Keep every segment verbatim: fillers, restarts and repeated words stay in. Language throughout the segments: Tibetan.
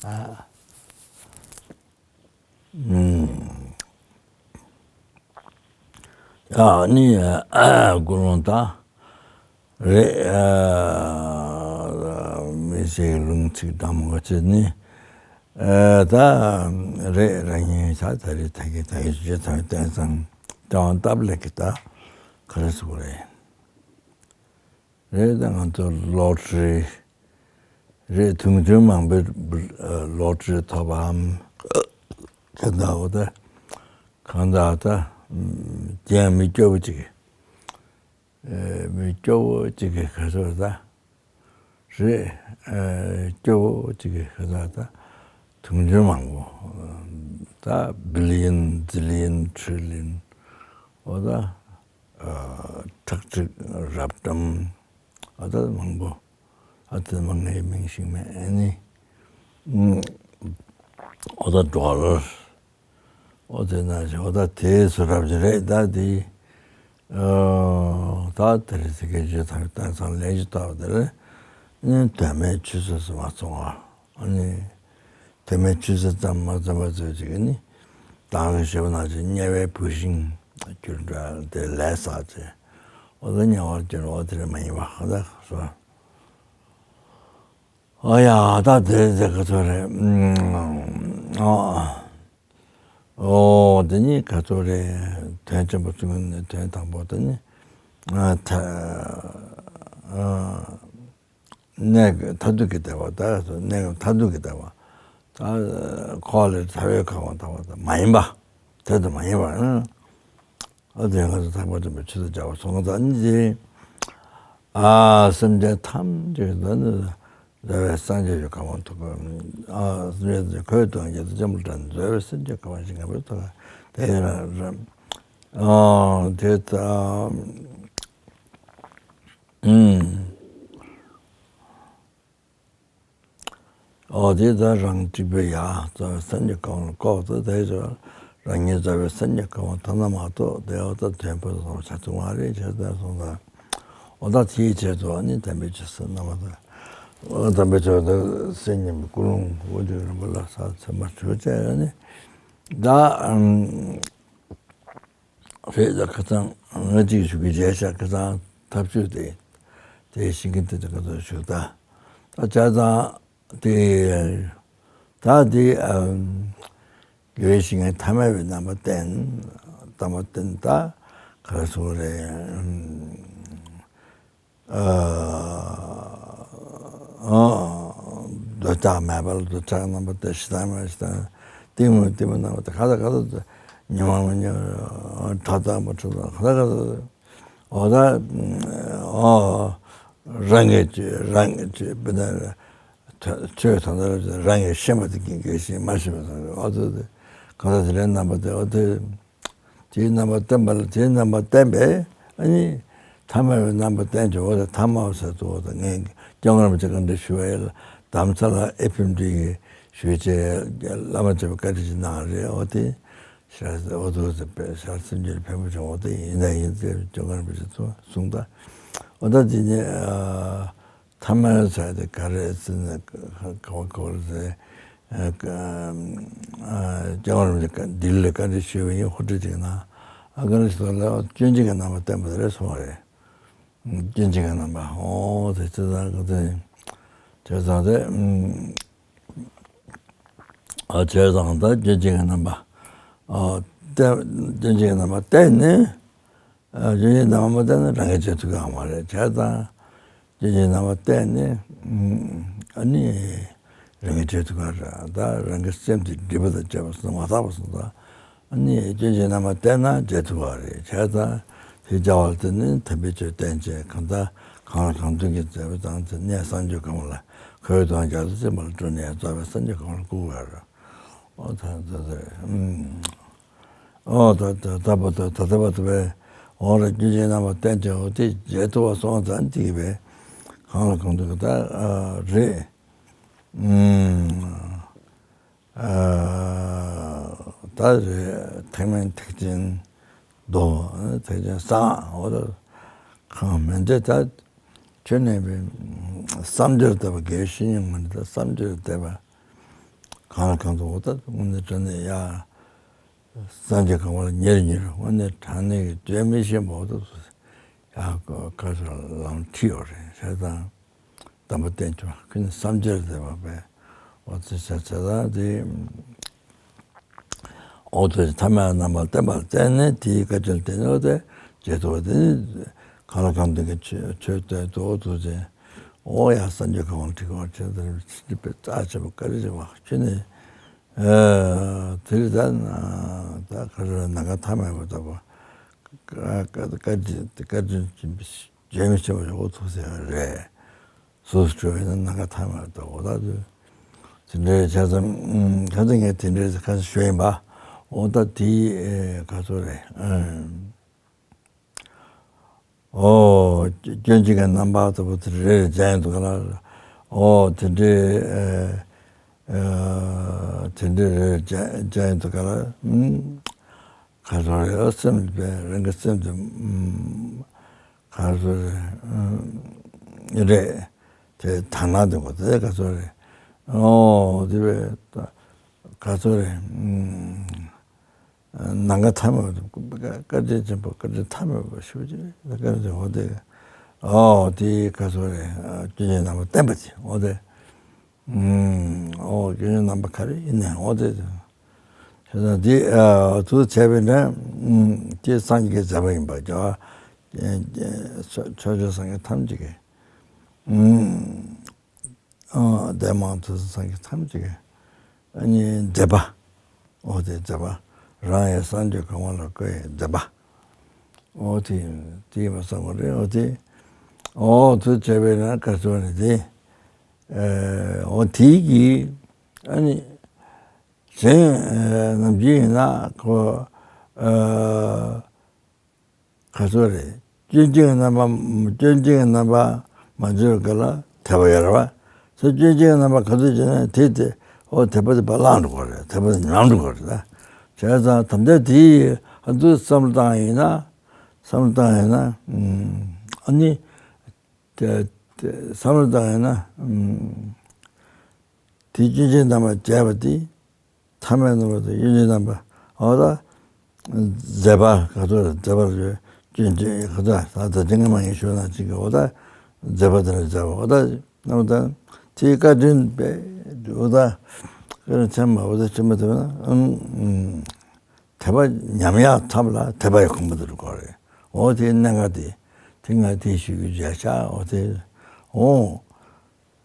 ཨ། ཨ་ནི་ཀུན་སློང་ད་རེད། ཨ། མི་ཚེའི་ལུང་ཚིག་འདྲ་མོ་བྱས་ནི། ཨ། ད་རེད། རང་ཉིད་ད་ད་རེད། ད་གི་ད་གི་ཇི་ལྟར་བསྟན་ཙང་དྲང་སྟབས་ལེགས་ཀྱི་ད་ག་རེ་ཟེར་དགོས་རེད། རེད། ད་ང་ཚོ་ལོ་ཊ་རི་རེད། དུང་ཕྱུར་མང་པོའི་ལོ་ཊ་རི་ཐོབ་པའམ་དེ་འདྲ་བོ་ད་གང་ལྟར་ད་རྐྱེན་མི་སྐྱོ་བོ་ཅིག་ཨེ། མི་སྐྱོ་བོ་གཅིག་གིས་ག་ཚོད་ད་རེད། ཨེ། སྐྱོ་བོ་གཅིག་གིས་ག་ཚོད་ད་དུང་ཕྱུར་མང་པོ་ད་བི་ལི་ཡན་ཛི་ལི་ཡན་ཁྲི་ལི་ཡན་འོ་ད་ཨ་ཁྲག་ཁྲིག་རབ་འབྲམ་འོ་ད་མང་པོ་ཨ་དེ་མང་ངའི་མིང་ཤེས་མེད་ཨ་ནི་འོ་ད་ཌོ་ལར། ཨོ་དེ་ན་ཞོ་ད་དེ་སུ་རབ་ཅི་རེད་ད་དེ། ཨོ་ད་དེ་རེད་ཟེར་གི་ཇི་ཐང་ད་ཚང་ལས་ཇི་ལྟ་བ་དེ་རེད། ཨ་ནི་དོན་མེད་ཆུད་ཟོས་སུ་མ་སོང་བ། ཨ་ནི་དོན་མེད་ཆུད་ཟོས་ཙམ་མ་ཙམ་པ་ཚོས་ཅིག་ནི་ད་གི་ཞེ་བ་ན་ཅིག་དམྱལ་བའི་བུད་ཤིང་གྱུར་འདྲ་དེ་ལས་བསགས་ཅིག་ཨོ་ད་དམྱལ་བར་གྱུར་བ་དེ་རེད་མ་ཡིན་པ་ཧ་ད་སོ། ཨ་ཡ་ད་དེ་ཟེར་གི་ཚོ་རེད། ཨ། ཨོ་དེ་ནི་ག་ཚོད་རེད། དོན་ཆེན་པོ་གསུམ་ནི་དོན་དང་པོ་དེ་ནི་ཨ་ཐ་ཨ་གནས་མཐར་ཐུག་གི་བདེ་བ་ད་གནས་མཐར་ཐུག་གི་བདེ་བ་ད་འཁོར་བ་ལས་ཐར་པའི་ཁམས་ལ་ཐར་པ་ད་མ་ཡིན་པ་དེ་ད་མ་ཡིན་པ་ཨ། ཨ་དེ་ང་ཚོ་ཐེག་པ་ཆེན་པོའི་ཆེད་དུ་སྦྱར་བ་སོང་ཙང་ནི་ཨ་སེམས་ཅན་ཐམས་ཅད་ཀྱི་འདི་ནི་རྒྱལ་བའི་སངས་རྒྱས་ཀྱི་གོ་འཕང་ཐོབ་པའི་ཨ་སེམས་ཅན་ཐམས་ཅད་ཁོའི་དོན་རྒྱལ་སྲས་ཆེན་པོ་ལ་འགྲོ་ནས་རྒྱལ་བའི་སངས་རྒྱས་གོ་འཕང་ཞིང་ངེས་པར་ཐོབ་པའི་དེ་ཡིན་ན་ར་ཨ་དེ་ལྟ་ཨུམ། ཨོ་དེ་ལྟར་རང་གཅིག་པུས་ཡང་རྩ་བའི་སངས་རྒྱས་གོ་འཕང་ལ་བཀོད་དེ་དེ་ཚོ་རང་ཉིད་རྩ་བའི་སངས་རྒྱས་གོ་འཕང་ཐོབ་ན་མ་གཏོགས་དེ་འོ་ད་དོན་ཕུན་སུམ་ཚོགས་པ་ཆགས་ཐུབ་མ་རེད་ཅེས་ཟེར་སོང་ཙང་། ཨོ་ད་དེའི་ཆེད་དུ་ཨ་ནི་དམ་པའི་ཆོས་ཟེར་རྣམ་པ་དང་། ཨོ་དམ་པའི་ཆོས་དང་སེམས་ཉིད་ཀུན་སློང་དབུ་མཛད་རིན་པོ་ལ་ཕྱག་འཚལ་མར་ཞུ་བྱས་ཨ་ནི། ད་ཨམ། རེད་ད་ཁ་སང་ང་གཅིག་ཞུ་གི་བྱས་ཤག་ཁ་སང་ཐབས་ཇུས་དེ་དེ་ཤེས་ཀྱི་འདུག་ད་ཁ་སང་ཞུ་ད་ད་བྱས་ཙང་དེ་ད་དེ་ཨམ་དགེ་བའི་བཤེས་གཉེན་ཐ་མལ་པའི་རྣམ་པ་བསྟན། དམ་པ་བསྟན་ད་ག་རེ་ཟེར་དགོས་རེད། ཨ་ཨ་འདོད་ཆགས་མེད་པ་ལ་འདོད་ཆགས་རྣམ་པ་དང་ཞེ་སྡང་མེད་པ་ཞེ་སྡང་། གཏི་མུག་གཏི་མུག་རྣམ་པ་དང་ག་ས་ག་ས་ཉོན་མོངས་མེད་པ་ཉོན་མོངས་ཁྲག་དང་པོ་ཁྲག་དང་ག་ས་ག་ས་འོ་ད་ཨོ་རང་གི་ཆོས་རང་གི་ཆོས་དཔེར་ན་ཆོས་དང་རང་གིས་ཤེས་པ་དེ་གིས་ཤེས་མ་ཤེས་པ་དང་འོ་ད་ག་ས་དེ་འདྲའི་རྣམ་པ་དེ་འོ་དེ། དེའི་རྣམ་པ་བསྟན་པ་ལ་དེའི་རྣམ་པ་བསྟན་པས་ཨ་ནི་ཐ་མལ་པའི་རྣམ་པ་བསྟན་ཀྱང་འོ་ད་ཐ་མལ་ཟེར་དུས་འོ་ད་ངས་སྐྱབས་མགོན་རིན་པོ་ཆེ་བཀའ་འདྲི་ཞུ་བའི་ལ་དམ་ཚ་ལ་ཨེ་ཕི་ཨེམ་ཌི་གི་ཞུ་བྱས་བླ་མ་མཆོད་པའི་བཀའ་དྲིན་ཞིག་གནང་རེད། འོ་དེ་ཞར་འོ་དུ་ཟེར་བས་ཞར་སེམས་ཅན་ཕན་པོ་བྱུང་འོ་དེ་ཡིན་ན་ཡིན་ཟེར་སྐྱབས་མགོན་རིན་པོ་ཆེ་ཚོ་གསུངས་ད་འོ་ད་དེ་ནས་ཨ། ཐ་མལ་ཟེར་དེ་ག་རེ་ཟེར་ན་ག་བ་ག་བ་ཟེར། སྐྱབས་མགོན་རིན་པོ་ཆེ་ལྡི་ལི་ལ་བཀའ་འདྲི་ཞུས་པ་ཡིན། ཧོ་ཏི་ཅིག་ན་ཨ་ཀ་ནི་ཞིག་ལ་སྐྱོན་ཅན་གྱི་རྣམ་པ་བསྟན་པ་རེད་གསུངས་པ་རེད། སྐྱོན་ཅན་གྱི་རྣམ་པ་ཨོ་དེ་ཅི་ཙང་ག་ཚོད་ཡིན། བྱས་ཙང་དེ་ཨ་བྱས་ཙང་ད་སྐྱོན་ཅན་གྱི་རྣམ་པ་ཨ་བསྟན་སྐྱོན་ཅན་གྱི་རྣམ་པ་བསྟན་ནས། ཨ་སྐྱོན་ཅན་རྣམ་པ་བསྟན་ན་རང་གིས་བྱེད་ཐུབ་ཀྱི་ཡོད་མ་རེད། བྱས་ཙང་སྐྱོན་ཅན་རྣམ་པ་བསྟན་ནས་ཨ་ནི་རང་གིས་བྱེད་ཐུབ་ཀྱི་རེད། ད་རང་གི་སེམས་དེ་སྒྲིབ་པ་དང་བཅས་པ་སོང་མ་དག་པ་སོང་ཙང་ཨ་ནི་སྐྱོན་ཅན་རྣམ་པ་བསྟན་ན་བྱེད་ཐུབ་ཀྱི་རེད། བྱས་ཙང་དེ་བྱ་བ་དེ་ནི་དམ་པའི་ཆོས་བསྟན་བྱས་གང་ལྟར་གང་ལ་གང་འདུལ་གྱི་མཛད་པ་དང་དེ་ནས་སངས་རྒྱས་གོ་འཕང་ལ་ཁོའི་དོན་རྒྱ་མཚོ་ཆེན་པོ་ལ་སྤྲོ་ནས་རྩ་བའི་སངས་རྒྱས་གོ་འཕང་ལ་བཀུག་པ་རེད། ཨོ་ད་ད་ད་ཨུམ། ཨོ་ད་ད་ད་པ་ད་ད་ད་པ་ད་པའི་འོག་ལ་སྐྱོན་ཅན་རྣམ་པ་བསྟན་ཅིང་འོ་དེ་བྱེད་ཐུབ་པ་སོང་ཙང་དེ་གི་བས་གང་ལ་གང་འདུལ་གི་ད་ཨ་རེད། ཨུམ། ཨ་ད་རེད་ཐེག་དམན་ཐེག་ཆེན་མདོ་ཐེག་ཆེན་གསང་འོ་ད་གང་མིན་ཏེ་ད་ཁྱོད་ནས་བསམ་སྦྱོར་ལྟ་བུ་དགེ་བའི་བཤེས་གཉེན་མ་ནི་ད་བསམ་སྦྱོར་ལྟ་བུ། གང་ལ་གང་འཚམ་འོ་ད་དངོས་གནས་དྲང་གནས་ཡ། སངས་རྒྱས་གང་བ་ལ་ཉེར་ཉེར་དངོས་གནས་དྲང་གནས་ཀྱི་བརྗོད་མི་ཤེས་པ་འོ་ད་ཡ་ཁ་ཤས་ལམ་ཁྲིད་ཡོད་རེད་ཟེར་དང་། དམ་པ་བསྟན་བཅོས་ཁྱོད་ནི་བསམ་འཆར་ཟེར་བ་པས་འོ་ཚེ་ཆ་ཆ་དང་དེ། འོ་དེ་ཐ་མལ་རྣམ་པར་བསྟན་པ་བཙལ་ནས་དེའི་བཀའ་དྲིན་དེ་ནི་འོ་དེ་བྱེད་དོ་དེ་ནི་གང་ལ་གང་འདུལ་གྱི་ཆོས་ཆོས་སྟོན་དུ་འོ་དུ་ཅན། འོ་ཡ་སངས་རྒྱས་གང་བ་ཁྲིད་གང་བ་ཆེན་དེ་ནི་རྩ་ཆེན་པོ་བཀའ་དྲིན་ཆེ་བ་ཁྱོད་ནི། དེ་རིང་ད་ད་ག་རེ་ནམ་མཁའ་མཐའ་མེད་པ་ལྟ་བུ་བཀའ་བཀའ་བཀའ་དྲིན་བཀའ་དྲིན་ཆེན་པོ་བརྗོད་མི་ཤེས་པ་ཞིག་འོ་ཐུག་ཟེར་བ་རེད། སོ་སོ་སྤྲོ་བའི་ནམ་མཁའ་མཐའ་མེད་པ་ལྟ་བུ་ད་དུ་དེ་འདྲའི་བྱས་ཙང་ཁ་སང་ངས་དེ་འདྲའི་ཁ་སང་ཞུས་ཡིན་པ་འོ་ད་དེའི་ག་ཚོད་རེད། ཨོ། སྐྱོན་གཅིག་གི་རྣམ་པ་ལྟ་བུ་དེ་རེ་རེ་སྦྱར་ཡོང་དུས་ག་ལ། ཨོ་དེ་འདྲའི་དེ་འདྲའི་རེ་རེ་སྦྱར་ཡོང་དུས་ག་ལ། ག་ཚོད་རེད་སེམས་དཔའ་རང་གི་སེམས་དེ་ག་ཚོད་རེད། དེ་དག་སྣང་དེ་གོ་དེ་ག་ཚོད་རེད། ཨོ་དེ་བས་ག་ཚོད་རེད། ནམ་མཁའ་མཐའ་མེད་པ་བཀའ་དྲིན་ཆེན་པོ་བཀའ་དྲིན་མཐའ་མེད་པ་ཞུ་རྒྱུ་བཀའ་དྲིན་འོ་དེ། ཨོ་དེ་ག་ཚོད་རེད། སྐྱོན་གཅིག་རྣམ་པར་བསྟན་པ་ཅིག་འོ་དེ། ཨོ་སྐྱོན་གཅིག་རྣམ་པ་ག་རེ་ཡིན་ནའི་འོ་དེ། བྱས་ཙང་དེ་ཚུལ་བྱས་པས་ན་དེ་སངས་རྒྱས་ཀྱི་མཛད་པ་ཡིན་པ་ཀྱང་ཕྱོགས་བཅུའི་སངས་རྒྱས་ཐམས་ཅད་ཀྱི། འདས་མ་ཐོས་སངས་རྒྱས་ཐམས་ཅད་ཀྱི་ཨ་ནི་མཛད་པ། འོ་དེ་མཛད་པ། རང་ཡང་སངས་རྒྱས་གང་བ་ལ་བསྐོས་ཡི་མཛད་པ། འོ་དེ་དེ་ཡིན་པ་བསམ་པ་རེད། འོ་དེ་འོ་དེ་བྱས་པས་ན་ག་ཚོད་ནི་དེ། འོ་དེ་གི་ཨ་ནི་གཞན་ནམ་རྒྱུན་ཡིན་ན་ཁོ། ག་ཚོད་རེད། སྐྱོན་གཅིག་གི་རྣམ་པ་སྐྱོན་གཅིག་གི་རྣམ་པ་མ་བརྗོད་ག་ལ་དད་པ་ཡོད་རེད་བ། སོ་སྐྱོན་གཅིག་གི་རྣམ་པ་ག་ཚོད་བརྗོད་ན་དེ་དེ་འོ་དད་པ་དེ་བ་ལངས་འགྲོ་གི་རེད། དད་པ་དེ་ཉམས་འགྲོ་གི་རེད་ད། བྱས་ཙང་ད་ལྟ་དེ་ཡི་ཨ་ཚུལ་བསམ་བློ་བཏང་ཡིན་ན་བསམ་བློ་བཏང་ཡིན་ན་ཨ་ནི་དེ་དེ་བསམ་བློ་བཏང་ཡིན་ན། དེ་སྐྱོན་གཅིག་རྣམ་པར་བྱས་པ་དེ། ཐ་མལ་རྣམ་པ་དང་སྐྱོན་གཅིག་རྣམ་པ། འོ་ད། མཛད་པ་ག་ཚོད་རེད། མཛད་པར་སྐྱོན་གཅིག་ག་ཚོད་ད་ལྟ་ཅི་སྔ་མ་ཡིན་ཞུ་ན་གཅིག་གི་འོ་ད། མཛད་པ་དེ་ལ་མཛད་པ་འོ་ད། རྣམ་པ་དང་། དེའི་བཀའ་དྲིན་པས་འོ་ད། བཀའ་དྲིན་ཆེན་པོ་འོ་ད་ཆེན་པོ་དེ་ན་ཨང་། དད་པ་ཉམས་ཡག་ཐབས་ལ་དད་པ་ཡི་གོང་བུ་དེ་རུ་གོ་རེད། འོ་དེའི་གནད་འགག་དེ། དེ་ང་དེ་ཞུ་རྒྱུ་བྱ་བྱ་འོ་དེ། འོ།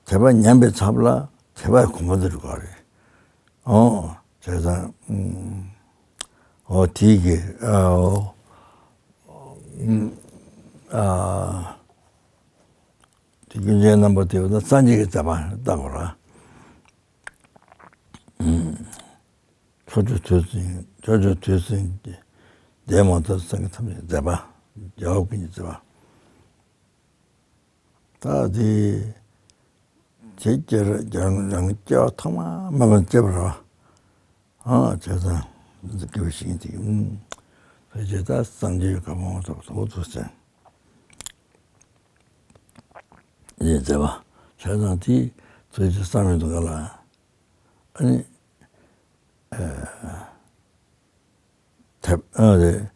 དད་པ་ཉམས་པའི་ཚབ་ལ་དད་པ་ཡི་གོང་བུ་དེ་རུ་གོ་རེད། ཨོ། བྱས་ཙང་། ཨོ་དེའི་གི་ཨོ། ཨ། དེ་ཀུན་མཁྱེན་རྣམ་པ་དེ་བ་ད་སངས་རྒྱས་ཀྱི་མཛད་པ་ལྟ་དགོས་ར། ཕྱོགས་བཅུ་དུས་གསུམ་ཕྱོགས་བཅུ་དུས་གསུམ་གྱི་འདས་མ་ཐོས་སངས་རྒྱས་ཐམས་ཅད་མཛད་པ། རྒྱལ་བ་ཀུན་གྱི་མཛད་པ། ད་དེ། དེ་སྐྱེ་རང་རང་སྐྱེ་བ་ཐོག་མ་མེད་པར་སྐྱེ་བ་རེད་བ། ཨ་བྱས་ཙང་འདི་སྐྱེ་བ་ཞིག་ཡིན་དེ་ཕལ་ཆེར་ད་སངས་རྒྱས་ག་མང་ཐོག་ཐོག་ཐུག་ཅན་ཡིན་མཛད་པ་བྱས་ཙང་དེ་ཐུགས་རྗེ་བསམ་ཡོད་འདུག་ག་ལ་ཨ་ནི། དད་ཨ་རེད།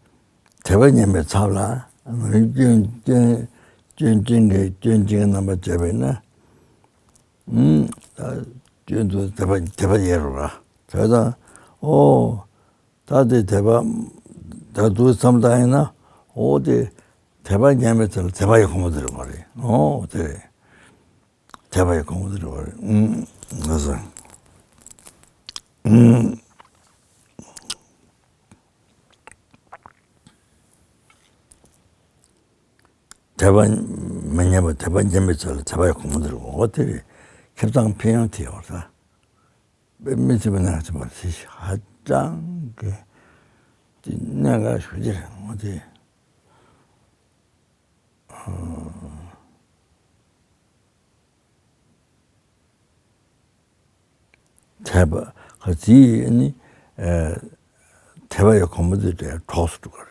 དད་པ་ཉམས་པའི་ཚབ་ལ་སྐྱོན་སྐྱོན་སྐྱོན་ཅན་གྱི་སྐྱོན་ཅན་གྱི་རྣམ་པ་བྱས་པས་ན། ཨུམ། ད་སྐྱོན་དུ་དད་པ་དད་པ་ཡལ་རུ་ར། དེ་ད་ཨོ། ད་དེ་དད་པ་ད་དུ་བསམ་བཏང་ཡིན་ན་ཨོ་དེ་དད་པ་ཉམས་པའི་ཚབ་ལ་དད་པ་ཡི་གོང་བུ་དེ་རུ་མ་རེད། ཨོ་དེ་རེད། དད་པ་ཡི་གོང་བུ་དེ་རུ་མ་རེད། ཨུམ། ང་ཚོ། ཨུམ། དད་པ་མི་ཉམས་པ་དད་པ་ཉམས་པའི་ཚུལ་ལ་དད་པ་ཡི་གོང་བུ་དེ་རུ་འོ་དེ་རེད། ཁེ་བཟང་ཕན་ཡོན་དེ་ཡོད་ས། དཔེ་མི་སྲིད་པ་ནང་ཚན་པ་དེ་ཧ་ཅང་གི་དེ་གནད་འགག་ཞུ་རྒྱུ་རེད་འོ་དེ། དད་པ་ག་ཚིག་ནི། དད་པ་ཡི་གོང་བུ་དེ་གྲོགས་སུ་འགྲོ་གི་རེད།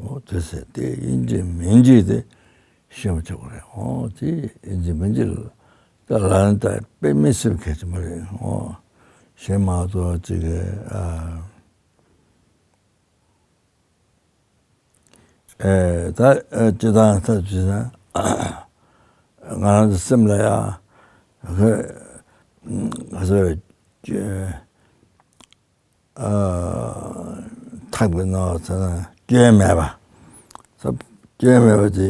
འོ་དེ་ཟེར་དེ་ཡིན་གཅིག་མིན་གཅིག་དེ་ཤེས་པ་ཆགས་པ་རེད། འོ་དེ་ཡིན་གཅིག་མིན་གཅིག་ལ་ལ་ནི་ད་དཔེ་མི་སྲིད་པ་གལ་ཆེན་པོ་རེད། འོ་ གཞན་མ་གཏོགས་ཅིག་གི་ཨ་ཨེ་ད་ཨེ་སྤྱི་བཏང་ཐབས་བྱས་ན་ང་རང་ཚོ་སེམས་ལ་ཡ་ཧ་ཧ་ཟེར་ཨ་ཐག་པའི་ནང་ཚ་ན་སྐྱོན་མེད་པ། ས་སྐྱོན་མེད་པ་དེ་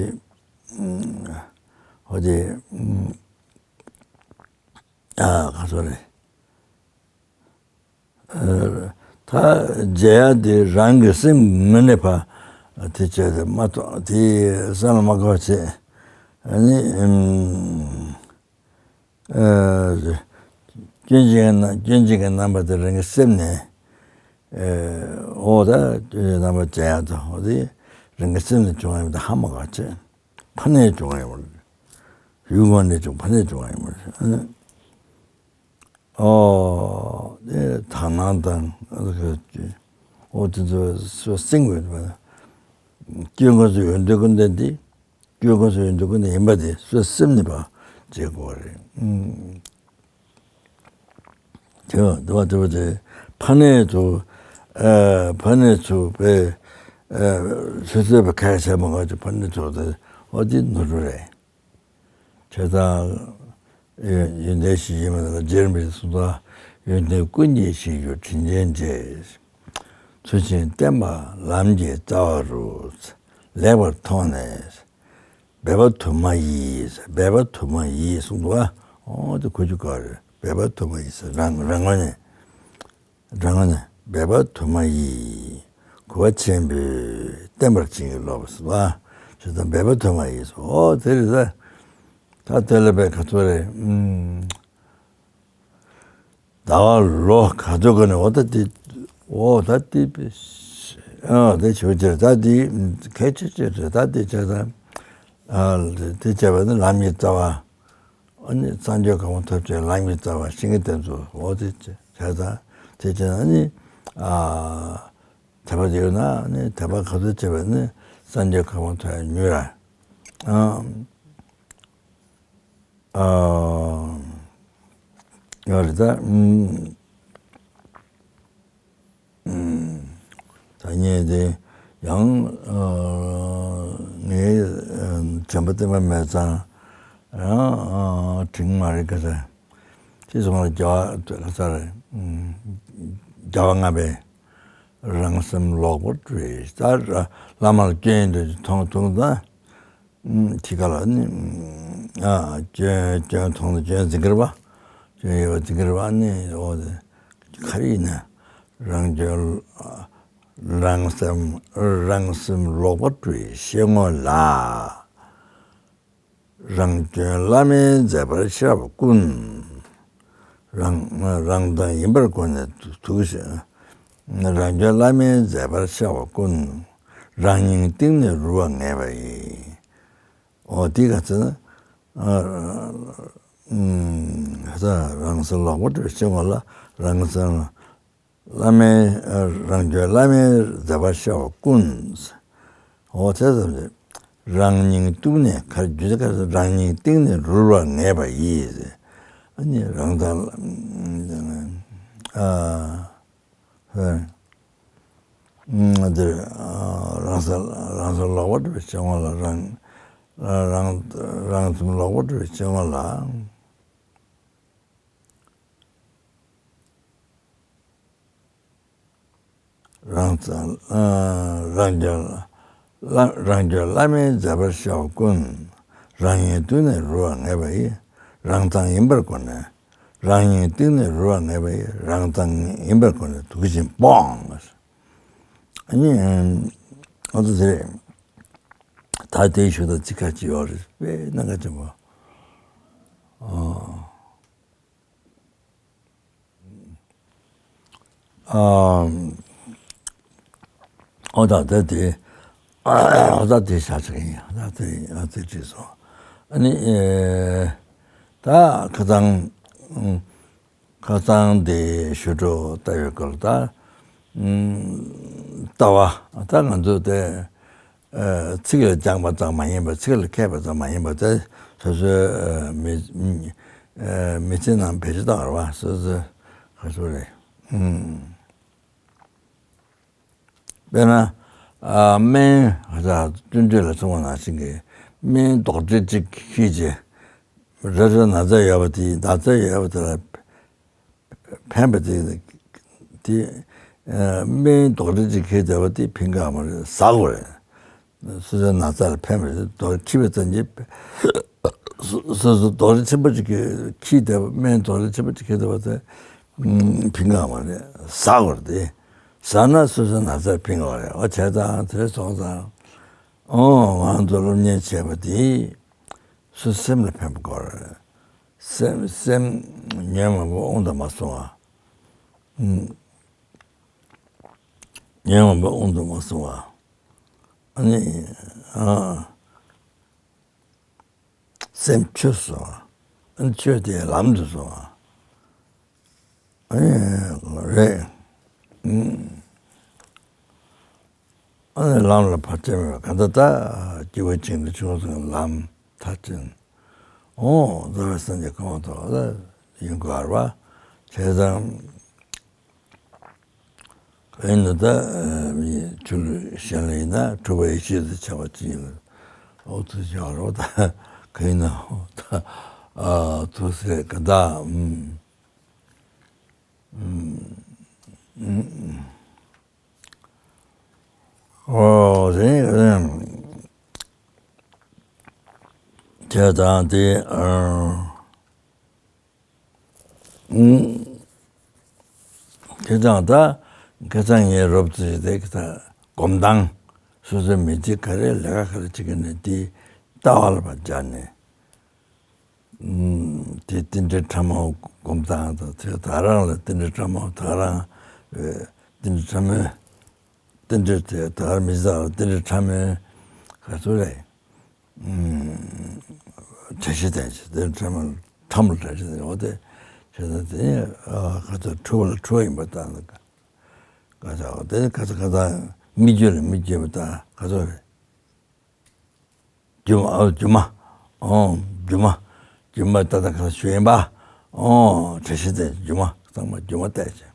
ཧོ་དེ་ཨ་ག་ཚོད་རེད། ད་མཇལ་ཡ་དེ་རང་གི་སེམས་ངོས་ནས་ཕ་དེ་བྱས་ཏེ་མ་གཏོགས་དེ་སེམས་ལ་མ་འགོག་བྱས་ཨ་ནི་སྐྱོན་ཅན་གྱི་རྣམ་སྐྱོན་ཅན་གྱི་རྣམ་པ་དེ་རང་གི་སེམས་ནས་འོ་ད་སྐྱོན་ཅན་རྣམ་པ་མཇལ་ཡ་དང་འོ་དེ་རང་གི་སེམས་ནས་བྱུང་བ་ཡིན་པ་དེ་ཧ་མ་གོ་བྱས། ཕ་ནས་བྱུང་བ་ཡིན་པ་རེད། ཡུལ་ངོས་ནས་བྱུང་ཕ་ནས་བྱུང་བ་ཡིན་པ་རེད། ཨོ་དེ་དག་སྣང་དང་ཨོ་དེ་ཚོ་སེམས་ངོས་ནས་སྐྱོན་ཁོ་ཚོ་ཡོད་འདོད་ཀུན་ལྡན་དེ་སྐྱོན་ཁོ་ཚོ་ཡོད་འདོད་ཀུན་ལྡན་ཡིན་པ་དེ་སོ་སེམས་ནས་ཕ་བྱེད་དགོས་པ་རེད། དེ་བ་དེ་བ་དེ་བ་དེ་ཕ་ནས་ཚུར་ཨ་ཕ་ནས་ཚུར་པའི་ཨ་ཚུར་ཚུར་པའི་ཁ་ཡ་བྱས་མ་ག་ཅིག་ཕ་ནས་ཚུར་དེ་ཨོ་དེ་ནོར་འཁྲུལ་རེད། བྱས་ཙང་ཡོན་ཡོན་ཏན་གཞིར་བཞེས་མ་ལ་རྗེ་རིན་པོ་ཆེས་གསུངས་པ། ཡོན་ཏན་ཀུན་གྱི་གཞིར་གྱུར་དྲིན་ཅན་རྗེ། ཚུལ་ཆེན་བསྟན་པ་ལམ་གྱི་རྩ་བ་རུ། ལེགས་པར་མཐོང་ནས་འབད་པ་དུ་མ་ཡིས། འབད་པ་དུ་མ་ཡིས་གསུངས་འདུག་བ། འོ་དེ་གོ་རྒྱུ་དཀའ་རེད། འབད་པ་དུ་མ་ཡིས་རང་རང་ངོས་ནས་རང་ངོས་ནས་འབད་པ་དུ་མ་ཡིས། གུས་པ་ཆེན་པོས་བསྟན་པར་བྱིན་གྱིས་རློབས་པ། བྱས་ཙང་འབད་པ་དུ་མ་ཡིས། འོ་དེ་རེད་ད། ད་དེ་ལ་བས་ག་ཚོད་རེད། ཨུམ། ཟླ་བ་ལོ་ག་ཚོད་ག་ནས་འོ་ད་དེ་འོ་ད་དེ་ཨ་དེ་ཞུ་ཅེར་ད་དེ་གལ་ཆེ་ཆེ་རེད། ད་དེ་བྱས་ཙང་ཨ་དེ་བྱས་པ་ནི་ལམ་གྱི་རྩ་བ། ཨ་ནི་སངས་རྒྱས་གོ་འཕང་ཐོབ་ཅེས་ལམ་གྱི་རྩ་བ་ཤེས་མཁན་དེ་ཚོ་འོ་དེ་བྱས་ཙང་དེ་བྱས་ན་ནི་ཨ་དད་པ་དེ་ཡོད་ན་ནི་དད་པ་ག་ཚོད་བྱས་པ་ནི་སངས་རྒྱས་གོ་འཕང་ཐོབ་ཡ་མྱུར་ར། ཨ། ཨ། ཡོད་རེད་ད། ཨུམ། ཨུམ། ད་ངས་དེ་ཡང་ཨ་ངའི་ཨ་དྲན་པ་བསྟན་པ་མེད་ཙང་ཡང་ཨ་དྲན་མ་རེད་ག་ས། ཅི་སོང་ལ་རྒྱལ་བ་ག་ས་རེད། ཨུམ། རྒྱལ་བ་ལྔ་པས་རང་སེམས་ལོག་པར་སྤྲུལ། ད་བླ་མ་ལ་སྐྱོན་འདྲ་མཐོང་མཐོང་ད། དེ་ག་ལ་ནི་ཨ་སྐྱོན་སྐྱོན་མཐོང་ན་སྐྱོན་འཛིན་གྱི་རེད་པ། སྐྱོན་ཡོད་པ་འཛིན་གྱི་རེད་པ་ནི་འོ་དེ་ག་རེ་ཡིན་ན་རང་སྐྱོན་རང་སེམས་རང་སེམས་ལོག་པར་སྤྲུལ་ཤེས་ངོ་ལ། རང་སྐྱོན་བླ་མའི་མཛད་པར་ཤར་བ་ཀུན། རང་རང་མཚང་ཡིན་པར་གོ་ནས་ཐུགས་ཞེན། རང་སྐྱོན་བླ་མའི་མཛད་པར་ཤར་བ་ཀུན། རང་སྙིང་གཏིང་ནས་རུལ་བ་ངེས་པ་ཡིས། འོ་དེ་ག་ཚོད་ན། ཨ་ཨ་རང་སེམས་ལོག་པར་སྤྲུལ་ཤེས་ངོ་ལ་རང་སེམས་བླ་མའི་རང་སྐྱོན་བླ་མའི་མཛད་པར་ཤར་བ་ཀུན། འོ་དེ་ཙམ་གྱིས་རང་སྙིང་གཏིང་ནས་ག་རེ་རྒྱུ་ཆ་ག་རེ་རང་སྙིང་གཏིང་ནས་རུལ་བ་ངེས་པ་ཡིས། ཨ་ནི་རང་དང་ཨ། འདིར་རང་སེམས་རང་སེམས་ལོག་པར་སྤྲུལ་པའི་སྤྱོད་ངོ་ལ་རང་རང་རང་སེམས་ལོག་པར་སྤྲུལ་པའི་སྤྱོད་ངོ་ལ་རང་སེམས་རང་རྒྱལ་བླ་རང་རྒྱལ་བླ་མའི་མཛད་པར་ཤར་བ་ཀུན། རང་སྙིང་གཏིང་ནས་རུལ་བ་ངེས་པ་ཡིས། རང་མཚང་ཡིན་པར་གོ་ནས། རང་སྙིང་གཏིང་ནས་རུལ་བ་ངེས་པ་ཡིས། རང་མཚང་ཡིན་པར་གོ་ནས་དུག་བཞིན་སྤོངས། ཨ་ནི་ཨ་ཙི་ཟེར། ད་དེའི་ཤུགས་དང་ཅི་ཁ་ཅི་ཡོད་རེད་པས་ན་ཁ་ཅི་མོ། ཨོ། ཨ་ཨོ་ད་ད་དེ་ཨོ་ད་དེ་ཤ་ཆག་ཡིན། ད་དེ་ཨ་དེ་བྲིས་སོང་། ཨ་ནི་ཨེ་ད་ཁ་སང་ཁ་སང་དེ་ཞུ་སྒྲོ་ལྟ་བའི་སྐོར་ད་ལྟ་བ་ད་ང་ཚོ་དེ། ཚིག་ལ་སྦྱངས་པ་ཙམ་མ་ཡིན་པར་ཚིག་ལ་མཁས་པ་ཙམ་མ་ཡིན་པར་དེ་སོ་སོའི་མི་མི་ཚེ་ནང་བེད་སྤྱོད་བཏང་བ་རེད་བ། སོ་སོའི་ ག་ཚོད་རེད། ཨུམ། དཔེར་ན། ཨ། སྨན་ཧ་ཅང་བསྟུན་གྲོས་ལ་སོང་བ་ནང་བཞིན་གྱི་སྨན་རྡོག་ཁྲེས་གཅིག་ཁྱེར་བྱས། རེ་རེ་ན་ཚ་ཡོད་པ་དེ་ན་ཚ་ཡོད་པ་དེ་ལ་ཕན་པ་དེ་དེ། ཨ། སྨན་རྡོག་ཁྲེས་གཅིག་ཁྱེར་བསྡད་པ་དེ་ཕན་གི་མ་རེད། ཟ་དགོས་རེད། སོ་སོའི་ན་ཚ་ལ་ཕན་པ་རེད། རྡོག་ཁྲེས་ཁྱེར་བ་ཙམ་གྱིས། སོ་སོ་རྡོག་ཁྲེས་ཆེན་པོ་ཅིག་ཁྱེར་བསྡད་པ། སྨན་རྡོག་ཁྲེས་ཆེན་པོ་ཅིག་ཁྱེར་བསྡད་པ་དེ། ཨུམ། ཕན་གི་མ་རེད། ཟ་དགོས་རེད་དེ། ཟ་ན་སོ་སོའི་ན་ཚ་ཕན་གི་མ་རེད། འོ་བྱས་ཙང་དེ་སོང་ཙང་། ཨོ། ང་ཚོ་སློབ་གཉེར་བྱས་པ་དེ་སོ་སོའི་སེམས་ལ་ཕན་པ་དགོས་རེད། སེམས་སེམས་ཉོན་མོངས་པ་དབང་དུ་མ་སོང་བ། ཨུམ། ཉོན་མོངས་པ་དབང་དུ་མ་སོང་བ། ཨ་ནི། ཨ། སེམས་ཆོས་སུ་སོང་བ། ཨ་ནི་ཆོས་དེ་ལམ་དུ་སོང་བ། ཨ་ནི་རེད། ཨུམ། ཨ་ནི་ལམ་ལ་བར་ཆད་མེད་པ། གང་ལྟར་ད་སྐྱེས་བུ་ཅན་གྱི་ཆུང་ཟིང་ལམ་མཐར་ཕྱིན། འོ། རྩ་བའི་སངས་རྒྱས་གོ་འཕང་ཐོབ་པ་ཡིན་དགོས་པ་རེད་པ། བྱས་ཙང་། ཡིན་ན་ད་མི་ཆོས་ལུགས་གཞན་ལ་ཡིན་ན་འཁྲུལ་པ་ཡེ་ཤེས་སུ་འཆར་བ་ཅི་ཡིན། འོ་ཚོད་བྱ་བ་རོ། ད་ག་ཡིན་ན་ད། ཨ། ཐུགས་སྲས་ག་ད། ཨུམ། ཨུམ། ཨུམ། འོ་དེ་ནི་བྱས་ཙང་དེ། ཨ། ཨུམ། ཁྱེད་ཚང་ད་ཁྱེད་ཚང་ངའི་རོབ་ཙེ་དེ་ད་སྒོམ་སྟངས། སོ་སོའི་མི་ཚེ་ག་རེ་ལས་ཀ་ག་རེ་བྱེད་ཀྱི་ནས་དེ་ལྟ་བ་ལ་ཕར་སྦྱར་ནས། ཨུམ། དེ་རྟེན་འབྲེལ་ཕྲ་མོ་སྒོམ་སྟངས་དང་། དེ་ད་རང་ལ་རྟེན་འབྲེལ་ཕྲ་མོ། ད་རང་རྟེན་འབྲེལ་ཕྲ་མོ། རྟེན་འབྲེལ་དེ་ད་མི་ཟ་བར་རྟེན་འབྲེལ་ཕྲ་མོའི་ག་ཚོད་རེད། ཨུམ། གྲ་ཤིས་དང་བཅས་རྟེན་འབྲེལ་ཕྲ་མོ། ཕྲ་མོ་གྲ་ཤིས་དང་། འོ་དེ་བྱས་ན་དེ་ནི་ག་ཚོད་འཁྲུལ་པ་ལ་འཁྲུལ་པ་ཡིན་པ་ལྟར་ན། ག་ཚོད་དེ་ནི་ག་ཚོད་ག་ཚོད་སྨིག་རྒྱུ་ལ་སྨིག་རྒྱུ་ཡིན་པ་ལྟར་ག་ཚོད་རེད། སྒྱུ་མ། ཨོ། སྒྱུ་མ། ཨོ། སྒྱུ་མ། སྒྱུ་མ་ད་ལྟ་ག་ཞུ་ཡིན་པ། ཨོ། བཀྲ་ཤིས་དེ་སྒྱུ་མ། ཚང་མ་སྒྱུ་མ་བལྟས་བྱས།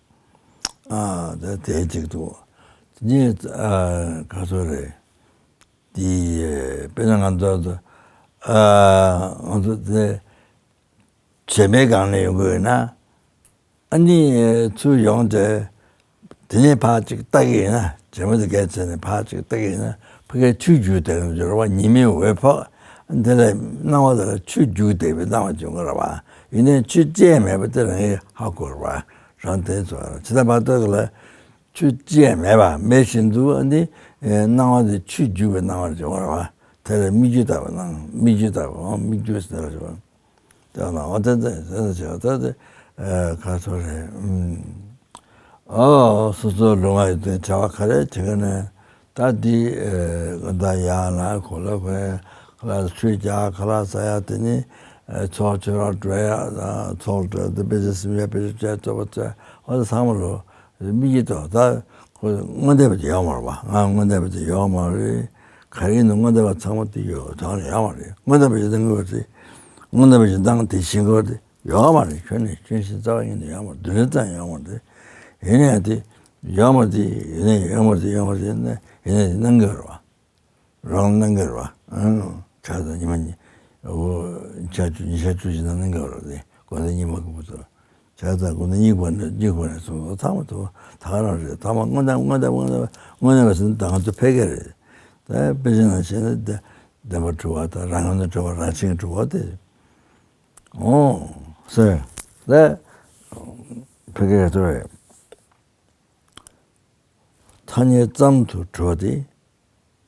ཨ། དེ་དེ་གཅིག་འདུག་དེ་ནས། ཨ། ག་ཚོད་རེད། དེ་དཔེར་ན་ང་ཚོ། ཨ། ང་ཚོ་དེ་བྱེ་མའི་སྒང་ནས་ཡོང་གི་ཡོད་ན། ཨ་ནི་ཚུར་ཡོང་སྟེ། དེ་ནས་ཕར་ཅིག་ལྟ་གི་ཡིན་ན། བྱེ་མ་དེ་གས་བྱས་ནས་ཕར་ཅིག་ལྟ་གི་ཡིན་ན། ཕ་གིར་ཆུ་རྒྱུག་བསྡད་ཀྱི་འདུག་རེད་པ། ཉི་མའི་འོད་ཕོག་དེ་ལ། སྣང་བ་དེ་ལ་ཆུ་རྒྱུག་བསྡད་པའི་སྣང་བ་བྱུང་གི་རེད་པ། ཡིན་ནའི་ཆུ་རྐྱལ་མེད་པ་དེ་རང་གིས་ཧ་གོ་རེད་པ། རང་དེ་ཚོ་ཇི་ལྟར་བར་དོ་གི་ལ། ཆུ་རྐྱལ་མེད་པ། མེད་བཞིན་དུ་ཨ་ནི་སྣང་བ་དེ་ཆུ་རྒྱུག་པའི་སྣང་བ་བྱུང་བ་རེད་པ། དེ་ལ་སྨིག་རྒྱུ་ལྟ་བུ་སྣང་། སྨིག་རྒྱུ་ལྟ་བུ། ཨོ། སྨིག་རྒྱུ་ཟེར་བ་རེད་པ། དེ་ན་འོ་དེ་དེ་དེ་དེ་དེ་དེ་ཨ་ག་ཚོད་རེད། ཨུམ། ཨོ། སོ་སོའི་ལུས་ངག་ཡིད་གསུམ་བྱ་བ་ག་རེ་བྱེད་ཀྱི་ནས། ད་འདི་ཨ་ད་ཡང་ན་གོ་ལ་གོན། ཁ་ལག་ཆུ་རྒྱག་ཁ་ལག་ཟ་ཡ། དེ་ནི་ཨ་ཚོགས་ཆོས་ར་འགྲོ་ཡ། ཚོགས་འགྲོ་དེ་དཔེ་ཆ་སིམ་ཡ། དཔེ་ཆ་བཅས་ཐོབ་པ་བཅས། འོ་དེ་ཚང་མ་ལོ། མི་གི་ཏོ་ད་ཁོ་དངོས་འདས་པ་དེ་ཡོད་མ་རེད་པ། ང་དངོས་འདས་པ་དེ་ཡོད་མ་རེད། ག་རེ་ཡིན་ན་དངོས་འདས་པ་ཚང་མ་དེ་ཡོད། དོན་ལ་ཡོད་མ་རེད། དངོས་འདས་པ་ཡོད་དེ་དངོས་པ་དེ། དངོས་འདས་པ་ཡོད་དང་དེ་གཞན་དགོས་དེ་ཡོད་མ་རེད། ཁྱོད་ནི་ཁྱོད་བཞིན་རྩ་བ་ཉིད་དུ་ཡོད་མ་རེད། རྡུལ་ཙམ་ཡོད་མ་རེད། ཡིན་ནའི་དེ་ཡོད་མ་རེད། ཡིན་ནའི་ཡོད་མ་རེད། ཡོད་མ་རེད། ཡིན་ནའི་ཡིན་ནའི་སྣང་གི་རེད་པ། རང་སྣང་གི་རེད་པ། ཨང་། ཆ་ཚང་ཉི་མ་ཉི། འོ། ཆ་བཅུ་ཉི་ཤར་བཅུ་བཞི་ན་སྣང་གི་རེད་དེ། དགོང་དག་ཉི་མ་གི་བུ་ཚོ། ཆ་ཚང་དགོང་དག་གཉིད་ཁུག་ནས། གཉིད་ཁུག་ནས་སོང་ཚང་མ་ཐུག་ད་ག་རང་རེད། ཐ་མ་དངོས་གནས་དངོས་གནས་དངོས་གནས་དངོས་གནས་པ་ཟིན་ད་ང་ཚོ་ཕལ་སྐད་རེད། ད་དཔེ་ཆ་ནང་བཤད་ན་བདེན་པར་གྲུབ་པ་དང་རང་ངོས་ནས་གྲུབ་པ། རང་བཞིན་གྱིས་གྲུབ་པ་དེ། འོ། ཟེར། ད་ཕལ་སྐད་རེད་དོ་རེད། ཐ་སྙད་ཙམ་དུ་གྲུབ་པ་དེ།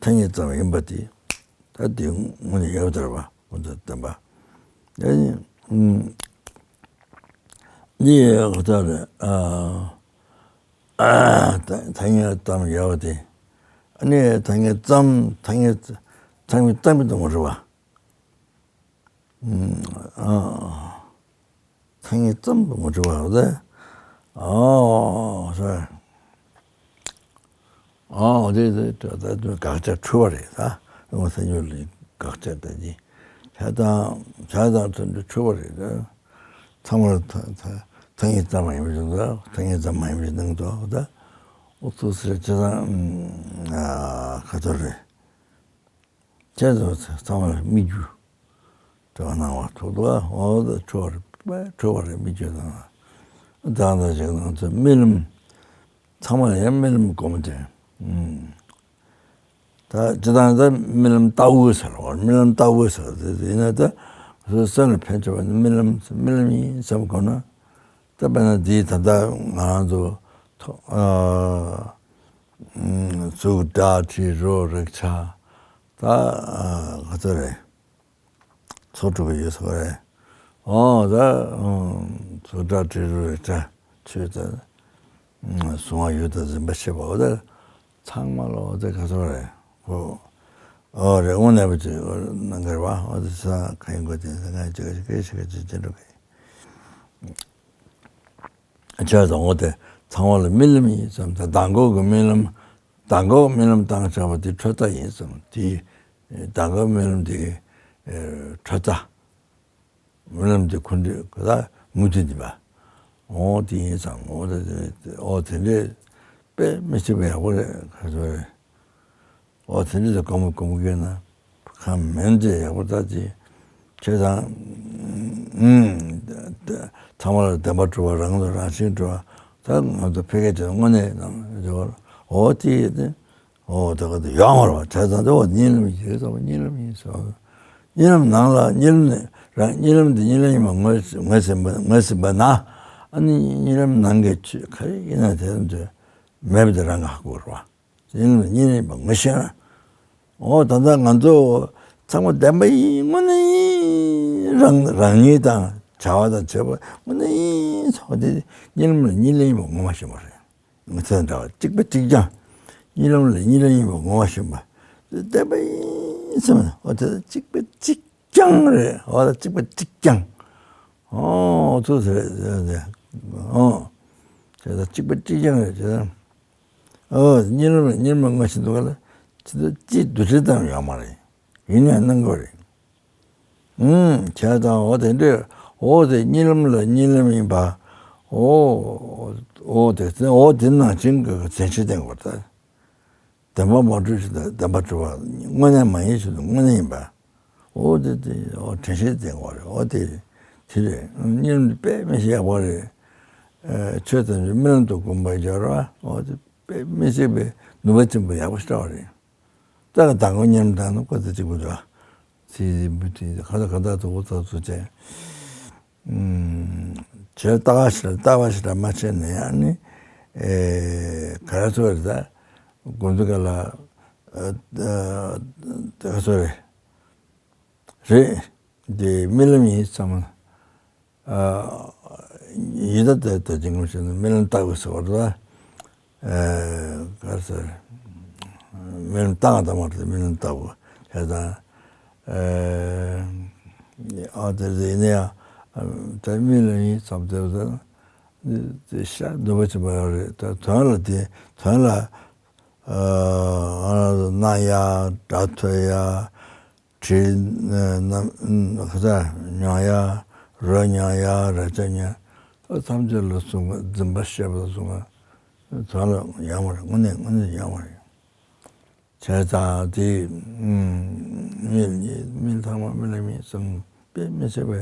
ཐ་སྙད་ཙམ་ཡིན་པ་དེ། ད་དེ་དངོས་གནས་ཡོད་དོ་རེད་པ། དངོས་དོན་བདེན་པ། ཨ་ནི། ཨུམ། ནི་འོ་ད་རེད། ཨ། ཨ། ཐ་ཐ་སྙད་ཙམ་ཡོད་པ་དེ། ཨ་ནི་ཐ་སྙད་ཙམ། ཐ་སྙད་ཐ་སྙད་ཙམ་གྱི་དོན་མ་གྲུབ་པ། ཨ། ཐ་སྙད་ཙམ་དུ་མ་གྲུབ་པ་རེད། ཨོ། ཟེར། ཨོ། དེ་དེ་དེ་དེ་དགག་བྱ་འཁྲུལ་པ་རེད་ད། ལུང་སེམས་ཉིད་ལ་དགག་བྱ་ད་ཅི། བྱ་དང་བྱ་དང་དོན་དུ་འཁྲུལ་པ་རེད་ད། ཚང་མར་ཐ་ཐ་ ཐང་ཡིག་ཙམ་མ་ཡིན་པ་ཞིག་འདུག་ཐང་ཡིག་ཙམ་མ་ཡིན་པ་ཞིག་གནང་འདུག་ད་ཨོ་ཐུག་ཟེར་ཁྱེད་རང་ཨ་ག་ཚོད་རེད། ཁྱེད་ཚོ་ཚང་མ་ལ་སྨིག་རྒྱུ་དེ་བ་གནང་བ་ཐུག་འདུག་ཨོ་ད་ཁྲོ་བ་རེད་ཁྲོ་བ་རེད་སྨིག་རྒྱུ་དང་། ད་ད་ཅིག་ང་ཚོ་རྨི་ལམ་ཚང་མ་ལ་ཡང་རྨི་ལམ་སྒོམ་དེ། ད་སྤྱི་བཏང་ད་རྨི་ལམ་ལྟ་བུ་ཟེར་བ་རྨི་ལམ་ལྟ་བུ་ཟེར་དེ་ཡིན་ན་ད་སོ་སོ་ལ་ཕན་ཆེ་བ་ནི་རྨི་ལམ་རྨི་ལམ་ཡིན་བསམ་དགོས་ན། ད་དཔེར་ན་འདིའི་ད་ལྟ་ང་རང་ཚོ་ཐོ་ཨ་གཟུགས་སྒྲ་དྲི་རོ་རེག་བྱ་ད་ཨ་ག་ཚོད་རེད། ཚོགས་དྲུག་པ་ཡོད་ཟེར་བ་རེད། ཨོ་ད་ཨོ་གཟུགས་སྒྲ་དྲི་རོ་རེག་བྱ་ཆོས་དང་གཟུང་བ་ཡུལ་དང་འཛིན་པ་ཤེས་པ་འོ་ད་ཚང་མ་ལ་འོ་ད་ག་ཚོད་རེད་ཁོ། ཨོ་རེད་དངོས་གནས་པ་ཅིག་ཨོ་གནང་གི་རེད་བ། ཨོ་ད་ས་ག་ཡིན་གོ་དེ་ས་ག་ཡིན་ཅི་ག་ཅི་ག་ཅི་ག་ཅི་ཅི་འགྲོ་གི། བྱས་ཙང་འོ་དེ་ཚང་མ་ལ་རྨི་ལམ་ཡིན་བསམ་ད་མདང་དགོང་གི་རྨི་ལམ་མདང་དགོང་རྨི་ལམ་བཏང་བྱ་བ་དེ་འཕྲོད་བརྟག་ཡིན་བསམ་དེ་མདང་དགོང་རྨི་ལམ་དེ་འཕྲོད་བརྟག་རྨི་ལམ་དེ་ཁོ་འདྲ་ག་ད་མུ་མཐུད་དེ་པ་འོ་དེ་ཡིན་བསམ་འོ་དེ་འོ་དེ་འདྲས་དཔེ་མི་སྲིད་པ་ཡག་པོ་རེད་ག་ཚོད་རེད། ཨོ་དེ་འདྲ་དེ་སྒོམ་སྒོམ་གྱི་ན་གང་མིན་ཏེ་ཡག་པོ་ལྟ་ཅི། ཁྱེད་ཚང་ཚང་མ་ལ་བདེན་པ་སྒྲུབ་པ་རང་ལ་རང་བཞིན་སྒྲུབ་པ་ད་ང་ཚོ་ཕལ་སྐད་ཆ་དངོས་གནས་ནང་འཇོག་ཨོ་དེ་ཡིན་ཏེ་ཨོ་ད་ག་དུ་ཡོང་བར་བ་བྱས་ཙང་དེ་ཨོ་གཉིད་ལམ་ཡིན་ཟེར་ཙང་གཉིད་ལམ་ཡིན་ཟེར་གཉིད་ལམ་ནང་ལ་གཉིད་ལམ་ནི་རང་གཉིད་ལམ་དེ་གཉིད་ལམ་ཡིན་པ་ངོས་ངོས་ཟིན་པ་ངོས་ཟིན་པ་ན་ཨ་ནི་གཉིད་ལམ་ནང་གི་ཆོས་ག་རེ་ཡིན་ན་དེ་ཚོ་མེད་པ་དེ་རང་ག་ཧ་གོ་བར་བ། གཉིད་ལམ་གཉིད་ལམ་ཡིན་པ་ངོ་ཤེས་ན། འོ་ད་ལྟ་ང་ཚོ་ཚང་མ་བདེན་པ་ཡིན་དངོས་གནས་ཡིན་རང་རང་ཉིད་དང་བྱ་བ་དང་བྱེད་པ་དངོས་གནས་ཡིན་ཚོགས་དེ་གཉིད་ལམ་ལ་གཉིད་ལམ་ཡིན་པ་ངོ་མ་ཤེས་པ་རེད། ང་ཚོ་འདྲ་བ་གཅིག་པ་གཅིག་རྐྱང་། གཉིད་ལམ་ལ་གཉིད་ལམ་ཡིན་པ་ངོ་མ་ཤེས་པ། བདེན་པ་ཡིན་སེམས་ན་འོ་དེ་གཅིག་པ་གཅིག་རྐྱང་རེད་འོ་ད་གཅིག་པ་གཅིག་རྐྱང་། འོ་ཚོ་ཟེར་རེད་ཟེར་ནས་འོ་དེ་ད་གཅིག་པ་གཅིག་རྐྱང་རེད་ཟེར། ཨོ། གཉིད་ལམ་ལ་གཉིད་ལམ་ངོ་ཤེས་འདུག་ག་ལ། ཅི་ལྟར་ཅི་འདུ་བྱེད་ཙམ་ཡོད་མ་རེད། ཡིན་ཡང་སྣང་གི་རེད། ཨུམ། བྱས་ཙང་འོ་དེ་འདྲས་འོ་དེ་གཉིད་ལམ་ལ་གཉིད་ལམ་ཡིན་པ། འོ། འོ་དེ་ཚེ་འོ་དེ་ནང་བཞིན་གྱི་མཚན་གཞི་བསྟན་དགོས་ད། བདེན་པ་མ་གྲུབ་ཞིག་ལ་བདེན་པ་གྲུབ་པ། དངོས་གནས་མ་ཡིན་ཞིག་ལ་དངོས་གནས་ཡིན་པ། འོ་དེ་དེ་འོ་དྲན་ཤེས་བསྟན་དགོས་རེད་འོ་དེ་རེད། དེ་རེད་གཉིད་ལམ་དཔེ་མི་ཤེས་ཡག་པོ་རེད། ཆོས་ཙམ་གྱི་རྨི་ལམ་དུ་བསྒོམ་པར་སྦྱར་བ་འོ་དེ། དཔེ་མི་སྲིད་པའི་ནུས་པ་ཆེན་པོ་ཡག་པོ་ཞིག་བསགས་པ་རེད། ད་ལྟ་མགོ་མཉམ་བཏང་ན་ཀོ་ཙི་གཅིག་པུ་འདུག་ཨ། ཚིག་འདི་འབུ་དེ་ག་ད་ག་ད་དུ་འུ་ཚོ་ཚོ་བྱས། ཨུམ། བྱས་ལྟ་ག་ཞིག་ལ་ལྟ་བ་ཞིག་ལ་མ་བྱས་ན་ཡང་ནི། ཨེ། ག་རེ་ཚོ་རེད་ད། དགོན་པའི་སྐབས་ལ། ཨ། ཨ། ད་ག་ཚོ་རེད། རེད། འདི་རྨི་ལམ་ཡིན་བསམ། ཨ། ཡི་དྭགས་དེ་དང་ཅི་ངོ་ཤེས་ན་རྨི་ལམ་ལྟ་བུ་ཟེར་བ་རེད། ཨ། ག་རེ་ཟེར། རྨི་ལམ་ལྟ་བ་དང་མ་རེད་རྨི་ལམ་ལྟ་བུ་བྱས་ཙང་། ཨ། ཨ་དེ་དེ་ཡིན་ན་ཡང་ད་རྨི་ལམ་ཡིན་བསམ་དེ་ཟེར་ན་དེ་ཤ་འདུན་པ་ཆེན་པོ་ཡོད་རེད་ད་དོན་ལ་དེ་དོན་ལ། ཨ། སྣང་ཡ་སྒྲ་ཐོས་ཡ། དྲི་རྣམ་ཁ་ས་མྱོང་ཡ། རོ་མྱོང་ཡ་རེག་བྱ་མྱོང་ཡ། ཐམས་ཅད་ལ་གསུངས་པ་འཛིན་པ་ཤེས་པ་གསུངས་པ། དོན་ལ་ཡོང་བ་རེད་དངོས་གནས་དངོས་གནས་ཡོང་བ་རེད། བྱས་ཙང་དེ་རྨི་རྨི་ལམ་རྨི་ལམ་ཡིན་བསམ་དཔེ་མི་སྲིད་པའི་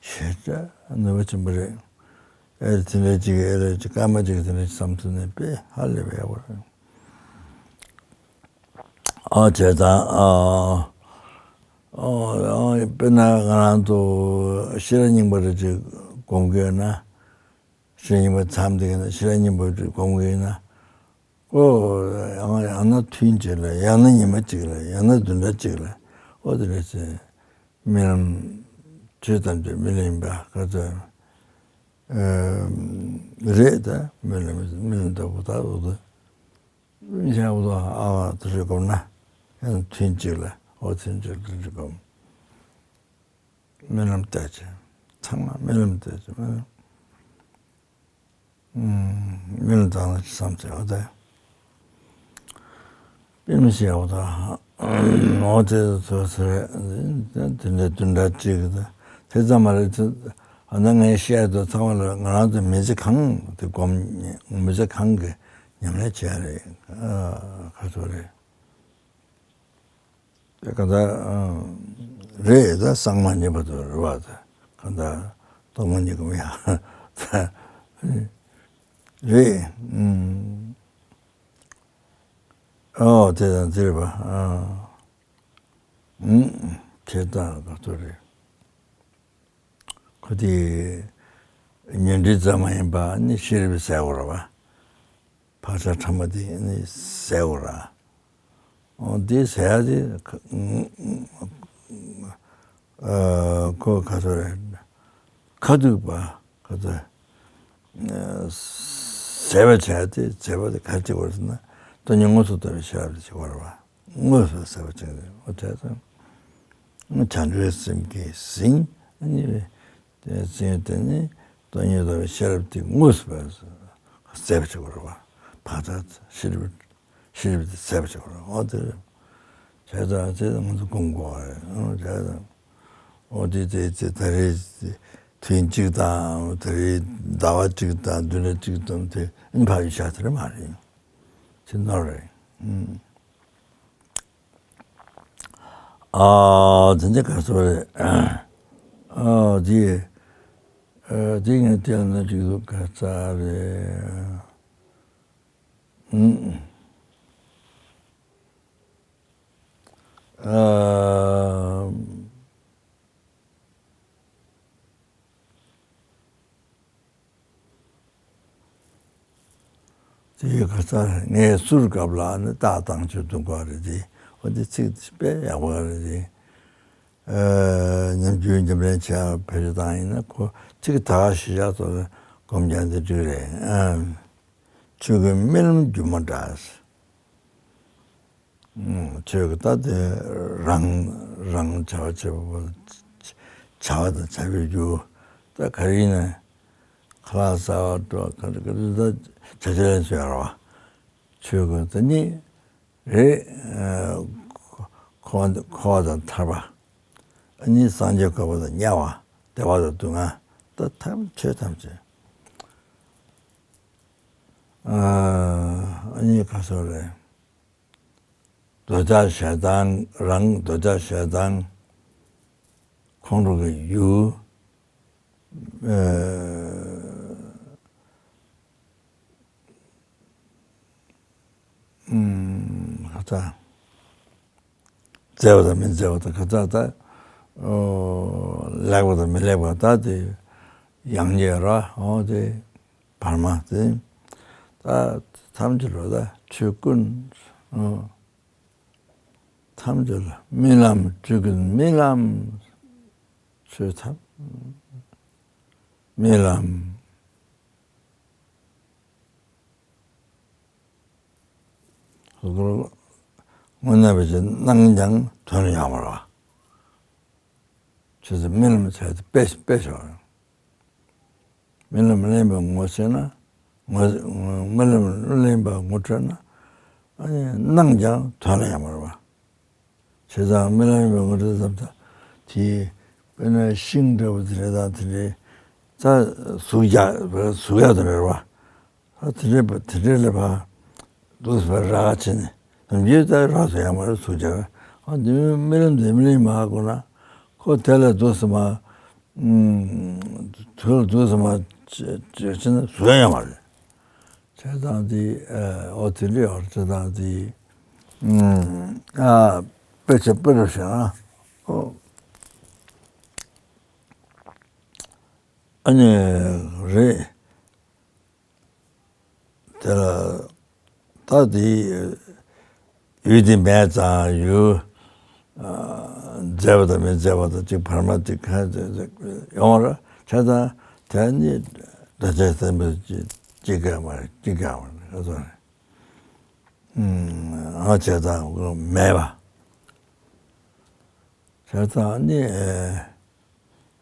ཤེས་བྱ་ནུས་པ་ཆེན་པོ་རེད། ཨེ་རེད་དེ་འདྲ་ཅིག་ཨེ་རེད་ཅིག་སྐར་མ་ཅིག་དེ་འདྲ་ཅིག་བསམ་ཐུབ་ནས་དཔེ་ཧ་ལས་པའི་ཡག་པོ་རེད། ཨ་བྱས་ཙང་ཨ། ཨ་དཔེར་ན་ང་རང་ཚོ་ཤེས་རབ་སྙིང་པོ་རེ་ཅིག་སྒོམ་གྱི་ཡོད་ན། ཤེས་རབ་སྙིང་པོ་མཚམས་འདི་ག་ན་ཤེས་རབ་སྙིང་པོ་རེ་ཅིག་སྒོམ་གྱི་ཡོད་ན། ཨོ། ཡང་ཡང་ན་ཐུན་གཅིག་ལ་ཡང་ན་ཉི་མ་གཅིག་ལ་ཡང་ན་བདུན་ཕྲག་གཅིག་ལ་ཨོ་དེ་འདྲ་བྱས། རྨི་ལམ་ཆོས་ཙམ་གྱི་རྨི་ལམ་ཡིན་པ་ག་ཚོད། ཨ། རེད་ད་རྨི་ལམ་རྨི་ལམ་ལྟ་བུ་ད་འོ་ད། མི་ཤ་བོ་ཨ་བ་དུ་རེ་གོམ་ན། ཡང་ཐུན་གཅིག་ལ་ཨོ་ཐུན་གཅིག་ལ་རེ་གོམ། རྨི་ལམ་བལྟས་ཅི། ཚང་མ་རྨི་ལམ་བལྟས་ཅི་རྨི་ལམ། རྨི་ལམ་བཏང་ན་ཅི་བསམ་ཚེ་ཨོ་ད། དཔེ་མི་ཤེས་ཨོ་ད། ཨོ་དེ་ཚོ་ཚེ་དེ་འདྲ་བདུན་ཕྲག་གཅིག་ད་དེ་ཙམ་མ་རེད་དེ། ཨ་ནི་ངས་བཤད་དུ་ཚང་མ་ལ་ང་རང་ཚོ་མི་ཚེ་གང་དེ་སྒོམ། མི་ཚེ་གང་གི་ཉམས་ལེན་བྱས་རེད། ཨ་ག་ཚོད་རེད། དེ་ག་ད་རེད། ད་སང་མ་ཉེ་བར་དུ་རེད་བ། ད་ག་ད་ཐོག་མ་ཉིད་ཀྱི་མི་ཡང་རེད། ཨོ་དེ་དང་དེ་རེད་པ། ཨ་ཨུམ་ཁྱེད་ད་ག་ཚོད་རེད། ཁོ་དེ་ཉོན་སྒྲིབ་ཙམ་མ་ཡིན་པ་ནི་ཤེས་རབ་ཟེར་དགོས་རེད་བ། བག་ཆགས་ཕྲ་མོ་དེ་ནི་ཟད་དགོས་ར། འོ་དེ་ཟད་ཡ་དེ་ཁོ་ག་ཚོད་རེད། ཁ་ཐུག་པ་ག་ཚོད། ཟད་པ་བྱས་ཏེ་ཟད་པ་དེ་ག་རེ་བྱེད་དགོས་ཟེར་ན། སྟོང་ཉིད་དངོས་སུ་རྟོགས་པའི་ཤེས་རབ་དེ་བྱེད་དགོས་རེད་བ། དངོས་སུ་ཟད་པ་བྱེད་དགོས་རེད། འོ་བྱས་ཙང་བྱང་ཆུབ་སེམས་ཀྱིས་ཟིན། ཨ་ནི་དེ་ཟིན་དེ་ནི་སྟོང་ཉིད་རྟོགས་པའི་ཤེས་རབ་དེ་དངོས་སུ་ཟད་པ་བྱེད་དགོས་རེད་བ། བག་ཆགས་ཤེས་རབ་ཤེས་རབ་དེ་ཟད་པ་བྱེད་དགོས་རེད། འོ་དེ་བྱས་ཙང་དེ་ང་ཚོ་སྒོམ་དགོས་རེད། འོ་བྱས་ཙང་། འོ་དེ་དེ་དེ་ད་རེས་དུས་གཅིག་དང་ད་རེས་ཟླ་བ་གཅིག་དང་བདུན་ཕྲག་གཅིག་ཙམ་དེ་ཨིན་ཕ་ཡུལ་ཤ་དེ་རེད་མ་རེད། ཅི་ནོར་རེད། ཨ་དེ་འདྲ་ག་ཚོད་རེད། ཨ་དེ་ཨ་དེ་ངས་བལྟས་ན་ཅིག་ཟུག་ག་ཚ་རེད། ཨ། དེ་ཡི་ག་ས་ངས་གསུར་སྐབས་ལ་ནི་རྟགས་དང་ཆོས་སྟོན་དགོས་རེད་དེ། འོ་དེ་ཚིག་དཔེ་ཡག་པོ་རེད་དེ། ཨ་ཉམས་རྒྱུན་ཉམས་ལེན་བྱས་བེད་སྤྱོད་བཏང་ཡིན་ན་ཁོ་ཚིག་ད་ག་ཤེས་བྱ་ཚོ་ལ་སྒོམ་རྒྱག་འདི་འགྲིག་རེད། ཨ། ཆོས་ཀྱི་རྨི་ལམ་སྒྱུ་མ་འདྲ། ཨུམ། ཆོས་ཀྱི་ད་དེ་རང་རང་བྱ་བ་བྱེད་པ་བྱ་བ་དང་བྱ་བའི་རྒྱུ་ད་ག་རེ་ཡིན་ན་ཁ་ལག་ཟ་བ་འགྲོ་ག་རེ་ག་རེ་ད་བྱ་བྱེད་ལས་སུ་ཡོད་རེད་བ། ཆོས་ཀྱི་ད་ནི་རེད། འཁོར་འཁོར་བ་དང་ཐར་པ། ཨ་ནི་སངས་རྒྱས་གོ་འཕང་དང་དམྱལ་བ་བདེ་བ་དང་སྡུག་བསྔལ་ད་ཐམས་ཅད་ཐམས་ཅད། ཨ་ནི་ག་སོགས་རེད། འདོད་ཆགས་ཞེ་སྡང་རང་འདོད་ཆགས་ཞེ་སྡང་ཁོང་ཁྲོ་གི་ཡུལ། ཨ་ཨུམ་ཧ་ཅང་། མཛེས་པ་དང་མི་མཛེས་པ་དང་ཁ་ཚ་ད། ཨོ། ལེགས་པ་དང་མི་ལེགས་པ་ད་དེ་ཡང་རྒྱས་ར་ཨོ་དེ་བར་མ་དེ་ད་ཐམས་ཅད་རོ་ད་ཆོས་ཀུན་ཨོ་ཐམས་ཅད་ལ་རྨི་ལམ་ཆོས་ཀུན་རྨི་ལམ་ཆོས་ཐམས་རྨི་ལམ། དངོས་གནས་པའི་ཆོས་སྣང་ཀྱང་དོན་ལ་ཡོད་མ་རེད་བ། ཆོས་ཚུལ་རྨི་ལམ་བྱས་ཏེ་དཔེ་དཔེ་ཞོག་རྨི་ལམ་གླེན་པའི་ངོ་ཤེས་ན། ངོ་རྨི་ལམ་གླེན་པ་ངོ་འཕྲོད་ན། ཨ་ནི་སྣང་ཀྱང་དོན་ལ་ཡོད་མ་རེད་བ། བྱས་ཙང་རྨི་ལམ་ཡིན་པའི་ངོ་སྤྲོད་ཙམ་དང་། དེ་དཔེར་ན་ཤིང་འདྲ་བོ་དེ་འདྲ་དང་དེ་འདྲའི་རྩྭ་ཟུག་རྒྱག་ཟུག་ཡག་དེ་འདྲ་རེད་བ། ད་དེ་འདྲའི་དེ་འདྲའི་ལ་ཕར་འདུག་སེ་ཕར་རག་ཕྱིན་ནས་ནམ་རྒྱུན་ད་རག་སོ་ཡང་མ་རེད་ཟུག་རྒྱག་ཨ་འདི་རྨི་ལམ་འདི་རྨི་ལམ་མ་གོ་ན་ཁོ་དེ་ལ་འདུག་སེ་མ་དུ་ལ་འདུག་སེ་མ་བྱས་ཕྱིན་ན་ཟུག་ཡང་མ་རེད། བྱས་ཙང་དེ་ཨ་འོ་དེ་འདྲའི་བར་བྱས་ཙང་དེ་ཨ་དཔེ་ཆ་དཔེ་རུ་བཞག་ན་ཨོ་ཨ་ནི་རེད། དེ་ལ་ད་དེ་ཡུལ་དེ་མེད་ཙང་ཡུལ་མཛེས་པ་དང་མི་མཛེས་པ་དང་གཅིག་བར་མ་དེ་ག་ཡོང་བ་རེད། བྱས་ཙང་དེ་ནི་འདོད་ཆགས་ཟེར་མི་གཅིག་གཅིག་ག་མ་རེད་གཅིག་ག་མ་རེད་ག་ཚོད་རེད། ཨ་བྱས་ཙང་མེད་པ། བྱས་ཙང་ནི་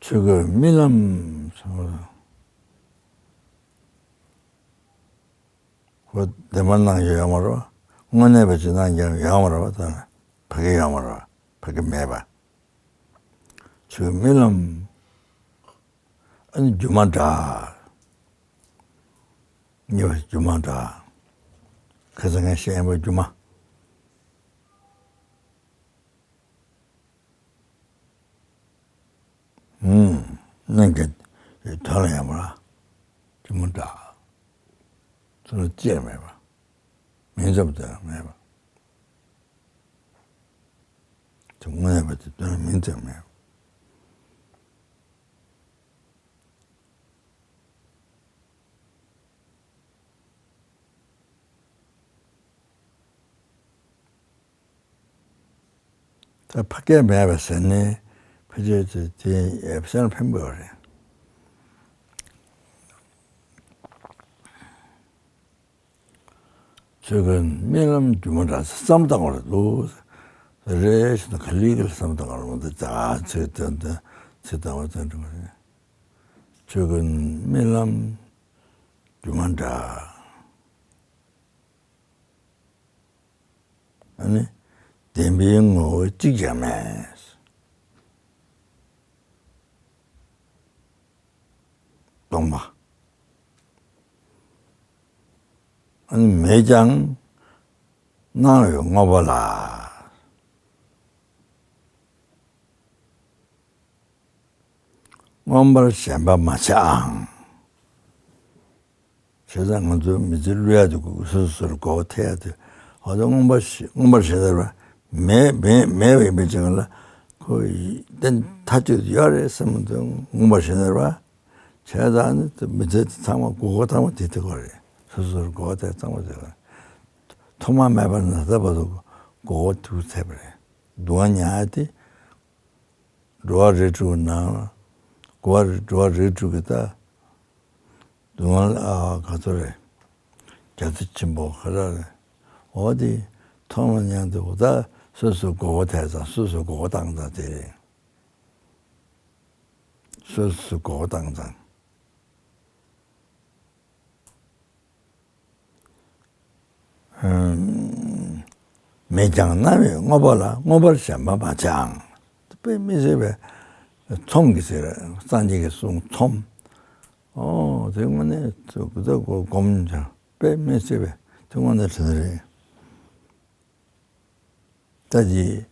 ཆོས་སྐུའི་རྨི་ལམ་སོང་། ཁོ་བདེན་པར་སྣང་རྒྱུ་ཡོད་མ་རེད་བ། དངོས་གནས་པའི་ཆོས་སྣང་རྒྱུ་ཡོད་མ་རེད་བ། ད་ཕ་གི་ཡོད་མ་རེད་བ། ཕ་གི་མེད་པ། ཆོས་རྨི་ལམ། ཨ་ནི་སྒྱུ་མ་འདྲ། གཉིས་པ་སྒྱུ་མ་འདྲ། ཁ་སང་ངས་བཤད་པ་སྒྱུ་མ། ཨུམ། སྣང་གི་དོན་ལ་ཡང་མ་ར། སྒྱུ་མ་འདྲ། ཚུར་ལ་བཅད་མེད་པ། མིང་ཙམ་དུ་མེད་པ། དེ་དངོས་ཡོད་པ་དེ་དོན་ལ་མིང་ཙམ་མེད་པ། ད་ཕ་སྐད་མེད་པ་ཟེར་ནས་ཕལ་ཆེར་དེ་དེ་ཡང་སེམས་ལ་ཕན་པོ་རེད། ཆོས་ཀུན་རྨི་ལམ་སྒྱུ་མ་འདྲ་བསམ་བཏང་བར་འདུག་རེ་ཞིག་ཏུ་ག་ལེ་ག་ལེ་བསམ་བཏང་བར་འདུག་ད་ཚེ་དེ་འདི་ཚེ་ལྟ་བ་དེ་འགྲོ་བ་རེད། ཆོས་ཀུན་རྨི་ལམ་སྒྱུ་མ་འདྲ། ཨ་ནི་བདེན་པའི་ངོ་བོ་གཅིག་ཀྱང་མེད། སྟོང་པ། ཨ་ནི་མེད་ཀྱང་སྣང་བའི་དངོས་པོ་ལ། མངོན་པར་ཞེན་པ་མ་བྱེད་ཨང་། བྱས་ཙང་ང་ཚོའི་མི་ཚེ་བསླུ་ཡ་དེ་སོ་སོ་སོར་མགོ་བོ་ཐེ་ཡ་དེ་འོ་ད་མངོན་པར་ཞེ་མངོན་པར་ཞེན་པ་མེད་མེད་མེད་པའི་མི་ཅིག་ལ་ཁོ་ཡི་གཏན་ཐག་ཆོད་ཡོད་རེད་བསམ་དུས་མངོན་པར་ཞེན་པ་བྱས་ཙང་ནི་མི་ཚེ་དེ་ཚང་མ་མགོ་སྐོར་ཚང་མ་དེ་དེ་གོ་རེད། སོ་སོ་སོར་མགོ་བོ་ཐེ་ཚང་མ་དེ་གོ་རེད། ཐོག་མ་མེད་པ་ནས་ད་བར་དུ་མགོ་སྐོར་དུ་ཚད་པ་རེད། སྡུག་བསྔལ་མྱངས་ཡ་དེ། འགྲོ་བ་རིགས་དྲུག་ནང་། འགྲོ་བ་འགྲོ་བ་རིགས་དྲུག་གི་ད། སྡུག་བསྔལ་ཨ་ག་ཚོད་རེད། རྒྱ་མཚོ་ཆེན་པོ་ག་རེ་རེད། འོ་དེ་མཐོང་བ་མྱངས་དུས་འོ་ད་སོ་སོའི་མགོ་བོ་ཐེ་ཙང་སོ་སོའི་མགོ་བོ་བཏང་ཙང་དེ་རེད། སོ་སོའི་མགོ་བོ་བཏང་ཙང་། མེད་ཀྱང་སྣང་བའི་དངོས་པོ་ལ་མངོན་པར་ཞེན་པ་མ་བྱེད་ཨང་། དཔེ་མི་སྲིད་པའི་ཚོམ་གྱི་ཟེར་སངས་རྒྱས་ཀྱི་གསུང་ཚོམ། ཨོ་དེ་དངོས་གནས་ཚོ་གི་ཚོ་གོ་སྒོམ་ཀྱང་དཔེ་མི་སྲིད་པའི་དེ་དངོས་གནས་དྲན་རེད། ད་ཅི།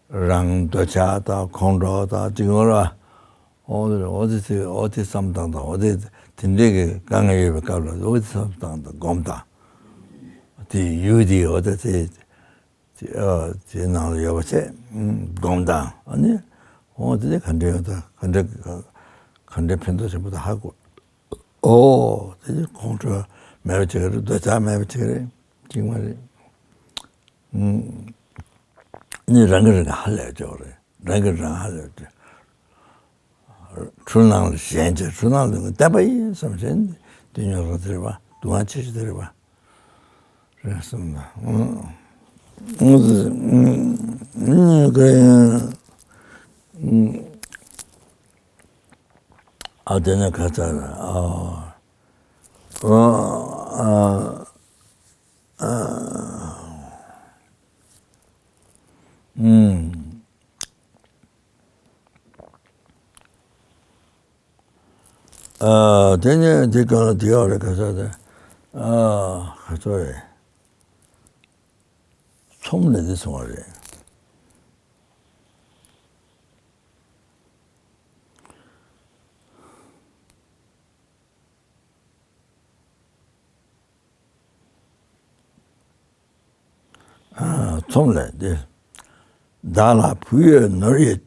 རང་འདོད་ཆགས་དང་ཁོང་ཁྲོ་དང་གཅིག་ངོ་ལ། འོ་དེ་འོ་དེ་དེ་འོ་དེ་བསམ་སྟངས་དང་འོ་དེ་དེ་འདྲའི་གི་དཀའ་ངལ་ཡོད་པའི་སྐབས་ལ་འོ་དེ་བསམ་སྟངས་དང་སྒོམ་དང་། དེ་ཡུལ་དེ་འོ་དེ་དེ་དེ་ཨ་དེ་ནང་ལ་ཡོད་པ་བྱས་སྒོམ་དང་ཨ་ནི་འོ་དེ་དེ་ག་འདྲ་ཡོད་དང་ག་འདྲ་ག་འདྲ་ཕན་ཐོགས་ཆེན་པོ་དང་ཧ་གོ། ཨོ་དེ་ཁོང་ཁྲོ་མེད་པ་བྱེད་ཀྱི་རེད། འདོད་ཆགས་མེད་པ་བྱེད་ཀྱི་རེད། གཅིག་མ་རེད། ཨུམ། ནི་རང་གིས་རང་ཧ་ལས་ཆོག་རེད། རང་གིས་རང་ཧ་ལས་ཆོག་འཁྲུལ་སྣང་ལ་ཞེན་བྱས་འཁྲུལ་སྣང་ལ་བརྟེན་པ་ཡིན་བསམ་བྱས་ནས་དེ་ཉོ་རོགས་དེ་རེད་པ། སྡུག་བསྔལ་ཆེ་ཤོས་དེ་རེད་པ། རེད་སོང་ན། ཨུམ། ཨུམ། ཨུམ། ཨུམ། ཨུམ། ཨ་དེ་ནས་ཁ་ཚ་ལ་ཨ། ཨ། ཨ། ཨ། ཨུམ། ཨ། དེ་ནས་དེ་ག་ལ་དེ་ཡོད་རེད་ག་ས་དེ། ཨ། ག་ཚོད་རེད། ཚོམ་ལས་དེ་སོང་བ་རེད། ཨ། ཚོམ་ལས་འདི། བདག་ལ་བུ་ཡོད་ནོར་ཡོད།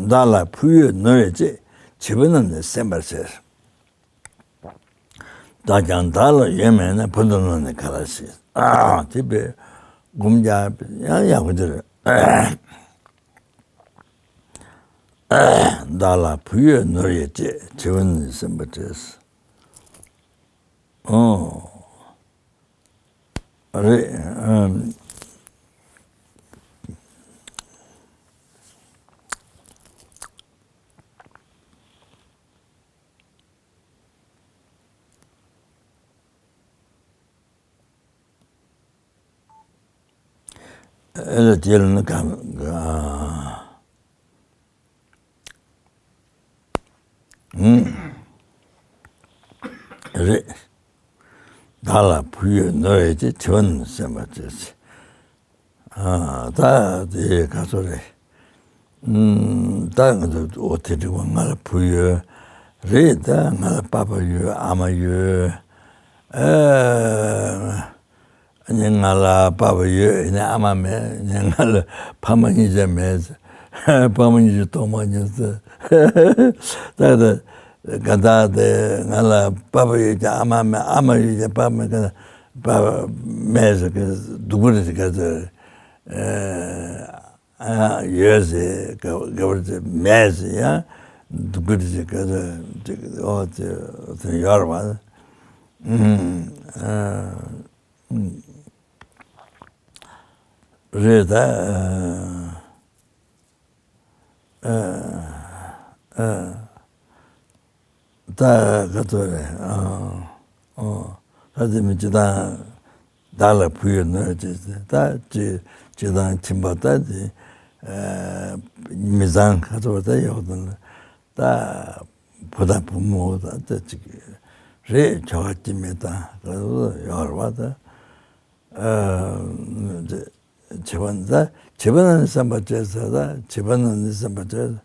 བདག་ལ་བུ་ཡོད་ནོར་ཡོད་ཅེས། བྱིས་པ་རྣམས་ནི་སེམས་པར་བྱེད། བདག་ཀྱང་བདག་ལ་ཡོད་མེད་ན། བུ་དང་ནོར་ནི་ག་ལ་སྲིད། ཨ། དེ་བས་སྒོམ་རྒྱག་ཡང་ཡག་པོ་འདི་རེད། བདག་ལ་བུ་ཡོད་ནོར་ཡོད་ཅེས། བྱིས་པ་རྣམས་ནི་སེམས་པར་བྱེད། ཨོ། རེད། ཨམ། ཨེ་ལ་དེ་ལ་ནི་གང་ག་ཨུམ། བདག་ལ་བུ་ཡོད་ནོར་ཡོད་ཅེས། བྱིས་པ་རྣམས་སེམས་པར་བྱེད། ཨ། ད་དེ་ག་ཚོད་རེད། ཨུམ། ད་ང་ཚོ་འོ་དེ་འདྲ་བ། ང་ལ་བུ་ཡོད་རེད། ད་ང་ལ་པ་ཕ་ཡོད། ཨ་མ་ཡོད། ཨ་ནི་ང་ལ་པ་ཕ་ཡོད། ཨ་ནི་ཨ་མ་མེད། ཨ་ནི་ང་ལ་ཕ་མ་གཉིས་ཆ་མེད། ཕ་མ་གཉིས་ཆ་གཏོང་མ་མྱོང་ཟེར། ད་ད་ག་ད་དེ་ང་ལ་པ་ཕ་ཡོད་ཀྱང་ཨ་མ་མེད། ཨ་མ་ཡོད་ཀྱང་པ་མེད། ག་པ་མེད་ཟེར་གི་སྡུག་པོ་རེད་ཟེར་ག་ཚོད། ཨ། ཡོད་ཟེར་ག་ག་བར་ཟེར། མེད་ཟེར་ཡང་སྡུག་གི་རེད་ཟེར་ག་ཚོད་ཅིག། ཨོ་དེ་དེ་ཡོད་རེད་པ། ཨུམ། ཨ། ཨུམ། རེད་ད། ཨ། ཨ། ཨ། ད་ག་ཚོད་རེད། ཨ། ཨོ། ད་དེ་མི་སྤྱིར་བཏང་བདག་ལ་བུ་ཡོད་ནོར་ཅེས། ད་སྤྱིར་སྤྱིར་བཏང་ཁྱིམ་པ་ད་དེ། ཨ། མི་ཚང་ག་ཚོད་ད་ཡོད་དང་། ད་བུ་དང་བུ་མོ་ད་ད་ཅིག་རེད། ཁྱོ་ག་སྐྱེ་དམན་དང་ག་ཚོད་ཡོད་རེད་པ་ད། ཨ། བྱིས་པ་ད། བྱིས་པ་རྣམས་ནི་སེམས་པར་བྱེད་ཟེར། ད་བྱིས་པ་རྣམས་ནི་སེམས་པར་བྱེད།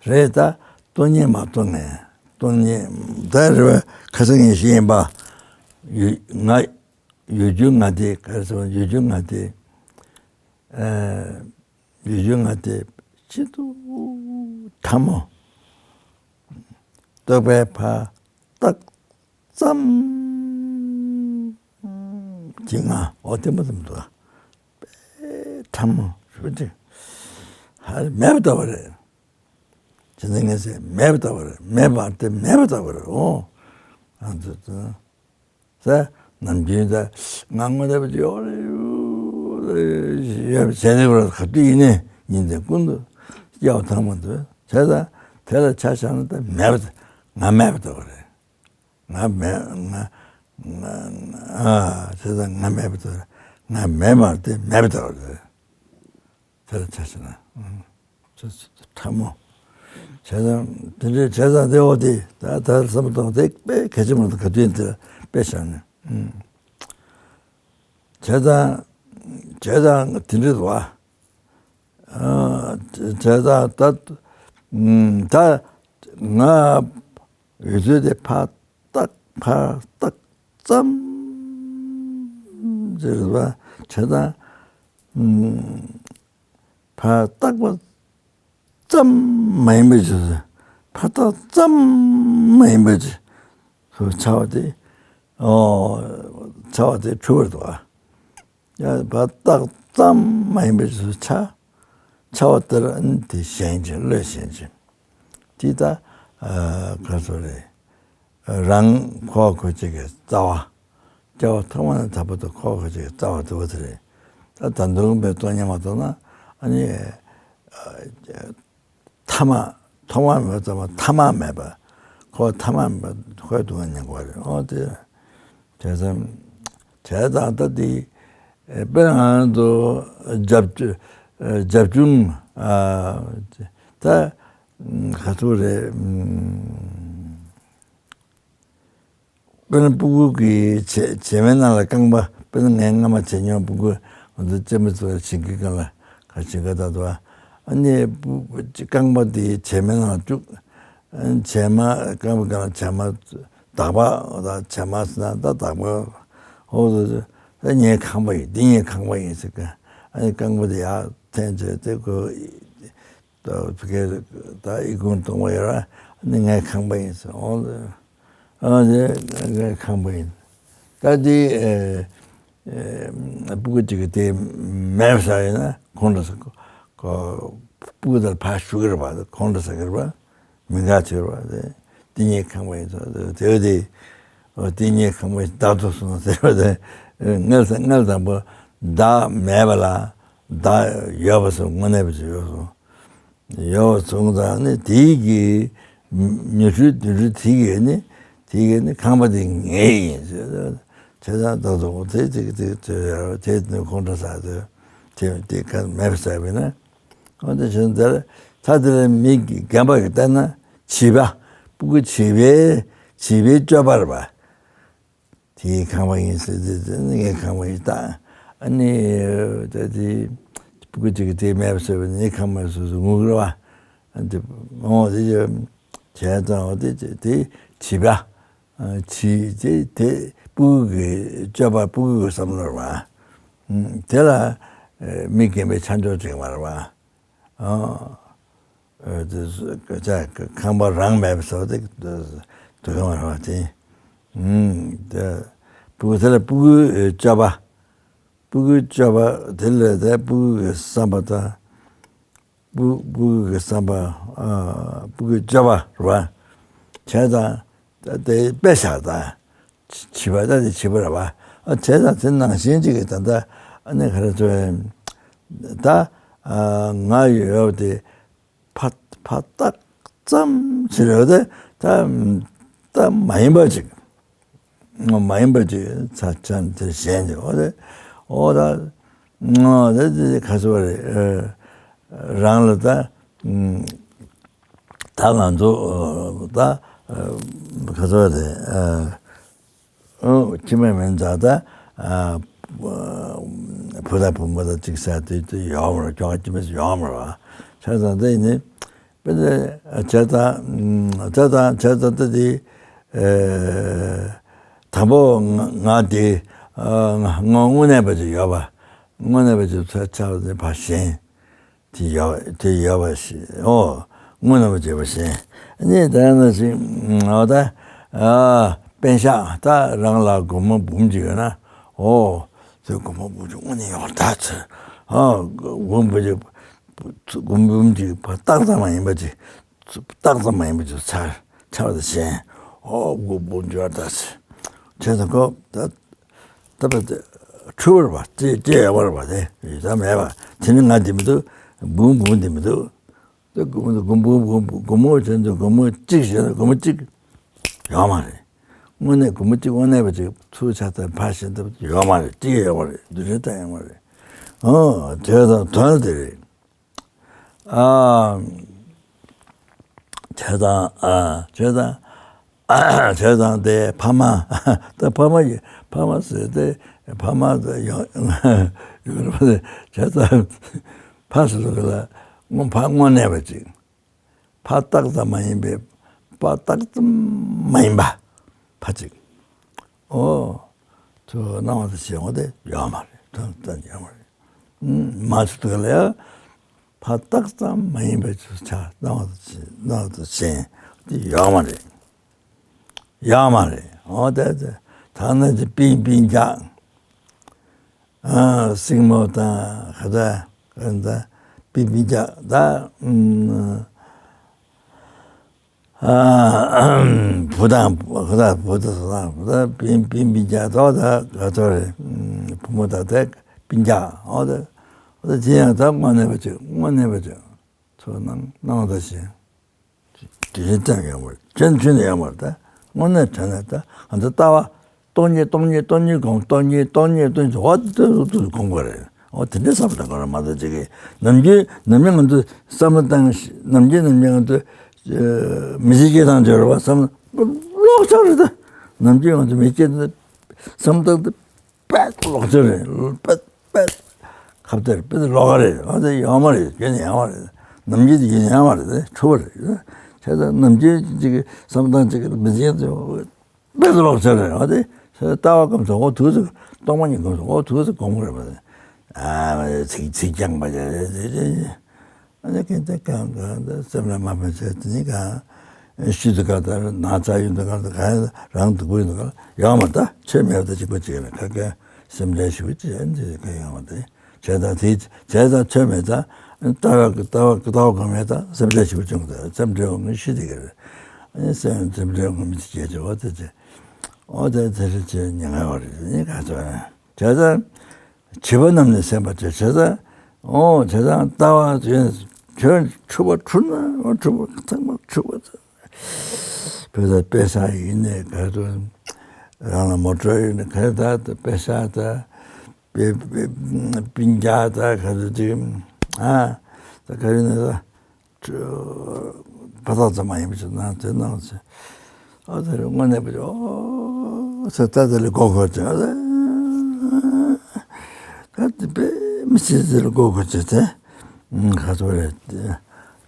རེད་ད། སྟོང་ཉིད་མ་སྟོང་ངན། སྟོང་ཉིད་ད་རེད་པ། ཁ་སང་ངས་བཤད་ཡིན་པ། ཡོད་ང་། ཡོད་རྒྱུ་ང་དེ། ག་རེ་ཟེར་བ། ཡོད་རྒྱུ་ང་དེ། ཨ། ཡོད་རྒྱུ་ང་དེ་ཤིན་ཏུ་ཕྲ་མོ། རྟོག་པས་ཕར་བཏགས་ཙམ་གྱི་ང་། འོ་དེ་མ་ཙམ་འདུག། དཔེ་ཕྲ་མོ་ཞེ་པོ་ཅིག། ཧ་ལས་མེད་པ་ལྟ་བུ་རེད། བྱས་ཙང་ངས་ཟེར་མེད་པ་ལྟ་བུ་རེད། མེད་པ་སྟེ་མེད་པ་ལྟ་བུ་རེད། འོ། ང་ཚོ་ཚོ་ཟེར། ནམ་རྒྱུན་ད་ང་དངོས་གནས་པ་ཅིག་ཡོད་རེད། ཡོད་པ་བྱས་ནས་བར་ག་དུས་ཡིན་ནའི་ཉིན་དེ་ཀུན་ཏུ་སྐྱེ་བ་ཐོག་མ་དུ། བྱས་ཙང་དེ་ལ་ཆ་བཞག་ན་ད་མེད་པ། ང་མེད་པ་ལྟ་བུ་རེད། ང་མེད། ང་ང་། ཨ། བྱས་ཙང་ང་མེད་པ་ལྟ་བུ་རེད། ང་མེད་པ་སྟེ་མེད་པ་ལྟ་བུ་རེད། དེ་ལ་ཆ་བཞག་ན། ཨང་། ཚ་ཚ་ཚ་ཕྲ་མོ། བྱས་ཙང་དེ་འདྲའི་བྱས་ཙང་དེ་འོ་དེ་ད་ད་བསམ་བློ་གཏོང་དེ་དཔེ་གལ་ཆེན་པོ་འདུག། ག་དུས་ཡིན་དེ་དཔེ་བཞག་ནས། ཨང་། བྱས་ཙང་བྱས་ཙང་དེ་འདྲའི་འདུག་ཨ། ཨ། བྱས་ཙང་ད་ད་ང་ཡོད་ཚད་དེ་ཕར་བཏགས། ཕར་བཏགས་ཙམ་ཟེར་བ་བྱས་ཙང་། ཨུམ། ཕར་བཏགས་པ་ཙམ་མ་ཡིན་པ་ཅིག། ཕར་བཏགས་ཙམ་མ་ཡིན་པ་ཅིག་ཆགས་པ་དེ། ཨོ། ཆགས་པ་དེ་འཁྲུལ་པ་རེད་འདུག་ཨ། ཡང་ཕར་བཏགས་ཙམ་མ་ཡིན་པའི་ཚུལ་ཆགས། ཆགས་པ་ལྟར་ཨ་ནི་དེ་ཞེན་ཅིང་བློས་ཞེན་ཅིང་། དེ་ད་ཨ་ག་ཚོད་རེད། རང་འཁོར་བ་འཁོར་བྱེད་ཀྱི་རྩ་བ། སྐྱེ་བ་ཐོག་མ་ནས་ད་བར་དུ་འཁོར་བ་འཁོར་བྱེད་ཀྱི་རྩ་བ་དེ་བ་དེ་རེད། ད་ད་དུང་པའི་སྟོང་ཉིད་མ་རྟོགས་ན་ཨ་ནི་ཨ་ཐ་མ། ཐོག་མ་མེད་པ་ཙམ་པ་ཐ་མ་མེད་པ། འཁོར་བ་ཐ་མ་མེད་པ་འཁོར་བའི་སྡུག་བསྔལ་མྱོང་དགོས་པ་རེད། འོ་དེ། བྱས་ཙང་། བྱས་ཙང་ད་དེ་དཔེར་ན་ང་ཚོ་རྒྱབ་རྒྱབ་ལྗོངས། ཨ། ད་ག་ཚོད་རེད། དཔེར་ན་སྤུ་གུ་གི་བྱེ་བྱེ་མའི་ནང་ལ་རྐང་པ། དཔེར་ན་ངས་སྔ་མ་བྱས་མྱོང་། སྤུ་གུ་ང་ཚོ་གཅེན་པོ་ཚོ་ཞིང་གི་སྒང་ལ་ག་ཞིང་ཁ་ད་དུ། ཨ་ནི་སྤུ་རྐང་པ་དེ་བྱེ་མའི་ནང་ལ་བཅུག། ཨ་ནི་བྱེ་མ། རྐང་པའི་སྒང་ལ་བྱེ་མ། འདག་པ། ད་བྱེ་མ་ཟེར་ན་ད་འདག་པ། འོ་ད་ངའི་ཁང་པ་ཡིན། འདི་ངའི་ཁང་པ་ཡིན་ཟེར་གི། ཨ་ནི་རྐང་པ་དེ་ཡར་འཐེན་བྱས་ཏེ་ཁོ། ད་ཕ་གིར་ད་ཨི་ཁུང་སྟོང་པ་ཡོད་ར། ཨ་ནི་ངའི་ཁང་པ་ཡིན་ཟེར། འོ་ད། ཨ་ནི་ངའི་ཁང་པ་ཡིན། ད་དེ་ཨེ་ཨེ་སྤུ་གུ་གཅིག་གིས་དེ་མེད་པ་བཟོས་ཡིན་ན་ཁོང་ཁྲོ་ཟ། ཁོ་སྤུ་གུ་དེར་ཕར་ཞུགས་ཀྱི་རེད་པ། ཁོང་ཁྲོ་ཟ་གི་རེད་པ། མི་དགའ་བྱེད་རེད་པ། དེ་དེ་ངའི་ཁང་པ་ཡིན་ཟེར། དེ་དེ་འོ་དེ་ངའི་ཁང་པ་ཡིན། བདག་ཏུ་སོང་ཟེར་བ་དེ། ཨེ་སྔར་སྔར་དང་པོ་བདག་མེད་པ་ལ་བདག་ཡོད་པ་སོང་། དངོས་གནས་པ་ཅིག་ཡོད་སོང་། ཡོད་སོང་ཙང་ནི་དེའི་གི་ཉི་ཤུ་བདུན་ཅུ་དེ་གི་ནི་དེ་གི་ནི་ཁང་པ་དེ་ངའི་ཡིན་ཟེར། བྱས་ཙང་ད་དུང་དེ་དེ་དེ་དེ་དེ་ནི་ཁོང་ཁྲོ་ཟ། དེ་དེ་དེ་ག་མེད་པ་ཟེར་བས་ན། འོ་དེ་བཞིན་དེར་ད་དེ་ལ་མི་རྒན་པ་གིས་བལྟས་ན་བྱིས་པ། སྤུ་གུ་བྱིས་པའི་བྱིས་པའི་སྤྱོད་པ་རེད་པ། དེའི་ཁང་པ་ཡིན་ཟེར་ཏེ་དེ་ནི་ངའི་ཁང་པ་ཡིན་ད། ཨ་ནི་ད་དེ་སྤུ་གུ་གཅིག་གིས་དེ་མེད་པ་བཟོས་པ་ནི་ངའི་ཁང་པ་སོ་སོ་ངུ་གི་རེད་བ། ཨ་དེ་འོ་དེ་བྱས་ཙང་འོ་དེ་དེ་བྱིས་པ། བྱིས་དེ་དེ་སྤུ་གུ་གི་སྤྱོད་པ་སྤུ་གུ་གི་བསམ་བློ་རེད་བ། དེ་ལ་མི་རྒན་པའི་ཆ་འཇོག་བྱེད་ཀྱི་མ་རེད་བ། ཨ། ཨ་དེ་ཁང་པ་རང་མེད་པ་བཟོ་དེ་དུ་གང་བ་རེད་བ་དེ། དེ་སྤུ་གུ་དེ་ལ་སྤུ་གུའི་སྤྱོད་པ། སྤུ་གུའི་སྤྱོད་པ་དེ་ལ་དེ་སྤུ་གུ་གི་བསམ་པ་དང་། སྤུ་སྤུ་གུ་གི་བསམ་པ། ཨ་སྤུ་གུའི་སྤྱོད་པ་རེད་བ། བྱས་ཙང་ད་དེ་དཔེ་བཞག་ད། བྱིས་པ་ད་དེ་བྱིས་པ་རེད་བ། ཨ་བྱས་ཙང་དེ་ནང་བཞིན་ཅིག་གི་ད་ལྟ་ཨ་ནི་ག་རེ་ཚོ་ད་ང་ཡོད་དེ་ཕ་ཕ་རྟགས་ཙམ་ཞིག་རེད་དེ་ད་ད་མ་ཡིན་པ་ཅིག་མ་ཡིན་པ་ཅིག་ཚ་ཚ་དེ་གཞན་དེ་འོ་དེ་འོ་ད་འོ་དེ་དེ་ག་ཚོད་རེད། རང་ལ་ད་ད་ང་ཚོ་ད་ག་ཚོད་རེད། ཨོ་ཅི་མེད་མིན་ཙང་ད། ཨ་བུ་དང་བུ་མོ་དང་གཅིག་ཟེར་དུས་དེ་ཡོང་མ་རེད། ཁྱོ་ག་ཅི་མེད་ཡོང་མ་རེད་བ། བྱས་ཙང་དེ་ནི་དཔེ་དེ་བྱས་ཙང་བྱས་ཙང་བྱས་ཙང་དེ་དེ་ཨེ་དང་པོ་ང་ང་དེ་ཨ་ང་དངོས་གནས་པ་ཅིག་ཡོད་པ། དངོས་གནས་པ་ཅིག་ཚོད་ཆགས་ནས་ཕར་ཞེན། དེ་ཡོད་དེ་ཡོད་པ་ཞིག་ཨོ། དངོས་རྣམ་པར་བྱས་པ་ཞིག་གཉིས་དེ་ནང་བཞིན་ཨོ་ད། ཨ་པན་ཤག་ད་རང་ལ་སྒོར་མོ་འབུམ་གཅིག་ཡོད་ན། ཨོ། དེ་སྒོར་མོ་འབུམ་གཅིག་དངོས་གནས་ཡོད་ད་ཚེ། ཨ་སྒོར་མོ་འབུམ་གཅིག་སྒོར་མོ་འབུམ་གཅིག་རྟགས་ཙམ་མ་ཡིན་པ་ཅིག་རྟགས་ཙམ་མ་ཡིན་པ་ཅིག་ཚར་ཚར་བ་དང་ཞེན། ཨོ་སྒོར་འབུམ་གཅིག་ཡོད་ད་ཚེ། བྱས་ཙང་ཁོ་ད། ད་བར་དུ་འཁྲུལ་བར་བ་ཅེས་ཅེས་ཡོད་པར་བ་དེ་ཡོད་ས་མེད་པ་དེ་ནི་ང་འདི་མི་འདུག་འབུམ་འབུམ་འདི་མི་འདུག་དེ་འབུམ་འབུམ་འབུམ་འབུམ་སྒོར་མོ་བྱས་འདུག་སྒོར་མོ་གཅིག་བྱས་ན་སྒོར་མོ་གཅིག་ཡོད་མ་རེད། དངོས་གནས་སྒོར་མོ་གཅིག་དངོས་གནས་པ་ཅིག་ཚུར་ཆ་ཚང་ཕར་ཞིག་འདུག་ཡོད་མ་རེད། གཅིག་ཡོད་མ་རེད། འདི་རེད་ད་ཡོད་མ་རེད། ཨོ་དེ་དང་དོན་དེ་རེད། ཨ། བྱས་ཙང་ཨ་བྱས་ཙང་ཨ་བྱས་ཙང་དེ་ཕ་མ་ད་ཕ་མ་ཡི་ཕ་མ་ཟེར་ཏེ་ཕ་མ་དེ་ཡོང་ཡོང་རེད་པ། བྱས་ཙང་ཕ་ཟེར་ལ་དངོས་ཕ་དངོས་གནས་པ་ཅིག་ཕ་རྟགས་ཙམ་མ་ཡིན་པའི་ཕ་རྟགས་ཙམ་མ་ཡིན་པ་ཕ་ཅིག་ཨོ། ཚོ་སྣང་བ་དང་ཞེན་པ་དེ་ཡོད་མ་རེད། ད་ད་ཡོད་མ་རེད། མ་ཚུགས་དུས་ལ་ཡང་ཕ་རྟགས་ཙམ་མ་ཡིན་པའི་ཚུལ་ཆ་སྣང་བ་དང་ཞེན་སྣང་བ་དང་ཞེན་དེ་ཡོད་མ་རེད། ཡོད་མ་རེད། འོ་དེ་དེ་ཐ་ན་དེ་པིན་པིན་རྒྱག་ཨ་སྲིང་མོ་དང་ཁ་ད་ཁ་ད་པིན་པིན་རྒྱག་ད། ཨ་བུ་དང་བུ་དང་བུ་དང་བུ་དང་པིན་པིན་པིན་རྒྱག་ཏོ་ད་ག་ཏོ་རེད། བུ་མོ་དང་དེ་པིན་རྒྱག་ཨོ་དེ་ཨོ་དེ་དེ་ཡང་ད་དངོས་གནས་པ་ཅིག་དངོས་གནས་པ་ཅིག་ཚོ་སྣང་སྣང་བ་དང་ཞེན། དེ་རིང་ཙམ་ཡོད་མ་རེད། ཁྱོད་ཁྱོད་ནས་ཡོད་མ་རེད། ད་དངོས་གནས་དྲན་ནས་ད་ང་ཚོ་ལྟ་བ། སྟོང་ཉིད་སྟོང་ཉིད་སྟོང་ཉིད་སྒོམ། སྟོང་ཉིད་སྟོང་ཉིད་སྟོང་ཉིད་འོ་དེ་ཚོ་དེ་ཚོ་སྒོམ་དགོས་རེད། འོ་དེ་འདྲའི་བསམ་བློ་གཏོང་དགོས་རེད། མ་གཏོགས་ཅིག་གིས་ནམ་རྒྱུན་ནམ་རྒྱུན་ང་ཚོ་བསམ་བློ་བཏང་ནམ་རྒྱུན་ནམ་རྒྱུན་ང་ཚོ་མི་ཚེ་སྐྱེལ་སྟངས་བརྗོད་རེད་བ། བསམ་བློ་ལོག་ཆགས་རེད། ད་ནམ་རྒྱུན་ང་ཚོ་མི་སྐྱེལ་ད་བསམ་བཏང་ད་པད་ལོག་ཆགས་རེད། པད་པད་ཁ་བརྡ་རེད། པད་ལོག་ག་རེད། འོ་དེ་ཡོད་མ་རེད། རྒྱུན་ནས་ཡོད་མ་རེད། ནམ་རྒྱུན་དེ་རྒྱུན་ནས་ཡོད་མ་རེད། དེ་འཁྲུལ་པ་རེད། བྱས་ཙང་ནམ་རྒྱུན་ཅིག་གིས་བསམ་བཏང་ཅིག་གིས་མི་ཚེ་སྐྱེལ་ད། དཔེ་ལོག་ཆ་རེད། འོ་དེ་ལྟ་བ་སྒོམ་ཚུལ་འོ་དུས་སུ་སྟོང་པ་ཉིད་སྒོམ་ཚུལ་འོ་དུས་སུ་སྒོམ་དགོས་རེད་པ། ཨ་ཚིག་ཚིག་རྐྱང་པ་རེད། ཨ་ནི་ཁྱེད་ཚོ་གང་གང་དུ་སེམས་ལ་མ་ཕན་ཚེ་དེ་ནི་གང་ཤི་དུས་གང་ལྟར་ན་ཚ་ཡོད་དུས་གང་ལྟར་གང་རང་སྡུག་པོ་ཡོད་དུས་གང་ཡོད་མ་རེད། ད་ཆོས་མེད་པ་ད་གཅིག་པ་གཅིག་རེད། ཁ་ཁ་སེམས་ཁྲལ་ཞུ་ཅི་ཨ་ནི་གང་ཡོད་མ་རེད། བྱས་ཙང་དེ་བྱས་ཙང་ཆོས་མེད་ཙང་ལྟ་བ་ལྟ་བ་ལྟ་བ་གང་མེད་ཙང་སེམས་ཁྲལ་ཞིག་བྱུང་དང་སེམས་ཁྲལ་འོང་ངེས་ཤི་དེ་གར་སེམས་སེམས་ཁྲལ་འོང་མི་ཅི་བྱེད་ཅི་འོ་དེ་ཅི་འོ་དེ་དེ་རེ་ཅི་ཉེ་ང་བ་རེད། ཉེ་ག་ཚོད་བྱས་ཙང་བྱིས་པ་རྣམས་ནི་སེམས་པ་ཆེ། བྱས་ཙང་འོ་བྱས་ཙང་ལྟ་བ་ཅི་ཁྱོད་འཁྲུལ་པ་འཁྲུལ་ན་འཁྲུལ་པ་ཚང་མ་འཁྲུལ་པ་ཚང་། བོད་ལ་དཔེ་ཆ་ཡིན་ནའི་ག་རེ་རང་ལ་མོ་ཊ་ཡིན་ནའི་ག་རེ་ད་དཔེ་ཆ་ད་དཔེ་དཔེ་དཔེ་རྒྱག་ད་ག་རེ་ཅིག་ཨ་ད་ག་རེ་ནས་ད་ཕ་ཐག་ཙམ་མ་ཡིན་པ་ཅིག་ན་དེ་ནང་ཚེ་ཨ་ད་རེ་དངོས་གནས་པ་ཅིག་ཨོ་ ཟེར། ད་དེ་ལ་མགོ་འཁོར་ཅིག་ད་དེ་དཔེ་མི་སྲིད་ཟེར་མགོ་འཁོར་ཅིག་དེ། ཁ་ཚོ་རེད།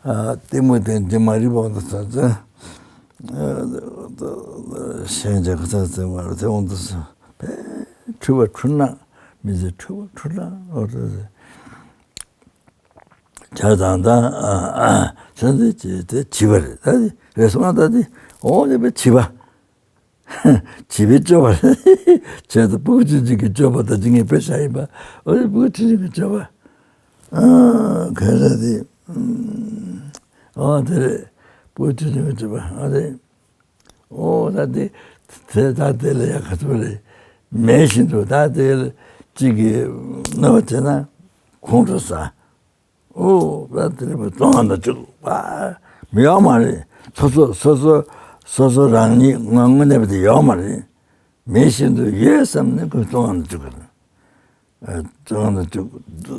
ལྟད་མོ་དེ་འདི་མ་རིག་པ་འདུག་ཟེར་ཏེ། ཤན་ཅག་གི་ཚ་ཚ་མ་རེད་དེ་འོང་དུ་སོང་། དཔེ་འཁྲུལ་བ་འཁྲུལ་སྣང་མི་ཚེ་འཁྲུལ་བ་འཁྲུལ་སྣང་འོ་དེ་ཟེར། བྱས་ཙང་ད་ཨ་ཨ་ཚེ་འདི་ཅི་དེ་བྱིས་པ་རེད། ད་དེ་རེད་སོང་ད་དེ་འོ་དེ་དཔེ་བྱིས་པ། བྱིས་པའི་སྤྱོད་པ་རེད། བྱས་ཙང་སྤུ་གུ་ཆུང་ཆུང་གི་སྤྱོད་པ་ད་ཅི་ངས་དཔེ་བཞག་ཡིན་པ། འོ་དེ་སྤུ་གུ་ཆུང་ཆུང་གི་སྤྱོད་པ། ཨ་ག་རེ་དེ་འོ་དེ་རེད། སྤུ་གུ་ཆུང་ཆུང་གི་སྤྱོད་པ་འོ་དེ། ཨོ་ད་དེ་དེ་ད་དེ་ལ་ཡ་ག་ཚོད་རེད། མེད་བཞིན་དུ་ད་དེ་ལ་གཅིག་གིས་གནོད་པ་བྱས་ན་ཁོང་ཁྲོ་ཟ། ཨོ་ད་དེ་ལ་བཙོང་བ་ན་བཅུག་པ་མི་ཡོང་མ་རེད། སོ་སོ་སོ་སོ་སོ་སོ་རང་ཉིད་ངོ་དངོས་གནས་པ་དེ་ཡོང་མ་རེད། མེད་བཞིན་དུ་ཡོད་བསམ་ནས་ཁོས་བཙོང་བ་ན་བཅུག་གི་རེད། ཨ་བཙོང་ན་བཅུག་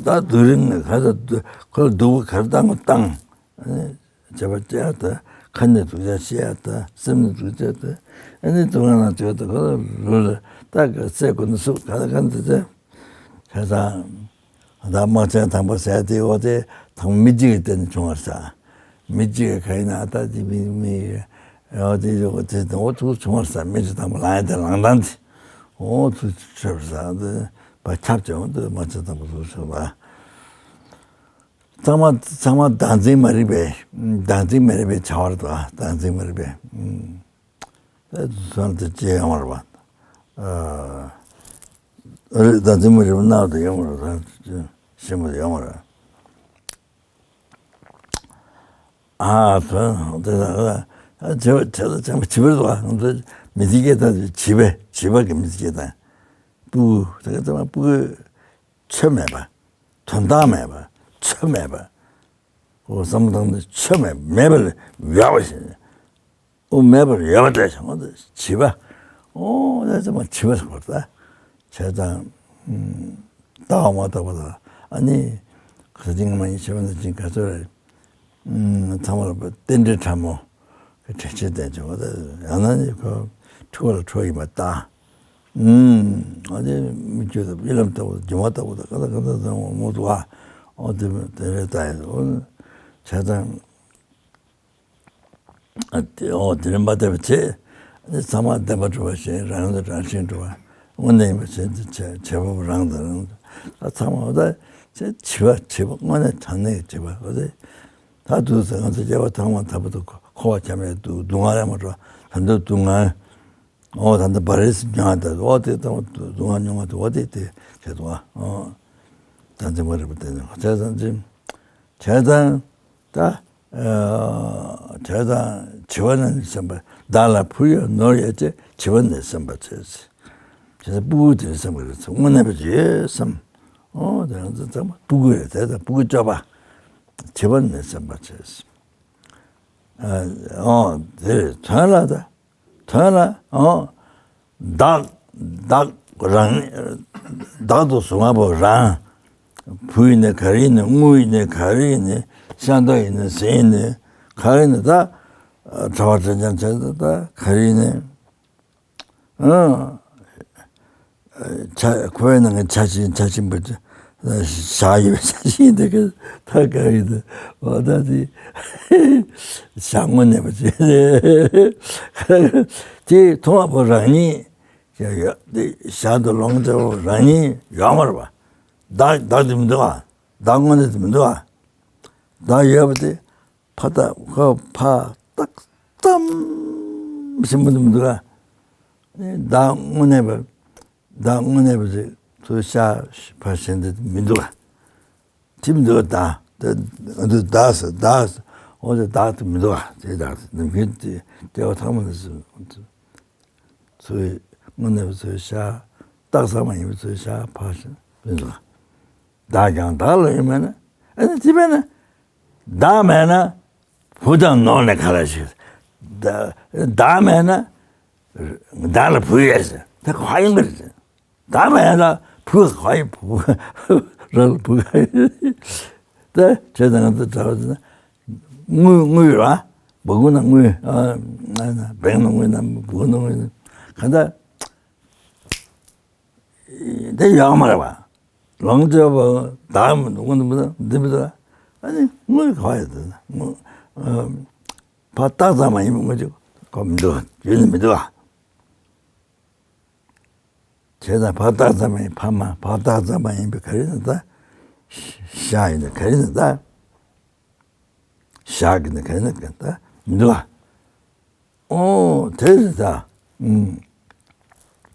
ད་དུས་རིང་ནས་ག་ཚོད་ཁོ་ལ་སྡུག་པོ་ག་རེ་བཏང་དགོས་བཏང་། ཨ་ནི་བྱས་པ་བྱས་ད་ཁ་ནས་སྡུག་ཅག་བཤད་ཡ་ད་སེམས་ནས་སྡུག་ཅག་ད་ཨ་ནི་སྡུག་ན་ན་བཅུག་ད་ཁོ་ལ་ལུས་ལ་ད་ག་ཚད་དགོས་ན་སུ་ག་ལ་ག་འདི་ཚད་བྱས་ཙང་། ད་དམག་ཆེན་དང་པོ་ཟེར་དེ་འོ་དེ་དང་མི་གཅིག་གི་སྟེང་ནས་བྱུང་བར་ས། མི་གཅིག་གི་ག་ཡིན་ན་ད་དེ་མི་མི་འོ་དེ་འོ་དེ་འོ་ཐུག་བྱུང་བར་ས། མི་གཅིག་དང་པོ་ལངས་ཡ་དེ་ལངས་སྟངས་དེ་འོ་ཐུག་ཆོད་པར་ས་དེ་བ་ཁྱབ་ཀྱང་དེ་དམག་ཆེན་དང་པོ་ཐུག་ཆོད་པ། ཚང་མ་ཚང་མ་བདག་འཛིན་མ་རིག་པའི་བདག་འཛིན་མ་རིག་པའི་བྱ་བ་རེད་དོ། བདག་འཛིན་མ་རིག་པའི་ཨ་ཟོན་དེ་ཅི་ཡོང་བར་བ། ཨ་རེད། བདག་འཛིན་མ་རིག་པའི་སྣང་དུ་ཡོང་བར་བ། ཤེས་མ་ཡོང་བར་ཨ་ཟོན་དེ་ལ་ཨ་བྱེད་པ་བྱེད་ལ་བྱེད་པ་བྱེད་པར་བ། མི་ཚེ་སྐྱེལ་སྟངས་བྱིས་པའི་བྱིས་པ་གི་མི་ཚེ་སྐྱེལ་སྟངས་སྤུ་གུ་དེ་ག་ཚང་མ་སྤུ་གུ་ཆོ་མེད་པ། དོན་དག་མེད་པ། ཆོ་མེད་པ། ཨོ་བསམ་བློ་བཏང་ནས་ཆོ་མེད་མེད་པ་ལ་ཡོད་པ་ཞིག་ཨོ་མེད་པར་ཡོད་པ་འདྲ་ཞིག་འོ་དེ་བྱིས་པ། ཨོ་དེ་ཚང་མ་བྱིས་པ་ཟེར་བ་རེད། བྱས་ཙང་ལྟ་བ་མ་དག་པ་དང་ཨ་ནི་ག་ཚོད་ཅིག་མ་ཡིན་བྱིས་པ་འདི་ཅིག་ག་ཚོད་རེད། ཚང་མ་ལ་རྟེན་འབྲེལ་ཕྲ་མོ་གི་དྲན་ཤེས་ལྡན་ཅིག་འོ་དེ་ཡང་ན་ནི་ཁོ་འཁྲུལ་བ་ལ་འཁྲུལ་ཡིན་པ་ལྟ། ཨུམ། ཨ་ནི་མི་ཁྱོད་དང་རྨི་ལམ་ལྟ་བུ་སྒྱུ་མ་ལྟ་བུ་དང་ག་ལ་ག་ལ་དང་མོ་འདུག་ཨ། ཨོ་དེ་དེ་རེད་ད་ཡིན་ཨོ། བྱས་ཙང་ཨ་དེ་ཨོ་དེ་རིམ་པ་བལྟས་པ་བྱས། ཨ་ནི་ཚང་མ་བདེན་པར་གྲུབ་པ་ཞེས་རང་དང་རང་བཞིན་གྲུབ་པ་དངོས་གནས་ཡིན་པ་བྱས་ཏེ་བྱས་བྱས་པ་རང་དང་རང་དང་ཚང་མ་ད་བྱས་བྱིས་པ་བྱིས་པ་དངོས་གནས་དྲང་གནས་ཀྱི་བྱིས་པ་ཨོ་དེ། ད་དུས་ཚོད་ང་ཚོ་སྐྱེ་བ་ཐོག་མ་དང་པོ་དུ་འཁོར་བ་འཁྱམས་ཡས་འདུག་སྡུག་བསྔལ་ཡང་མ་འགྲོ་ད་འདི་སྡུག་བསྔལ། ཨོ་ད་ལྟ་བ་རེས་མྱོང་ད་ཨོ་དེ་ལྟ་བུ་སྡུག་བསྔལ་མྱོང་བ་དེ་ཨོ་དེ་དེ་བྱེད་དུ་ཨོ། ད་འཛིན་པ་རིག་པ་དེ་ནི་བྱས་ཙང་འཛིན། བྱས་ཙང་ད་བྱས་ཙང་བྱིས་པ་ནི་སེམས་པ་བདག་ལ་བུ་ཡོད་ནོར་ཡོད་ཅེས་བྱིས་པ་ནི་སེམས་པ་བྱས། བྱས་ཙང་སྤུ་གུ་དེ་ནི་སེམས་པ་རེད་ཚེ་དངོས་གནས་པ་ཡོད་བསམ། ཨོ་དེ་རང་ཚོ་ཚང་མ་སྤུ་གུ་རེད་དེ་ད་སྤུ་གུ་སྤྱོད་པ། བྱིས་པ་ནི་སེམས་པ་བྱས། ཨོ་དེ་རེད་དོན་ལ་ད། དོན་ལ་ཨོ། བདག་བདག་རང་བདག་ཏུ་བཟུང་བ་པོ་རང་། བུ་ཡིན་ནའི་ག་རེ་ཡིན་ནའི་དངུལ་ཡིན་ནའི་ག་རེ་ཡིན་ནའི་ཤ་མདོག་ཡིན་ནའི་ཟས་ཡིན་ནའི་ག་རེ་ཡིན་ནའི་ད། གྲྭ་བ་དྲན་ཅང་བྱས་ད་ག་རེ་ཡིན་ནའི། ཨང་། ཆ་ཁོའི་ནང་གི་ཆ་ཆེན་ཆ་ཆེན་པོ་དེ་བཞག་ཡོད་པའི་ཆ་ཆེན་དེ་ག་ད་ག་ཡིན་དུ་འོ་ད་དེ་བཞག་དངོས་གནས་པ་ཅིག་རེད། དེ་མཐོང་བ་པོ་རང་ཉིད་ཡོད་ཡོད་དེ་བཞག་ཏུ་ལོངས་སྤྱོད་པོ་རང་ཉིད་ཡོད་མ་རེད་པ། བདག་བདག་དེ་མི་འདུག་ཨ། བདག་དངོས་གནས་དེ་མི་འདུག་ཨ། བདག་ཡོད་པ་དེ། ཕ་ད་ཁོ་ཕ་རྟགས་ཙམ་ཞིག་མི་འདུག་མི་འདུག་ག་བདག་དངོས་གནས་པ་བདག་དངོས་གནས་པ་ཞིག་ཚུར་ཤ་ཕ་གཞན་དེ་མི་འདུག་ག་དེ་མི་འདུག་ག་བདག་དེ་ང་ཚོས་བདག་ཟེར་བདག་ཟེར་འོ་དེ་བདག་དེ་མི་འདུག་ག་དེ་བདག་དེ་ནམ་རྒྱུན་དེ་སྐྱེ་བ་ཐོག་མ་ནས་ཚུར་དངོས་གནས་པ་ཚུར་ཤ་རྟགས་ཙམ་མ་ཡིན་པ་ཚུར་ཤ་ཕ་གཞན་མི་འདུག་ག་བདག་ཀྱང་བདག་ལ་ཡོད་མེད་ན་ཨ་ནི་དེ་མེད་ན། བདག་མེད་ན་བུ་དང་ནོར་ནི་ག་ལ་ཞིག་བདག་བདག་མེད་ན་བདག་ལ་བུ་ཡོད་ཟེར་དེ་ག་ཡིན་པ་རེད། བདག་མེད་ན་བུ་ག་ཡིན་བུ་རང་ལ་བུ་ག་ཡིན། དེ་བྱས་ཙང་ང་ཚོ་གྲྭ་བ་ཚོ་ན་དངུལ་དངུལ་ར་སྦུ་གུ་ན་དངུལ་ཨ་ན་བེང་ན་དངུལ་ན་སྦུ་གུ་ན་དངུལ་གང་ལྟར། དེ་ཡོད་མ་རེད་པ། ལོངས་སྤྱོད་པ་བདག་མི་འདུག་དངོས་མི་འདུག་འདི་མི་འདུག་ཨ་ནི་དངོས་ག་ཡོད་དེ་དངོས། ཕར་བཏགས་ཙམ་མ་ཡིན་པ་དངོས་གཅིག་གོ་མི་འདུག་ཡོད་ནི་མི་འདུག་ཨ། བྱས་ཙང་ཕར་བཏགས་ཙམ་མ་ཡིན་ཕ་མ་ཕར་བཏགས་ཙམ་མ་ཡིན་པའི་ག་རེ་ན་ད། ཤ་ཡིན་ན་ག་རེ་ན་ད། ཞག་གི་ནི་ག་ནི་ག་ད་མི་འདུག་ཨ། ཨོ་དེ་རེད་ད། ཨུམ།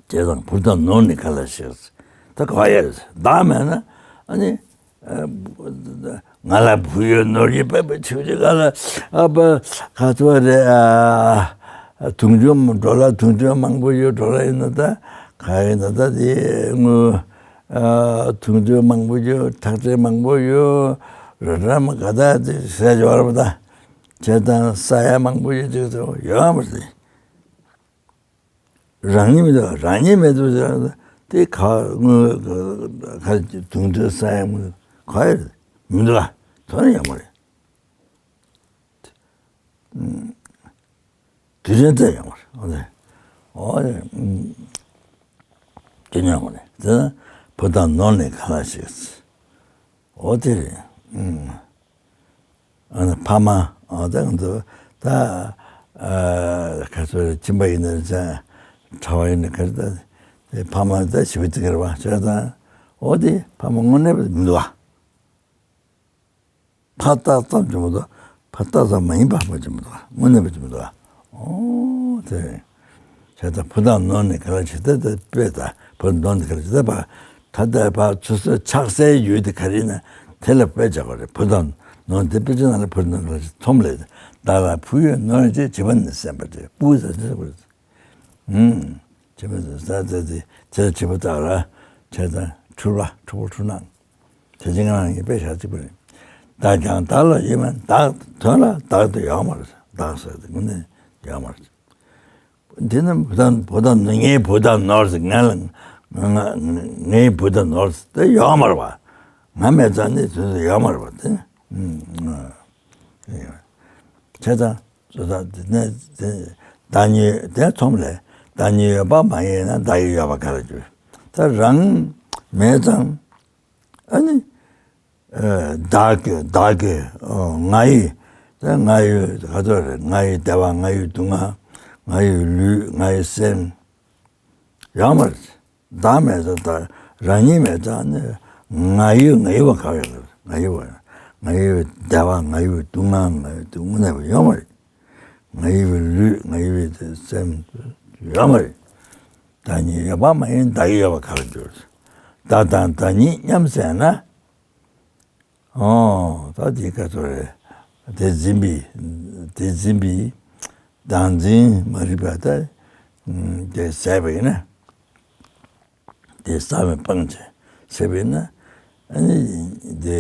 བྱས་ཙང་བུ་དང་ནོར་ནི་ག་ལ་ཞིག་ད་ག་ཡ་རེད་བདག་མེད་ན་ཨ་ནི། ང་ལ་བུ་ཡོད་ནོར་ཡོད་པ་པ་ཆུ་ཆུ་ག་ལ་ཨ་པ་ག་ཚོད་རེད་ཨ། དུང་ཆུ་འགྲོ་ལ་དུང་ཆུ་མང་པོ་ཡོད་འགྲོ་ལ་ཡིན་ན་ད་ག་ཡིན་ན་ད་དེ་དངུལ། ཨ། དུང་ཆུ་མང་པོ་ཡོད། ཐག་ཆེ་མང་པོ་ཡོད། ར་ར་མ་ག་ད་དེ་ཟས་འབྱོར་བ་ད། བྱས་ཙང་ས་ཡ་མང་པོ་ཡོད་ཅིག་ཚོ་ཡོད་མ་རེད། རང་ཉིད་མི་འདུག་རང་ཉིད་མེད་དུ་ཟེར་དེ་ག་དངུལ་ག་དུང་ཆུ་ས་ཡ་མི་ག་ཡོད་མི་འདུག་ཨ། དོན་ཡོད་མ་རེད། དུས་ཆེན་ཚད་ཡོང་བ་རེད། འོ་དེ། དེ་ཉོན་མོངས་ནི་དེ་བུ་དང་ནོར་ནི་ག་ལ་ཞིག་འོ་དེ་རེད། ཨ་ནི་ཕ་མ་འོ་དེ་ང་ཚོ་ད་ག་ཚོད་རེད། ཁྱིམ་པ་ཡིན་ན་རེད། ཚ་གྲྭ་བ་ཡིན་ན་ག་རེ་ད་དེ་ཕ་མ་ད་ཞི་བ་ཙི་ག་རེད་བ་བྱས་ཙང་འོ་དེ་ཕ་མ་དངོས་གནས་མི་འདུག་བ། ཕར་བཏགས་ཙམ་གྱི་མི་འདུག་ཕར་བཏགས་ཙམ་མ་ཡིན་པ་ཧ་གོ་གི་མི་འདུག་དངོས་གནས་པ་གི་མི་འདུག་ཨོ་དེ། བྱས་ཙང་བུ་དང་ནོར་ནི་ག་ལ་ཇི་ལྟར་དེ་དཔེ་ད་བུ་དང་ནོར་ནི་ག་ལ་ཇི་ལྟར་བ། ད་ལྟ་བ་ཚུར་སོ་ཆགས་སའི་ཡུལ་དེ་ག་རེ་ཡིན་ན་དེ་ལ་དཔེ་བྱ་དགོས་རེད། བུ་དང་ནོར་དེ་དཔེ་ཆ་ནང་ལ་བུ་དང་ནོར་ག་ལ་ཇི་ཚོམ་ལས་བདག་ལ་བུ་ཡོད་ནོར་ཡོད་ཅེས་བྱིས་པ་ནི་སེམས་པ་སྟེ་སྤུ་ཟེར་དེ་དགོས་རེད། ཨུམ། བྱེད་པ་ཟ་ཟ་ཟ་ཟ་བྱེད་པ་དག་ར་བྱས་ཙང་འཁྲུལ་པ་འཁྲུལ་པ་འཁྲུལ་སྣང་། དེ་བཞིན་ང་རང་གི་དཔེ་བཞག་གཅིག་པུ་རེད། བདག་ཀྱང་བདག་ལ་ཡོད་མེད་བདག་དོན་ལ་བདག་ཏུ་ཡོད་མ་རེད། བདག་ཟེར་དེ་དངོས་གནས་ཡོད་མ་རེད། དེ་ནི་བུ་དང་བུ་དང་ངའི་བུ་དང་ནོར་ཟེར་ང་ལ་ང་ང་ངའི་བུ་དང་ནོར་ཟེར་དེ་ཡོད་མ་རེད་པ། ང་མེད་ཙང་ནི་དེ་ཚོ་ཡོད་མ་རེད་པ་དེ། ཨུམ། བྱས་ཙང་། བདག་ཉིད་དེ་ཚོམ་ལས་བདག་ཉིད་ཡོད་པ་མ་ཡིན་ན་བདག་གི་ཡོད་པ་ག་ལ་འགྱུར། ད་རང་མེད་ཙང་ཨ་ནི་བདག་གི་བདག་གི་ང་ཡི་ད་ང་ཡི་ག་ཚོད་རེད། ང་ཡི་བདེ་བ་ང་ཡི་སྡུག་བསྔལ་ང་ཡི་ལུས་ང་ཡི་སེམས་ཡོད་མ་རེད། བདག་མེད་ཙང་ད་རང་ཉིད་མེད་ཙང་ནི་ང་ཡི་ང་ཡི་བ་ག་ཡོད་རེད། ང་ཡི་བ་ང་ཡི་བའི་བདེ་བ་ང་ཡི་བའི་སྡུག་བསྔལ་ང་ཡི་སྡུག་བསྔལ་ཡོད་མ་རེད། ང་ཡི་བའི་ལུས་ང་ཡི་བའི་སེམས་ཡོད་མ་རེད། བདག་ཉིད་ཡོད་པ་མ་ཡིན་བདག་གི་ཡོད་པ་ག་ལ་འགྱུར། བདག་དང་བདག་ཉིད་མཉམ་ཟད་ན། ཨོ་ད་དེ་ག་ཚོད་རེད། དེ་འཛིན་པའི་དེ་འཛིན་པའི་བདག་འཛིན་མ་རིག་པ་ད་དེ་ཟད་པ་ཡིན་ན། དེ་བསམ་པས་སྤངས་བྱས་ཟད་པ་ཡིན་ན། ཨ་ནི་དེ་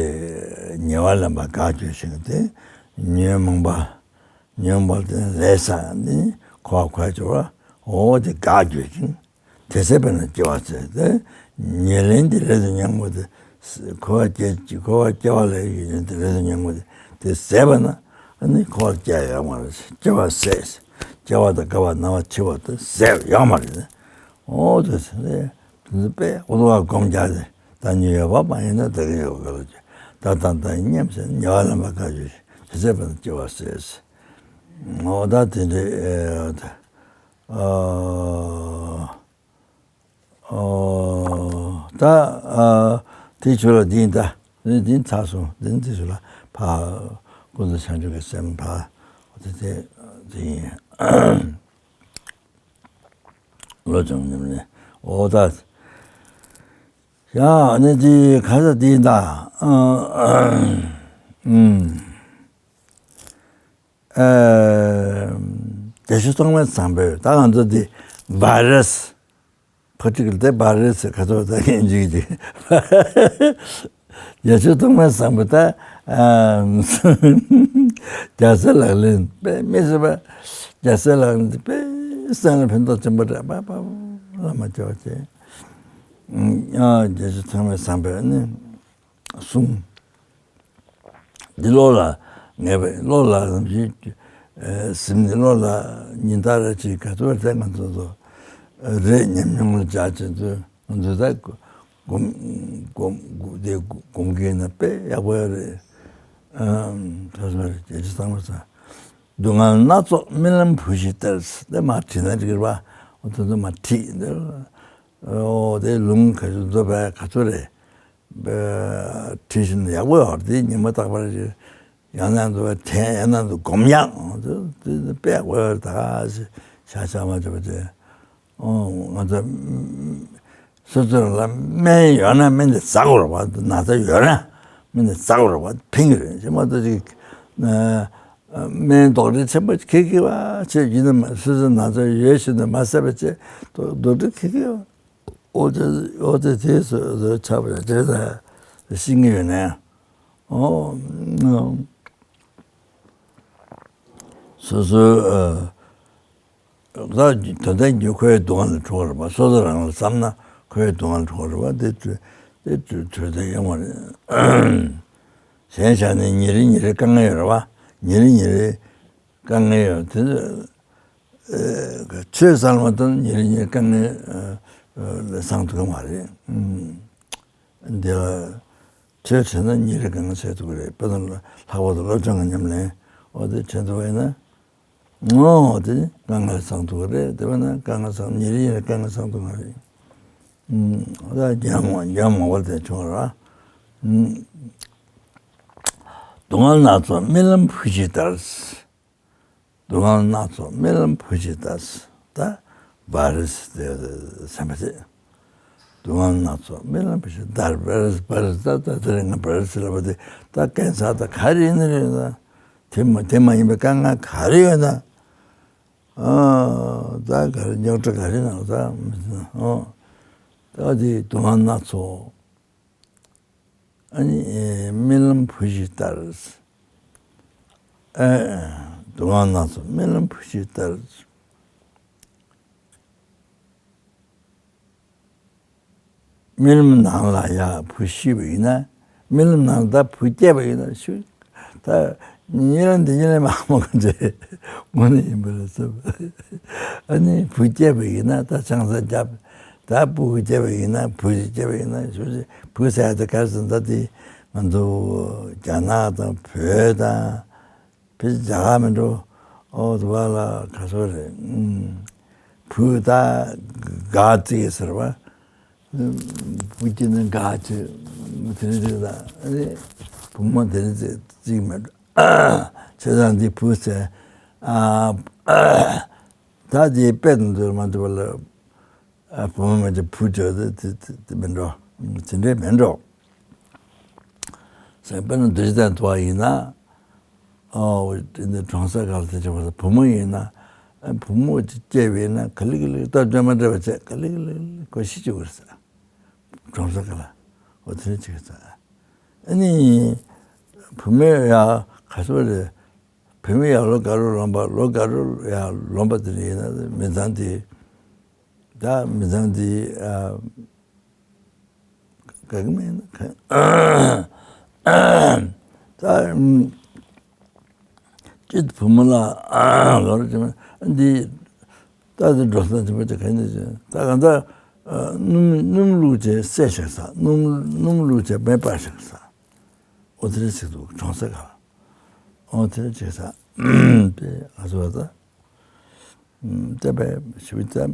ཉེ་བར་ལེན་པ་དགག་བྱའི་ཞིང་དེ་ཉོན་མོངས་པ། ཉོན་མོངས་པ་དེ་ལས་བསགས་ནས་འཁོར་བར་འཁོར་བར་གྱུར་པ། འོ་དེ་དགག་བྱའི་ཞིང་། དེ་ཟད་པས་ན་སྐྱེ་བ་ཟད་དེ། ཉེར་ལེན་གྱི་རིགས་སུ་ཉམས་པ་དེ། འཁོར་བར་སྐྱེ་འཁོར་བར་སྐྱེ་བ་ལ་ཡོད་ཀྱི་རིགས་སུ་ཉམས་པ་དེ་དེ་ཟད་པ་ན་ཨ་ནི་འཁོར་བར་སྐྱེ་ཡོད་མ་རེད། སྐྱེ་བ་ཟད། སྐྱེ་བ་དང་རྒ་བ་ན་བ་འཆི་བ་དེ་ཟད་ཡོད་མ་རེད། འོ་དེ་ཟད་དེ་དེ་ཚོ་དཔེ་འོ་དོ་བ་སྒོམ་རྒྱག་དེ་བདག་ཉིད་ཡོད་པ་མ་ཡིན་ན་བདག་གི་ཡོད་པ་ག་ལ་འགྱུར། བདག་དང་བདག་མཉམ་ཟད་ཉེ་བར་ལེན་པ་དགག་བྱའི་ཞིང་། དེ་ཟད་པས་ན་སྐྱེ་བ་ཟད། འོ་ད་དེ་འདྲའི་ཨ། ཨོ། ད་ཨ་དེ་ཆོས་ལ་འདི་ཡིན་ད། འདི་འདི་ཚར་སོང་། འདི་འདི་ཆོས་ལ་ཕ་ཀུན་ཏུ་བྱང་ཆུབ་ཀྱི་སེམས་ཕ་དེ་དེ་དེ་ཡིན། བློ་སྦྱོང་ཉམས་ལེན། ཨོ་ད། ཡ་ཨ་ནི་འདི་ག་ས་འདི་ཡིན་ད། ཨ་ཨ་ཨུམ། ཨ། བརྒྱད་ཅུ་ཐོག་མའི་བཟང་པོས་ད་ང་ཚོ་འདི་བྷ་རས་ཕོ་ཊི་ཀལ་དེ་བྷ་རས་ག་ཚོད་ད་ཡིན་ཅིག་ཅིག་བརྒྱད་ཅུ་ཐོག་མའི་བཟང་པོ་ད། ཨ། རྒྱལ་སྲས་ལག་ལེན་དཔེ་མི་སྲིད་པ། རྒྱལ་སྲས་ལག་ལེན་དེ་དཔེ་སེམས་ལ་ཕན་ཐོགས་ཆེན་པོ་རེད་པ་པ། བླ་མ་སྐྱོ་བ་བྱས། ཨ། བརྒྱད་ཅུ་ཐོག་མའི་བཟང་པོས་ནི། གསུང་། འདི་བློ་ལ་ངེས་པའི་བློ་ལ་ནམ་ཞིག་ཨེ་སེམས་ནི་བློ་ལ་ཉིན་ལྟར་རེ་ཅིག་ག་ཚོད་རེ་ང་ཚོ་ཚོ་རེ་ཉམས་མྱོང་ལ་སྦྱར་བྱེད་ཚུལ་ ང་ཚོ་ད་སྒོམ་སྒོམ་སྒོམ་དེ་སྒོམ་གྱི་ན་དཔེ་ཡག་པོ་ཡོད་རེད། ཨམ་ད་སོ་རེད་རྒྱལ་སྤྱི་ཚང་མ་ཚང་། སྡུག་བསྔལ་སྣ་ཚོགས་རྨི་ལམ་བུ་ཞིག་ལྟར། དེ་མར་བྲིས་ན་འགྲིག་རེད་པ། འོ་དེ་ཚོ་མར་བྲིས་འདིར། ཨོ་དེ་ལུང་ག་ཚོད་འཛོ་བས་ག་ཚོད་རེད། བྲིས་ཤིང་ཡག་པོ་ཡོད་དེ་ཉི་མ་རྟག་པར་ཡང་ན་འཛོ་བས་དྲན་ཡང་ན་འཛོ་སྒོམ་ཡག་དེ་དཔེ་ཡག་པོ་ཡོད་ད། ཤ་ཤ་མ་བྱས་པ་དེ། ཨོ་ང་ཚོ་སོ་སོ་རང་ལ་སྨན་ཡོད་ན་སྨན་དེ་ཟ་དགོས་རེད་པ། ན་ཚ་ཡོད་ན་སྨན་དེ་ཟ་དགོས་རེད་པ། ཕན་གྱི་རེད་ཅེས་མ་གཏོགས་ཅིག་སྨན་རྡོག་རིལ་ཆེན་པོ་ཁེ་ཁེ་བ་ཆེ་ཡིན་ན་མ་སོ་སོ་ན་ཚ་ཡོད་བཞིན་དུ་མ་ཟ་བ་བྱས་རྡོག་རྡོག་རིལ་ཁེ་ཁེ་བ། ཨོ་ཙི་ཨོ་ཙི་དེ་སོ་སོ་ཆགས་པ་རེད་ད་ཤི་ངེས་ཡོད་ནས། ཨོ། སོ་སོའི་ད་དོན་དག་རྒྱུ་ཁོའི་སྡུག་བསྔལ་ལ་འཕྲོག་རེད་པ། སོ་སོ་རང་ལ་བསམ་ན་ཁོའི་སྡུག་བསྔལ་འཕྲོག་རེད་པ། དེ་དེ་དེ་གྲོས་དེ་ཡོང་བ་རེད། གཞན་བཞག་ནས་ཉིན་རེ་ཉིན་རེ་དཀའ་ངལ་ཡོད་རེད་པ། ཉིན་རེ་ཉིན་རེ་དཀའ་ངལ་ཡོད་དེ། ཆོས་གསར་མ་དང་ཉིན་རེ་ཉིན་རེ་དཀའ་ངལ་ལ་སངས་ཐུབ་ཀྱི་མ་རེད། འདི་ལ་ཆོས་བྱས་ན་ཉིན་རེ་དཀའ་ངལ་སེལ་ཐུབ་ཀྱི་རེད། དཔེར་ན་ལྷག་པར་དུ་སློབ་སྦྱོང་གི་ཉམས་ལེན་འོ་དེ་བྱེད་ཐུབ་པ་ཡིན་ན། ངོ་དེ་ནི་དཀའ་ངལ་སངས་ཐུབ་ཀྱི་རེད། དེ་བས་ན་དཀའ་ངལ་སངས་ཉིན་རེ་ཉིན་རེ་དཀའ་ངལ་སངས་ཐུབ་ཀྱི་རེད། ཨ་རྒྱ་མོ་རྒྱ་མོ་བ་དེ་བྱུང་ར། སྡུག་བསྔལ་སྣ་ཚོགས་རྨི་ལམ་བུ་ཞིག་ལྟར། སྡུག་བསྔལ་སྣ་ཚོགས་རྨི་ལམ་བུ་ཞིག་ལྟར། ད་བ་རེས་དེ་སེམས་པ་དེ། སྡུག་བསྔལ་སྣ་ཚོགས་རྨི་ལམ་བུ་ཞིག་ལྟར། བ་རེས་བ་རེས་ད་ད་དེ་རིང་ང་བ་རེས་ལབ་པ་དེ་ད་ཀན་སར་ད་ག་རེ་ཡིན་ན་རེད་ད། དེ་མ་དེ་མ་ཡིན་པའི་དཀའ་ངལ་ག་རེ་ཡོད་ན། ཨ་ད་ག་རེ་རྙོག་དྲ་ག་རེ་ན་ད་མི་ཟིན་ཨོ། ད་དེ་སྡུག་བསྔལ་སྣ་ཚོགས། ཨ་ནི་རྨི་ལམ་བུ་ཞིག་ལྟར། ཨ་སྡུག་བསྔལ་སྣ་ཚོགས་རྨི་ལམ་བུ་ཞིག་ལྟར། རྨི་ལམ་ནང་ལ་ཡ་བུ་ཤི་བ་ཡིན་ན། རྨི་ལམ་ནང་ད་བུ་སྐྱེས་པ་ཡིན་ན་ཤི། ད་རྨི་ལམ་འདི་རྨི་ལམ་མ་མོ་ག་ཚོད་དངོས་གནས་ཡིན་པ་ལ་ཚོད། ཨ་ནི་བུ་སྐྱེས་པ་ཡིན་ན་ད་ཆང་ས་བརྒྱབ། ད་བུ་སྐྱེས་པ་ཡིན་ན་བུ་ཞིག་སྐྱེས་པ་ཡིན་ན་ཤི། བུ་ཟེར་ཡ་ད་ག་རེ་ཟེར་ན་ད་དེ་ང་ཚོ་རྒྱ་ནག་དང་བོད་དང་། བོད་རྒྱ་གར་མི་འགྲོ། ཨོ་དུ་བ་ལ་ག་སོ་རེད། ཨུམ། བུ་ད་ག་ཙིག་ཟེར་བ། བུ་སྐྱེས་ནས་ག་ཅི་དེ་རིང་ཙིག་ད་ཨ་ནི་བུ་མོ་དེ་རིང་ཙིག་ཙིག་མི་འགྲོ། བྱས་ཙང་འདི་བུ་ཟེར། ཨ་ད་དེ་དཔེ་དང་བསྡུར་མ་ཐུབ་པ་ལ། ཨ་བུ་མོ་མི་འདྲ་བུ་འདྲ་དེ་དེ་དེ་དེ་མི་འགྲོ། དེ་འདྲས་མི་འགྲོ། ཟེར་དཔེར་ན་འདུ་བྱེད་དང་འདུ་བ་ཡིན་ན། ཨོ་དེ་འདི་གྲོང་གསེབ་ཁག་ལ་དེ་འདྲ་བ་བུ་མོ་ཡིན་ན། ཨ་བུ་མོ་ཅིག་སྐྱེས་པ་ཡིན་ན་ག་ལེ་ག་ལེ་སྟབས་བདེ་མ་འདྲ་བ་བྱས་ག་ལེ་ག་ལེ་ཁོ་ཤི་བཅུག་གི་རེད་ཟེར། གྲོང་གསེབ་ཁག་ལ། ཨོ་དེ་འདྲ་ཅིག་ཟེར། ཨ་ནི་བུ་མོ་ཡ་ག་ཚོད་རེད། བུད་མེད་ཡར་ལོ་དགའ་རུ་ལོན་པ་ལོ་དགའ་རུ་ཡར་ལོན་པ་དེ་ཡིན་ན་མི་ཚང་དེ། ད་མི་ཚང་དེ་ཨ་དགའ་གི་མེད་ན་ག་ད་ཅིག་བུ་མོ་ལ་ལོ་རེ་ཅིག་མ་འདི་ད་དེ་འགྲོ་ས་དེ་མ་དེ་ག་ནས་ད་ག་ད་སྣུམ་སྣུམ་བླུགས་བྱས་བསྲེགས་བཞག་ས། སྣུམ་སྣུམ་བླུགས་བྱས་མེ་སྤར་བཞག་ས། ཨོ་དེ་རེད་ཟེར་འདུག་གྲོང་གསེབ་ཁག་ལ། ཨོ་དེ་རེད་ཟེར་ས། དཔེ་ང་ཚོ་བ་ད། དེ་དཔེ་ཞིབ་ཙམ་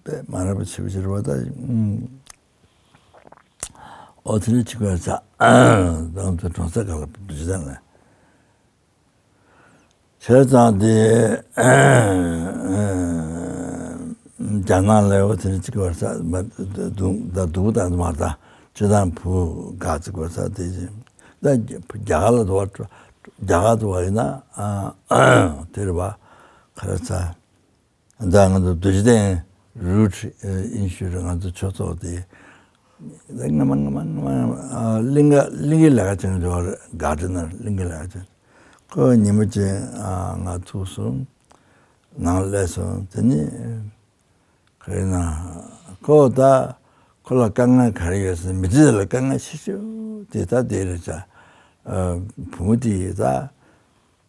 དཔེ་མ་རབས་ཞིབ་ཞིབ་བ་ད། ཨོ་དེ་རེད་ཅིག་བ་ས། ང་ཚོ་གྲོང་གསེབ་ཁག་ལ་འདུག་ཅི་ཙམ་ལ། བྱས་ཙང་དེ་རྒྱ་ནག་ལ་ཡོད་དེ་གཅིག་བར་ས་མ་སྡུག་ད་སྡུག་ད་མ་ད་ཅི་དང་བུ་ག་གཅིག་བར་ས་དེ་བཞིན་ད་རྒྱ་གར་ལ་འགྲོ་བ་རྒྱ་གར་འགྲོ་བ་ཡིན་ན་དེ་རེད་བ་ག་རེ་ས། ད་ང་ཚོ་རྡོ་རྗེ་གདན་རུ་ཨིན་ཤུ་རི་ང་ཚོ་ཆོས་ཚོགས་དེ་ད་སྔ་མ་སྔ་མ་སྔ་མ་གླིང་ག་གླིང་གའི་ལས་ཀ་བྱེད་མཁན་ཅིག་ཡོད་རེད། ག་ཌེ་ནར་གླིང་གའི་ལས་ཀ་བྱེད། ཁོ་ཉིན་མོ་ཅིག་ང་ཐུག་སོང་། ནང་སླེབས་སོང་། དེ་ནི་ག་རེ་ན་ཁོ་ད་ཁོ་ལ་དཀའ་ངལ་ག་རེ་ཡོད་ཟེར་ན་མི་ཚེ་ལ་དཀའ་ངལ་ཆེ་ཤོས་དེ་ད་དེ་རེད་ཤག་བུ་མོ་དེ་ད།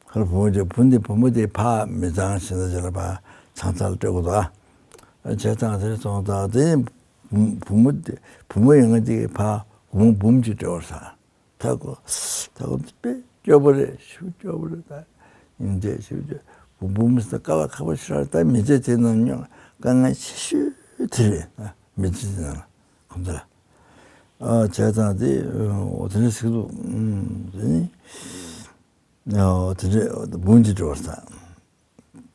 ཁར་བུ་མོ་དེ་བུ་འདི་བུ་མོ་དེ་ཕ་མི་ཚང་ཞིག་ན་ཅི་ལ་ཕ་ཚང་ཚར་སྤྲད་དགོས་དོ། བྱས་ཙང་དེ་སོང་ཙང་དེ་ བུ་བུ་མོ་དེ་བུ་མོ་ཡོང་ང་དེ་གི་ཕ་བུ་མོ་འབུམ་གཅིག་སྤྲད་པ་རེད་ས། ད་གོ་ད་གོ་དཔེ་སྐྱོ་པོ་རེད། ཞེ་པོ་སྐྱོ་པོ་རེད། ད་ཡིན་དེ་ཞེ་པོ་སྐྱོ་བུ་འབུམ་ཟེར་དཀའ་ལས་ཁག་པོ་ཞེ་དྲག་རེད། ད་མི་ཚེ་དེ་ནང་སྙོག་དཀའ་ངལ་ཆེ་ཤོས་དེ་རེད། ད་མི་ཚེ་དེ་ནང་ལ་ཁོང་ཚོ་ལ། ཨ་བྱས་ཙང་དེ་འོ་དེ་འདྲ་ཞིག་འདུག་ཨུམ། དེ་ནི་ཨོ་དེ་འདྲ་འབུམ་གཅིག་སྤྲད་པ་རེད་ས།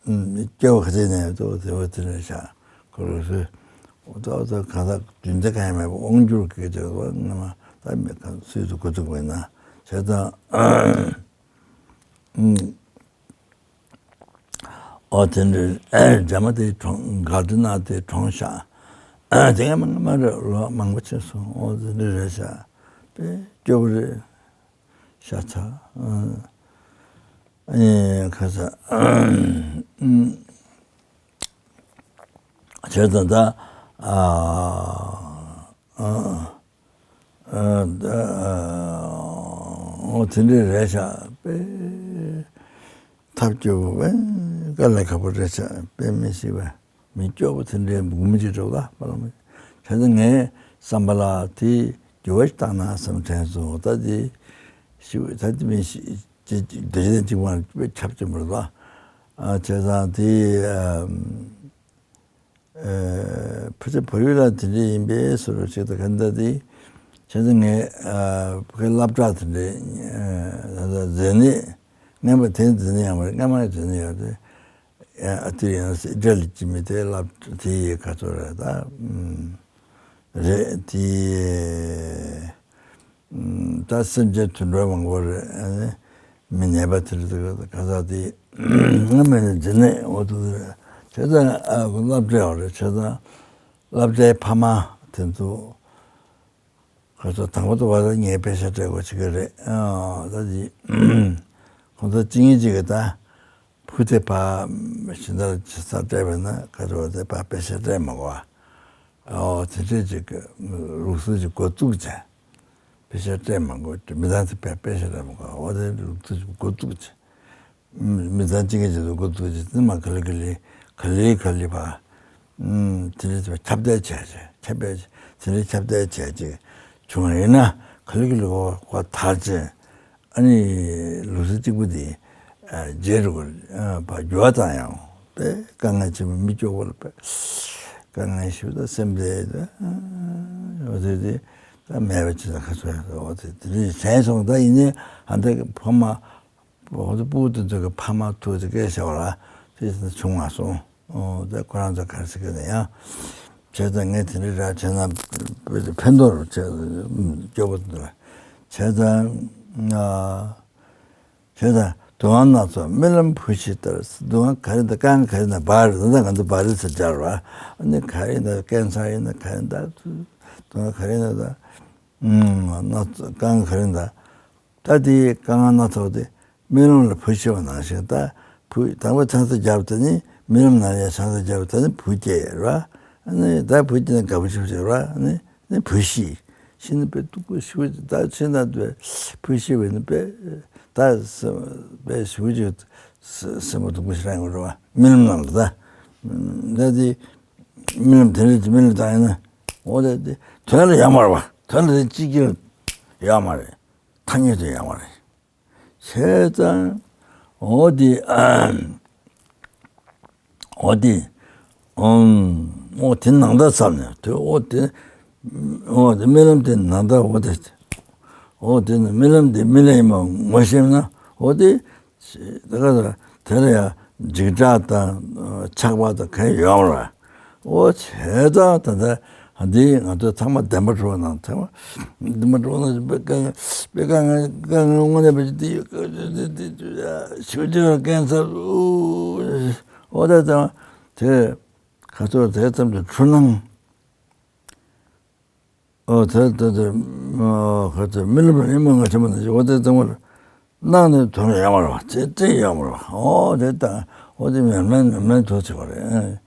ཨུམ། སྐྱེ་བ་ཁ་ཤས་ནས་ཏོ་དེ་བ་དེ་ནས་ཤ་ཁོ་རུ་སུ་འོ་ཏོ་ཏོ་གང་ཟག་རྒྱུན་ཆད་གང་ཡང་མེད་པ་དབང་སྒྱུར་གྱི་ཅེས་པ་ནི་མ་ད་མེད་གང་སུས་སུ་གོ་ཚུགས་པས་ན་བྱས་ཙང་། ཨུམ། ཨོ་དེ་འདྲ་རྒྱ་མ་དེ་གྲོངས་ག་དེ་ན་དེ་གྲོངས་ཤག་དེ་ག་མང་མ་རེད། ལོ་མང་པོ་ཕྱིན་སོང་། ཨོ་དེ་འདྲ་རེད་ཤག་དཔེ་སྐྱོ་པོ་རེད། ཤ་ཚ། ཨ་ནི་ཁ་ས་བྱས་ཙང་ད་ཨ་ཨ་ཨ་ད་ཨ་འོ་དེ་འདྲས་རེད་ཤག་དཔེ་ཐབས་སྐྱོ་པོ་དཔེ་དཀའ་ལས་ཁག་པོ་རེད་ཤག་དཔེ་མི་སྲིད་པ། མི་སྐྱོ་པོ་དེ་འདྲའི་འབུ་མི་ཅིག་འགྲོ་ལ་པ་ལ་མི། བྱས་ཙང་ངའི་བསམ་པ་ལ་དེ་འགྱུར་བ་ཞིག་བཏང་ན་བསམ་དྲན་སོང་། ད་དེ་ཞིག་ད་དེ་མི་ཞིག་ཅི་ཅི་བདེ་ཆེན་གཅིག་པ་དཔེ་ཁྱབ་ཀྱི་མི་འདུག་ཨ་བྱས་ཙང་དེ་ཨ་ཨ་ཕལ་ཆེར་བལ་ཡུལ་ལ་དེ་འདྲ་ཡིན་པའི་བཟོ་འདྲ་ཞིག་ད་ག་འདྲ་དེ་བྱས་ཙང་ངའི་ཨ་ཕ་གི་སློབ་གྲྭ་དེ་འདྲའི་ཨ་ད་ད་མཛེས་ནད་སྔོན་མ་དེ་མཛེས་ནད་ཡང་མ་རེད། སྔ་མ་མཛེས་ནད་ཡོད་དེ། ཨ་དེ་ཡང་སྲིད་འབྲེལ་གྱི་མི་དེ་ལབ་དེ་ཡི་ཁ་ཚོ་རེད་ད། ཨུམ། རེད་དེ། ཨུམ། ད་སེམས་ཅན་དུད་འགྲོ་མང་པོ་རེད། ཨ་ནི་མི་ནད་པ་དེ་རེད་ད་ག་ས་དེ་སྔ་མ་ནས་འཛིན་ནས་འོ་དེ་རེད། བྱས་ཙང་ཨ་ཁོ་སློབ་གྲྭའི་འོག་རེད། བྱས་ཙང་སློབ་གྲྭའི་ཕ་མ་དེ་ཚོ། ཁོ་ཚོ་དང་པོ་དུ་བ་ལ་ངས་པེ་ཤ་སྤྲད་དགོས་བྱེད་ཀྱི་རེད། ཨ་ད་ཅི་ཁོ་ཚོ་གཅིག་ཉིད་གཅིག་གི་ད་བུ་དེ་ཕ་ཤིང་རྟ་ཇི་ས་སྤྲད་པས་ན་ཁ་ཚོ་བ་དེ་ཕ་པེ་ཤ་སྤྲད་མ་དགོས། ཨོ་དེ་འདྲས་ཅིག་གི་ལུགས་སྲོལ་ཅིག་འགོ་བཙུགས་བྱས། པེ་ཤ་སྤྲད་མ་དགོས་ཀྱི་མི་ཚང་དེ་ཕ་པེ་ཤ་སྤྲད་མ་དགོས། ཨོ་དེ་ལུགས་སྲོལ་ཅིག་འགོ་བཙུགས་བྱས། མི་ཚང་གཅིག་གི་རྗེས་སུ་འགོ་བཙུགས་ཀྱི་དེ་མ་ག་ལེ་ག་ལེ་ག་ལེ་ག་ལེ་བ། དེ་རེད་ཁྱབ་གདལ་བྱས་བྱས་ཁྱབ་སྤེལ་དེ་རེད་ཁྱབ་གདལ་བྱས་བྱས་བྱུང་བ་ཡིན་ན་ག་ལེ་ག་ལེ་གོ་གོ་ཐག་བཅད། ཨ་ནི་ལུགས་སྲོལ་གཅིག་པུ་དེ་རྗེས་རུ་བ་འགྱུར་བ་བཏང་ཡང་དཔེ་དཀའ་ངལ་ཆེན་པོ་མི་སྐྱོ་བོ་ལ་དཔེ་དཀའ་ངལ་ཞིག་ད་སེམས་དེ་ད་འོ་དེ་དེ་ད་མེད་པ་ཅི་ད་ཁ་ཚོད་འོ་དེ་དེ་རེད་དྲན་སོང་། ད་ཡིན་ནའི་ཨ་འདྲ་ཕ་མ། འོ་དེ་སྤུ་གུ་དེ་ཚོ་གི་ཕ་མ་ཐུག་དེ་སྐད་བཤད་པ་ལ་དེ་བྱུང་མ་སོང་། འོ་དེ་ཁོ་རང་ཚོ་ག་རེ་ཟེར་གི་ན་ཡང་། བྱས་ཙང་ངས་དེ་འདྲ་ར་བྱས་ན་དཔེ་དེ་ཕན་ཐོགས་རུ་བྱས་སྐྱོ་པོ་དེ་ལ་བྱས་ཙང་ང་། བྱས་ཙང་དུག་ལྔ་སྣ་ཚོགས་རྨི་ལམ་བུ་ཤི་ལྟར། དུག་ལྔ་ག་རེ་ད་རྐང་ག་རེ་ན་བ་རེད། ད་ང་ཚོ་བ་རེད་ཟེར་སྦྱར་བ་ཨ་ནི་ག་རེ་ད་ཀན་སར་ཡིན་ན་ག་རེ་ད་དུག་ལྔ་ག་རེ་ན་ད་སྣ་ཚོགས་རྐང་ག་རེ་ད། ད་དེའི་དཀའ་ངལ་སྣ་ཚོགས་དེ་རྨི་ལམ་ལ་བུ་ཤི་བ་ནང་བཞིན་ད་བུ་དང་པོ་ཆང་ས་བརྒྱབ་དེ་ནི་རྨི་ལམ་ནང་ཡང་ཆང་ས་བརྒྱབ་དེ་ནི་བུ་སྐྱེས་ར། ཨ་ནི་ད་བུ་སྐྱེས་ནི་དགའ་པོ་ཞིག་བྱེད་ར། ཨ་ནི་ནི་བུ་ཤི་ཤི་ནི་དཔེ་སྡུག་པོ་ཞིག་ད་ཕྱི་ན་དཔེ་བུ་ཤི་བས་ནི་དཔེ་ད་དཔེ་ཞིག་ཅིག་སེམས་པ་སྡུག་པོ་ཞིག་རང་ཡོད་ར་བ། རྨི་ལམ་ནང་ལ་ད་ད་དེ་རྨི་ལམ་དེ་འདྲ་རྨི་ལམ་ད་ཡིན་ན་འོ་ད་དེ་དོན་ལ་ཡོད་མ་རེད་བ། དོན་ལ་དེ་གཅིག་ཀྱང་ཡོད་མ་རེད། ཐ་སྙད་དུ་ཡོད་མ་རེད། བྱས་ཙང་འོ་དེ་འོ་དེ་ཨམ་འོ་དེ་ནང་ལྟར་བསམ་ནས་དེ་འོ་དེ་འོ་དེ་རྨི་ལམ་དེ་ནང་ལྟར་འོ་དེ་འོ་དེ་ནི་རྨི་ལམ་དེ་རྨི་ལམ་ཡིན་པ་ངོ་ཤེས་ན་འོ་དེ་དེ་ག་དེ་ལ་ཡང་འཇིགས་སྐྲག་དང་ཆགས་པ་དང་གང་ཡོད་མ་རེད། འོ་བྱས་ཙང་ད་ལྟ་འདི་ང་ཚོ་ཚང་མ་བདེན་པ་འགྲོ་ནང་ཚང་མ་བདེན་པ་འགྲོ་ནང་དཔེ་དཀའ་དཔེ་དཀའ་ངལ་དཀའ་ངལ་དངོས་གནས་པ་ཅིག་འདི་ཞུ་རྒྱུ་ཀན་སར་འོ་ད་ཙང་དེ་ག་ཚོད་དེ་ཙམ་དུ་འཁྲུལ་སྣང་ཨོ་དེ་དེ་དེ་ཨོ་ཁ་དེ་རྨི་ལམ་རིང་མོ་ང་ཆེན་མོ་ནས་ཨོ་དེ་ཚང་མར་སྣང་ནས་དོན་ཡོད་མ་རེད་བ། ཅེས་ཅེས་ཡོད་མ་རེད་བ། ཨོ་དེ་དང་ཨོ་དེ་མེར་མེར་མེར་མེར་དོ་བྱེད་པ་རེད།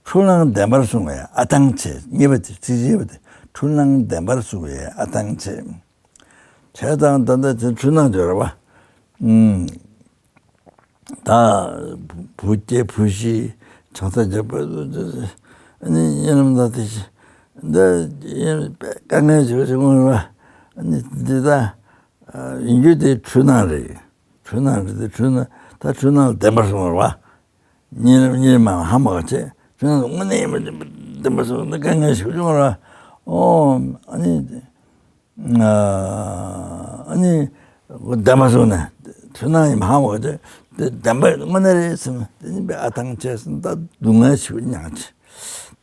འཁྲུལ་སྣང་བདེན་པར་བཟུང་བའི་ཨ་ཐང་ཆད། གཉིས་པ་དེ་ཚིག་གཅིག་པ་དེ་འཁྲུལ་སྣང་བདེན་པར་བཟུང་བའི་ཨ་ཐང་ཆད། བྱས་ཙང་ད་ལྟ་དེ་འཁྲུལ་སྣང་དེ་རེད་བ། ཨུམ། ད་བུ་སྐྱེས་བུ་ཤི་ཆང་ས་རྒྱབ་པ་ཨ་ནི་གཉིད་ལམ་ད་དེ་ཤི་ འདི་ཡིན་དཀའ་ངལ་ཞིག་བྱུང་བ་རེད་བ། ཨ་ནི་འདི་ད་ཡིན་རྒྱུ་དེ་འཁྲུལ་སྣང་རེད། འཁྲུལ་སྣང་རེད་དེ་འཁྲུལ་སྣང་ད་འཁྲུལ་སྣང་ལ་བདེན་པར་སོང་བ་རེད་བ། གཉིད་གཉིད་མ་ཧ་མ་ག་བྱས་འཁྲུལ་སྣང་དངོས་གནས་ཡིན་པ་བདེན་པར་སོང་ན་དཀའ་ངལ་ཞིག་བྱུང་བ་རེད་བ། ཨོ་ཨ་ནི། ཨ་ནི་བདེན་པ་བཟུང་ནས་འཁྲུལ་སྣང་ཡིན་ཧ་མ་གོ་དེ་བདེན་པ་དངོས་གནས་རེད་ཟེར་ནས་དེ་ནི་དཔེ་ཨ་ཐང་ཆད་སོང་། ད་སྡུག་བསྔལ་ཞིག་མྱངས་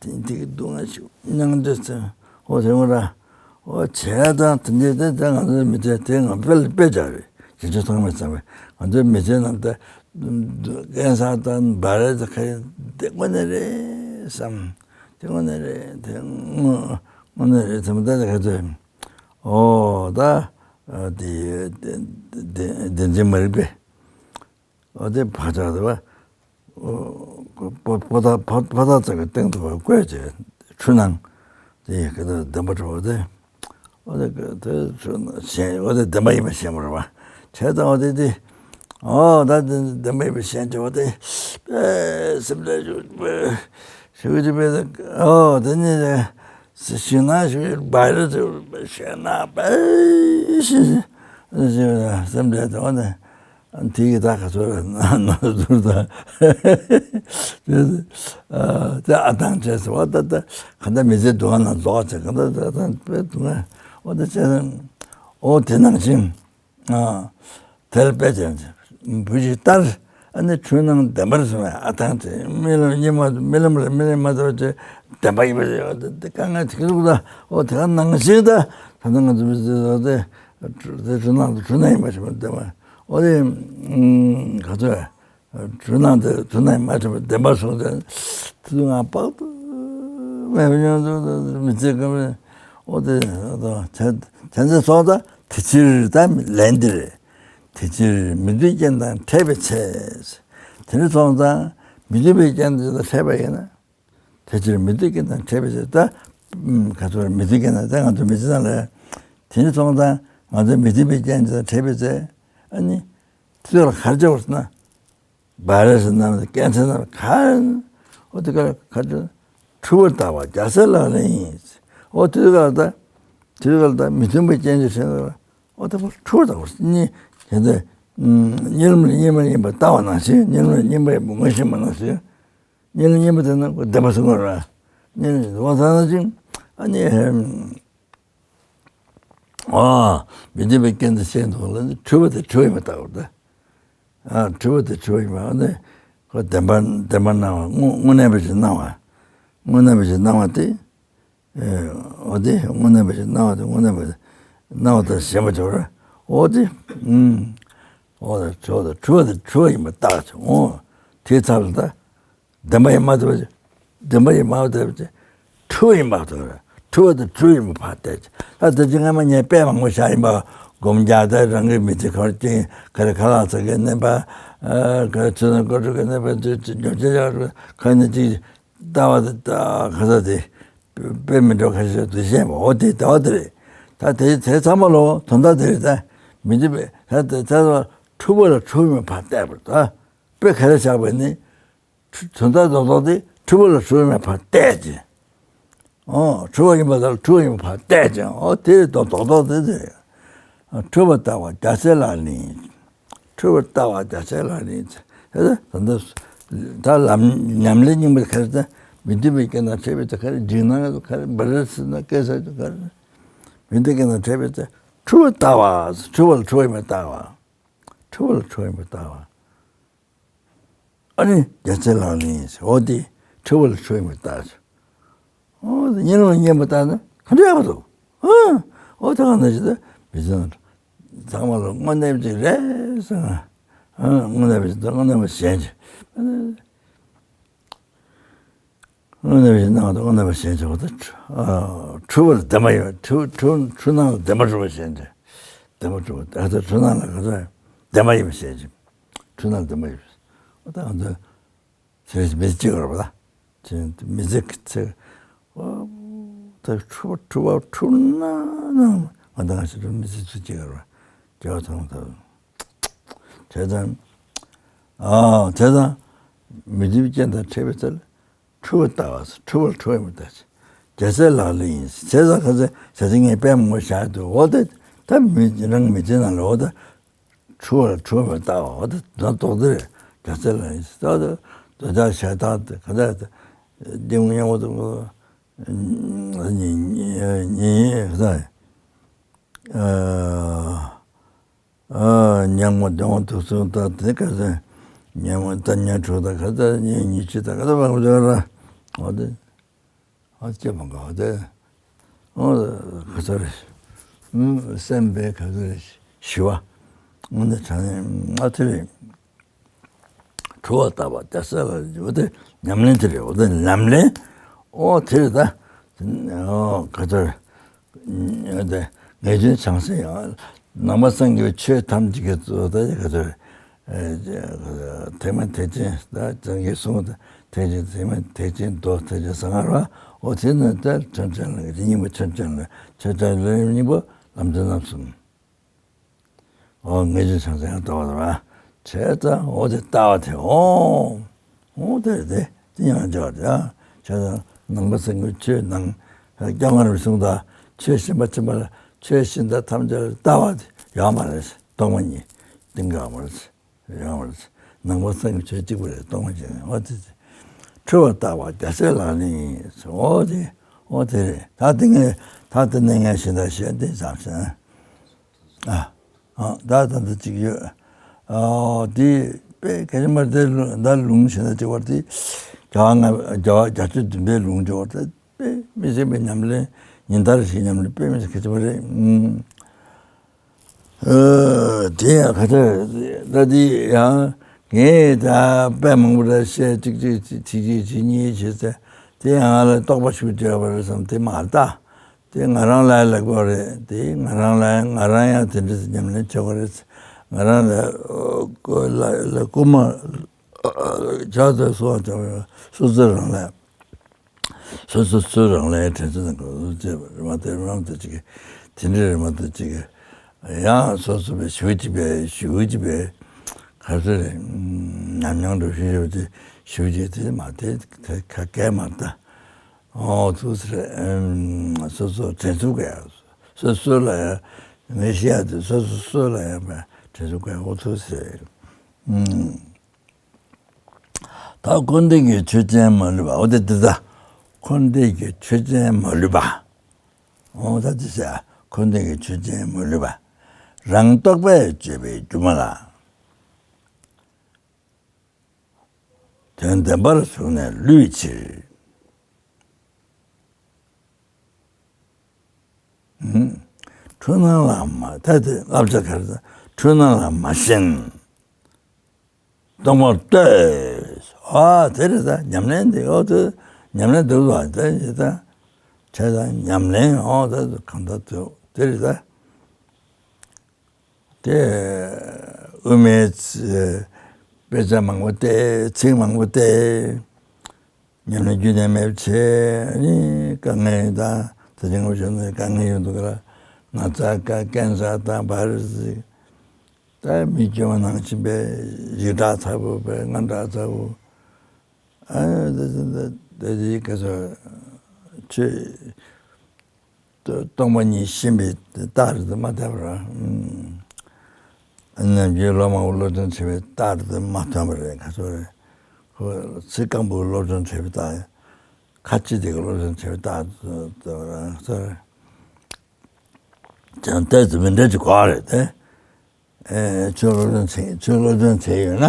ཆེ། དེ་ནི་དེ་གི་སྡུག་བསྔལ་ཞིག་མྱངས་དུས་ཙམ་ཨོ་དེ་ངོ་ར་ཨོ་བྱས་དང་དེ་འདྲའི་དེ་དེ་ང་ཚོའི་མི་ཚེ་དེ་ང་དཔེ་དཔེ་བྱ་རེད། ཞིང་ཆེན་ཚང་མས་བསམ་པས་ང་ཚོའི་མི་ཚེ་ནང་དུ་སྐལ་བཟང་དང་བ་རེ་ཚོ་ཁ་ཡིན་དེ་དངོས་གནས་རེད་བསམ། དེ་དངོས་གནས་རེད་དེ་དངོས་དངོས་གནས་རེད་བསམ། ད་དེ་ག་ཚོད། ཨོ་ད་དེ་བདེན་བདེན་འཛིན་མ་རིག་པས། ཨོ་དེ་ཕ་ཆག་དེ་བ། ཨོ་པོ་པོ་ཏ་ཕ་ཕ་ཏ་ཙག་གི་སྟེང་དུ་བ་བཀོད་བྱས་འཁྲུལ་སྣང་དེ་ག་དུ་བདེན་པ་འགྲོ་བ་དེ། ཨོ་དེ་ག་དེ་འཁྲུལ་སྣང་ཞེན་ཨོ་དེ་བདེན་པ་ཡིན་པ་ཞེན་པ་རེད་བ། བྱས་ཙང་ཨོ་དེ་དེ་ཨོ་ད་དེ་བདེན་པ་ཡིན་པ་ཞེན་བྱས་ཨོ་དེ་པས་སེམས་ལ་ཞུགས་པས། ཞུ་གི་པས་ཨོ་དེ་ནི་ཞིག་ན་ཞུ་བའི་བ་རེ་ཞུ་བའི་ཞེ་ན་པའི་ཞི་ཞི་སེམས་ལས་དོན་ནས་དེ་གི་ད་ག་ཚོད་ན་ཟུར་ད་དེ་ཨ་ཐང་ཆད་སོང་བ། ད་ད་ག་ད་མི་ཚེ་སྡུག་བསྔལ་ན་རྫོགས་བྱས་ག་ད་ད་ད་དཔེ་སྡུག་བསྔལ་ཨོ་དེ་བྱས་ཨོ་དེ་ནང་བཞིན། དེར་དཔེ་ཅན་བུ་ཞིག་ལྟར། ཨ་ནི་འཁྲུལ་སྣང་བདེན་པར་སོང་བའི་ཨ་ཐང་དེ་རྨི་ལམ་གཉིད་མ་རྨི་ལམ་ལ་རྨི་ལམ་མ་ཐོབ་ཅེས་བདེན་པ་ཡིན་པ་ཡོད་དེ་དཀའ་ངལ་དེ་ལུགས་ལ་ཨོ་དེ་ག་ནང་བཞིན་ད་ད་ལྟ་ང་ཚོ་མི་ཚེ་ད་དེ་འཁྲུལ་སྣང་དུ་འཁྲུལ་སྣང་ཡིན་པ་ཞིག་བདེན་པ་ཨོ་དེ་ག་ཚོད། འཁྲུལ་སྣང་དེ་འཁྲུལ་སྣང་མ་གྲུབ་པར་བདེན་པར་སོང་ཙང་དེ་དུས་ང་དཔག་ཏུ་མེད་པའི་མྱོང་ཚོར་དང་མི་ཚེ་ཀུན་པའི་ཨོ་དེ་དེ་ཚེ་སོང་ཙང་དེ་ཕྱིར་ད་ལན་འདིར་དེ་ཕྱིར་མི་འདོད་རྐྱེན་དང་འཕྲད་པའི་ཚེ། དེ་ནི་སོང་ཙང་མི་འདོད་པའི་རྐྱེན་དེ་དང་འཕྲད་པ་ཡིན་ན་དེ་ཕྱིར་མི་འདོད་རྐྱེན་དང་འཕྲད་པའི་ཚེ་ད་ག་ཚོད་མི་འདོད་རྐྱེན་དང་ད་ང་ཚོ་མི་ཚེ་ནང་ལ་དེ་ནི་སོང་ཙང་ང་ཚོ་མི་འདོད་པའི་རྐྱེན་དེ་དང་འཕྲད་པའི་ཚེ་ཨ་ནི་དེ་ཚོ་ལ་ག་རེ་བྱ་བར་ཟེར་ན། བ་རེ་ཟེར་ན་སྐད་ཆ་ན་ག་ཨོ་དེ་ག་ག་འཁྲུལ་བར་ལྟ་བ་རྒྱལ་སྲས་ལག་ལེན་ཡིན། ཨོ་དེ་ག་ལ་ད་དེ་ག་ལ་ད་མི་མཐུན་པའི་རྐྱེན་གྱིས་ཟེར་ན་ཨོ་དེ་འཁྲུལ་བར་ལྟ་བ་གཉིས་དེ་ཚོ་གཉིད་ལམ་ལ་གཉིད་མ་ཡིན་པར་ལྟ་བ་ནང་བཞིན་གཉིད་ལམ་ལ་གཉིད་མ་ཡིན་པར་ངོ་ཤེས་པ་ནང་བཞིན་གཉིད་ལམ་གཉིད་མ་དེ་ན་བདེན་པ་སོང་བ་ར་གཉིད་ལམ་དབང་ཐང་ནང་བཞིན་ཨ་ནི། ཨ། མི་འདོད་པའི་རྐྱེན་དང་ཞེན་འདུག་ལ་ནི་འཁྲུལ་པ་དེ་འཁྲུལ་པ་ཡིན་པ་ལྟ་བུ་སྟེ། ཨ། འཁྲུལ་པ་དེ་འཁྲུལ་པ་ཡིན་པ་ནི་ཁོ་བདེན་པ་བདེན་པར་སྣང་བ་དངོས་དངོས་གནས་པ་ཞིག་སྣང་བ། དངོས་གནས་པ་ཞིག་སྣང་བ་དེ། ཨེ། འོ་དེ་དངོས་གནས་པ་ཞིག་སྣང་བ་དེ་དངོས་གནས་པ་སྣང་བ་དང་ཞེན་པ་འཇོག་ར། འོ་དེ། ཨུམ། འོ་དེ་འཁྲུལ་པ་དེ་འཁྲུལ་པ་ཡིན་པ་བཏགས་ཀྱི་འོ། དེའི་ཚབ་ལ་ད། བདེན་པ་ཡིན་མ་ཐུབ་པ་བདེན་པ་ཡིན་མ་ཐུབ་པ་འཁྲུལ་པ་ཡིན་པ་ཐུབ་རེད། འཁྲུལ་པ་དང་འཁྲུལ་པ་ཡིན་པ་ཕར་བལྟས་ཀྱི་ད་དེ་ཅི་སྔ་མ་ངས་དཔེ་མང་པོ་བཞག་ཡིན་པ་སྒོམ་རྒྱག་ད་རང་གི་མི་ཚེ་ག་རེ་ཅིག་ག་རེ་ཁ་ལག་ཟ་གི་གནས་པ་ག་རེ་ཚོད་ན་སྐོར་བྲོ་གི་གནས་པ་ཚོད་ཅིག་ཉོ་ཆ་བཞག་རུ་ཁ་ནས་ཅིག་ལྟ་བ་དེ་ཁ་ས་དེ་དཔེ་མི་འགྲོ་ཁ་ཤས་དུ་བཤད་པ་འོ་དེ་ལྟ་བ་དེ་རེད། ད་དེ་དེ་ཚང་མ་ལོ་དོན་དག་དེ་རེད། ད་མི་འདི་པས་ད་དེ་ཚ་བ་འཁྲུལ་པ་ལ་འཁྲུལ་པ་ཡིན་པ་ཕར་བལྟས་པ་རེད། ད་དཔེ་ག་རེ་བཞག་པ་ནི། དོན་དག་རྡོག་རྡོག་དེ་འཁྲུལ་པ་ལ་འཁྲུལ་པ་མེད་པར་བལྟས་ཀྱི། ཨོ། འཁྲུལ་པ་ཡིན་པ་དང་འཁྲུལ་པ་ཡིན་པ་ཕར་བལྟས་ཀྱི། ཨོ་དེ་རེད་རྡོག་རྡོག་རྡོག་དེ་དེ་རེད། འཁྲུལ་པ་ལྟ་བ་རྒྱལ་སྲས་ལག་ལེན་ཡིན། འཁྲུལ་པ་ལྟ་བ་རྒྱལ་སྲས་ལག་ལེན་ཡིན། དེ་ད་ད་ད་ལམ་ཉམས་ལེན་རྙིང་པ་ག་རེ་ད་མི་འདོད་པའི་རྐྱེན་དང་འཕྲད་པའི་ཚེ་ག་རེ་འཇིགས་སྣང་ག་རེ་འབར་རེ་སྲིད་ན་སྐད་ས་ག་རེ་མི་འདོད་རྐྱེན་དང་འཕྲད་པའི་ཚེ་འཁྲུལ་པ་ལྟ་བ། འཁྲུལ་པ་ལ་འཁྲུལ་པ་ཡིན་པ་ལྟ་བ། འཁྲུལ་པ་ལ་འཁྲུལ་པ་ཡིན་པ་ལྟ་བ། ཨ་ནི་རྒྱལ་སྲས་ལག་ལེན་ཡིན་ཟེར། འོ་དེ་འཁྲུལ་པ་ལ་འཁྲུལ་པ་ཡིན་པ་ལྟ་ཟེར། འོ་དེ་གཉིད་ལམ་ལ་གཉིད་མ་བཏང་ན་ག་འདྲ་ཡག་པོ་འདུག་ཨ། འོ་ད་ག་ནང་བཞིན་དུ་མི་ཚེ་ནང་ཚང་མ་ལ་དངོས་གནས་ཅིག་རེད་ཟེར། ཨ། དངོས་གནས་པ་ཞིག་དང་དངོས་གནས་པ་གཞན་ཅིག་དངོས་གནས་པ་ཞིག་སྣང་བ་དང་དངོས་གནས་པ་གཞན་ཅིག་འོ་ད་འཁྲུལ་པ་ལ་བདེན་པ་ཡོད། འཁྲུལ་འཁྲུལ་འཁྲུལ་སྣང་ལ་བདེན་པ་གྲུབ་པ་གཞན་ཅིག་བདེན་པ་གྲུབ་པ་ཨ་ད་འཁྲུལ་སྣང་ལ་ག་ཚོད་བདེན་པ་ཡིན་པ་གཞན་ཅིག་འཁྲུལ་སྣང་ལ་བདེན་པ་ཡོད། འོ་ད་ང་ཚོ། ཚེ་རིང་མི་ཚེ་གཅིག་རེད་པ། ད་མི་ཚེ་གི་ཚེ་ད་འཁྲུལ་པ་འཁྲུལ་པ་འཁྲུལ་སྣང་ནང་ང་ད་ང་ཞིག་མི་ཚེ་ཚུལ་གཅིག་རེད་པ། རྒྱལ་བ་ཐང་ཐང་། བྱས་ཙང་། ཨ། བྱས་ཙང་། མི་འདོད་པའི་རྐྱེན་དང་འཕྲད་པའི་ཚེ་ལ་འཁྲུལ་པ་ལྟ་བ། འཁྲུལ་པ་ལ་འཁྲུལ་པ་ཡིན་པ་ལྟ་ཅི། རྒྱལ་སྲས་ལག་ལེན་ཡིན། བྱས་ཙང་ཁ་ཚ་བྱས་ཙང་ངས་དཔེ་མང་པོ་བཞག་འདུག་འོ་ད་ད་མི་རང་མི་ཚེ་ནང་ལ་འོ་ད་འཁྲུལ་བ་འཁྲུལ་བ་ལྟ་བ་འོ་ད་ན་རྟོག་དེ་རེད། རྒྱལ་སྲས་ལག་ལེན་ཡིན། ད་ད་འདོད་ཆགས་ཞེ་སྡང་དེ་ཁ་ཚ་ད་འདི་ངོ་སྙམ་པོ་དང་ཉེ་ཉེ་ཉེ་ཁ་ཚ་ཨ། ཨ། ཉོན་མོངས་གདོན་དུག་གསུམ་དང་དེ་ག་ཚོད། ཉོན་མོངས་ད་ཉོན་དྲུག་དང་ག་ཚོད་ཉོན་ཉི་ཤུ་དང་ག་ཚོད་མང་པོ་ཡོད་ར། འོ་དེ། ཨ་ཅེ་མ་ག་འོ་དེ། འོ་ག་ཚོད་རེད། ཨུམ་སེམས་པའི་ག་ཚོད་རེད། ཞི་བ། འོ་དེ་དྲང་ཨ་དེ་རེད། འཁྲུལ་བ་ལྟ་བ་རྒྱལ་སྲས་ལག་ལེན་འོ་དེ་ཉམས་ལེན་དེ་རེད། འོ་དེ་ཉམས་ལེན། འོ་དེ་རེད་ད། འོ་ག་ཚོད་རེད། ངེས་འབྱུང་བྱང་སེམས་ཡང་ནང་པ་སངས་རྒྱས་ཆོས་ཐམས་ཅད་ཀྱི་གཙོ་བོ་ད་ག་ཚོད་ཐེག་དམན་ཐེག་ཆེན་ད་སངས་རྒྱས་གསུངས་ཐེག་ཆེན་ཐེག་དམན་ཐེག་ཆེན་མདོ་ཐེག་ཆེན་གསང་སྔགས་ར། འོ་དེ་ནི་ད་ཆོས་ཅན་ལ་དེ་གཉིས་པོ་ཆོས་ཅན་ལ་ཆོས་ཅན་ལ་གཉིས་པོ་ལམ་འཛིན་རྣམ་གསུམ། འོ་ངེས་འབྱུང་བྱང་སེམས་ཡང་ལྟ་བ་དང་བྱས་ཙང་འོ་དེ་ལྟ་བ་དེ་འོ། འོ་དེ་དེ་དེ་ཡང་སྦྱར་བ་དེ་བྱས་ཙང་ནང་པ་སེམས་ཀྱི་ཆོས་ནང་སྐྱབས་མགོན་རིན་པོ་ཆེ་གསུངས་ད་ཆོས་གཞན་པ་ཕྱིན་པ་ལ་ཆོས་གཞན་དག་ཐམས་ཅད་ལ་ལྟ་བ་དེ་ཡོད་མ་རེད། སྟོང་པ་ཉིད་གཏན་འཁེལ་བ་མ་རེད། ཡོད་མ་རེད། ནང་པ་སེམས་ཀྱི་ཆོས་གཅིག་པ་རེད། སྟོང་པ་ཉིད་འོ་དེ་དེ་འཁྲུལ་བ་ལྟ་བ་རྒྱལ་སྲས་ལག་ལེན་ཡིན། འོ་དེ་འོ་དེ་རེད། ད་དེ་ངས་ད་དེ་ནས་ངས་གཞན་དག་བཤད་དེ་བྱམས་ཤིང་། ཨ། ཨ། ད་ད་འདི་གཅིག་ཡོད། ཨ། འདི་དཔེ་གལ་ཆེན་པོ་རེད། དེ་ལུ་ད་ལུང་བྱས་ན་གཅིག་པར་དེ་རྒྱ་གར་ང་རྒྱ་གར་རྒྱ་ཆོས་བདུན་པའི་ལུང་སྦྱོར་བ་དེ་དཔེ་མི་སྲིད་པའི་ཉམས་ལེན་ཉིན་ལྟར་ཞིག་ཉམས་ལེན་དཔེ་མི་སྲིད་གལ་ཆེན་པོ་རེད། ཨུམ། ཨ། དེ་ཡང་ག་ཚོད་ད་འདི་ཡང་ངས་ད་དཔེ་མང་པོ་ར་བཤད་གཅིག་གཅིག་གཅིག་གཅིག་གཅིག་གཉིས་བྱས་ཚེ་དེ་ཡང་ང་ལ་རྟོགས་པ་ཞིག་སྤྲད་པ་རེད་བསམ་དེ་མ་རེད་ད། དེ་ང་རང་ལ་ལེགས་པོ་རེད། དེ་ང་རང་ལ་ང་རང་ཡང་དེ་འདྲ་ཉམས་ལེན་བྱེད་དགོས་རེད། ང་རང་ལ་ལ་ལ་རྐུ་མ་ཇ་དེ་སོགས་ཀྱང་སོ་སོ་རང་ལ་སོ་སོ་སོ་རང་ལ་དྲན་གསོ་དང་དགོས་ཚུལ་བྱེད་པ་རེད་མ་དེ་རེད་མ་དེ་ཅིག་དེ་འདྲ་རེད་མ་དེ་ཅིག་ཡང་སོ་སོ་བས་ཞུ་གཅིག་བས་ཞུ་གཅིག་བས་ག་ཚོད་རེད། ཉམས་མྱོང་འགྲོ་ཤེས་ཞུ་གཅིག་ཞུ་གཅིག་དེ་མ་དེ་དེ་ག་གས་མ་ད། ཨོ་ཐུགས་སྲས་སོ་སོ་དྲན་གསོ་དགོས། སོ་སོ་ལ་ཡང་ངས་བཤད་ཡ་དེ་སོ་སོ་སོ་ལ་ཡང་དྲན་གསོ་དགོས། ཨོ་ཐུགས་སྲས། ད་འཁོར་འདས་ཀྱི་ཆོས་ཅན་མ་ལུས་པ། ཨོ་དེ་དེ་ད་འཁོར་འདས་ཀྱི་ཆོས་ཅན་མ་ལུས་པ། ཨོ་ད་དེ་ཟེར་འཁོར་འདས་ཀྱི་ཆོས་ཅན་མ་ལུས་པ། རང་རྟོག་པས་བརྗོད་པའི་སྒྱུ་མ་ལ། དོན་བདེན་པར་བཟུང་ནས་བསླུས་ཕྱིར། འཁྲུལ་སྣང་ལ་མ་ད་དེ་བསླབ་བྱ་ག་རེ་ད་འཁྲུལ་སྣང་ལ་མ་ཞེན། སྟོང་པར་ལྟོས། ཨ་དེ་རེད་ད་ཉམས་ལེན་དེ་ཨོ་དེ་ཉམས་ལེན་དུ་བ་དེ་ཡི་ད་ཆ་ད་ཉམས་ལེན་ཨོ་ད་གང་ད་དེ་དེ་རེད་ད། དེ་དབུ་མའི་ཚེ་དཔེ་ཆ་མང་པོ་བལྟས། ཚིག་མང་པོ་བལྟས། ཉམས་ལེན་རྒྱུན་ནས་མེད་པ་བྱས་ནི་དཀའ་ངལ་དང་དེ་རིང་ངོ་ཤེས་ནས་དཀའ་ངལ་ཡོད་འདུག་ག་ལ་ན་ཚ་དཀའ་ཀན་སར་དང་བར་སི་ད་མི་སྐྱོ་བ་ནང་བཞིན་པའི་ཡིད་བྲག་ཚ་བོ་པའི་ང་བྲག་ཚ་བོ་ཨ་དེ་དེ་དེ་དེ་ག་ཚོད་ཆོས། སྟོང་པ་ཉིད་ཤེས་པའི་རྟགས་རེད་དུ་མ་ཐལ་བར། ཨ་ནམ་རྒྱུན་ལོ་མང་པོ་སློབ་སྦྱོང་བྱས་པའི་རྟགས་རེད་དུ་མ་ཐོན་པ་རེད། ག་ཚོད་རེད། ཁོ་ཚིག་སྐམ་པོ་སློབ་སྦྱོང་བྱས་པའི་རྟགས། ཁ་ལྕེ་དེ་ག་སློབ་སྦྱོང་བྱས་པའི་རྟགས་རེད་དུ་མ་ཐལ་བར། ཀྱང་ཏོག་ཙམ་མི་འདྲ་ཅིག་གོ་རེད་དེ། ཨེ་ཆོས་སློབ་སྦྱོང་བྱས་ཆོས་སློབ་སྦྱོང་བྱས་ཡོད་ན།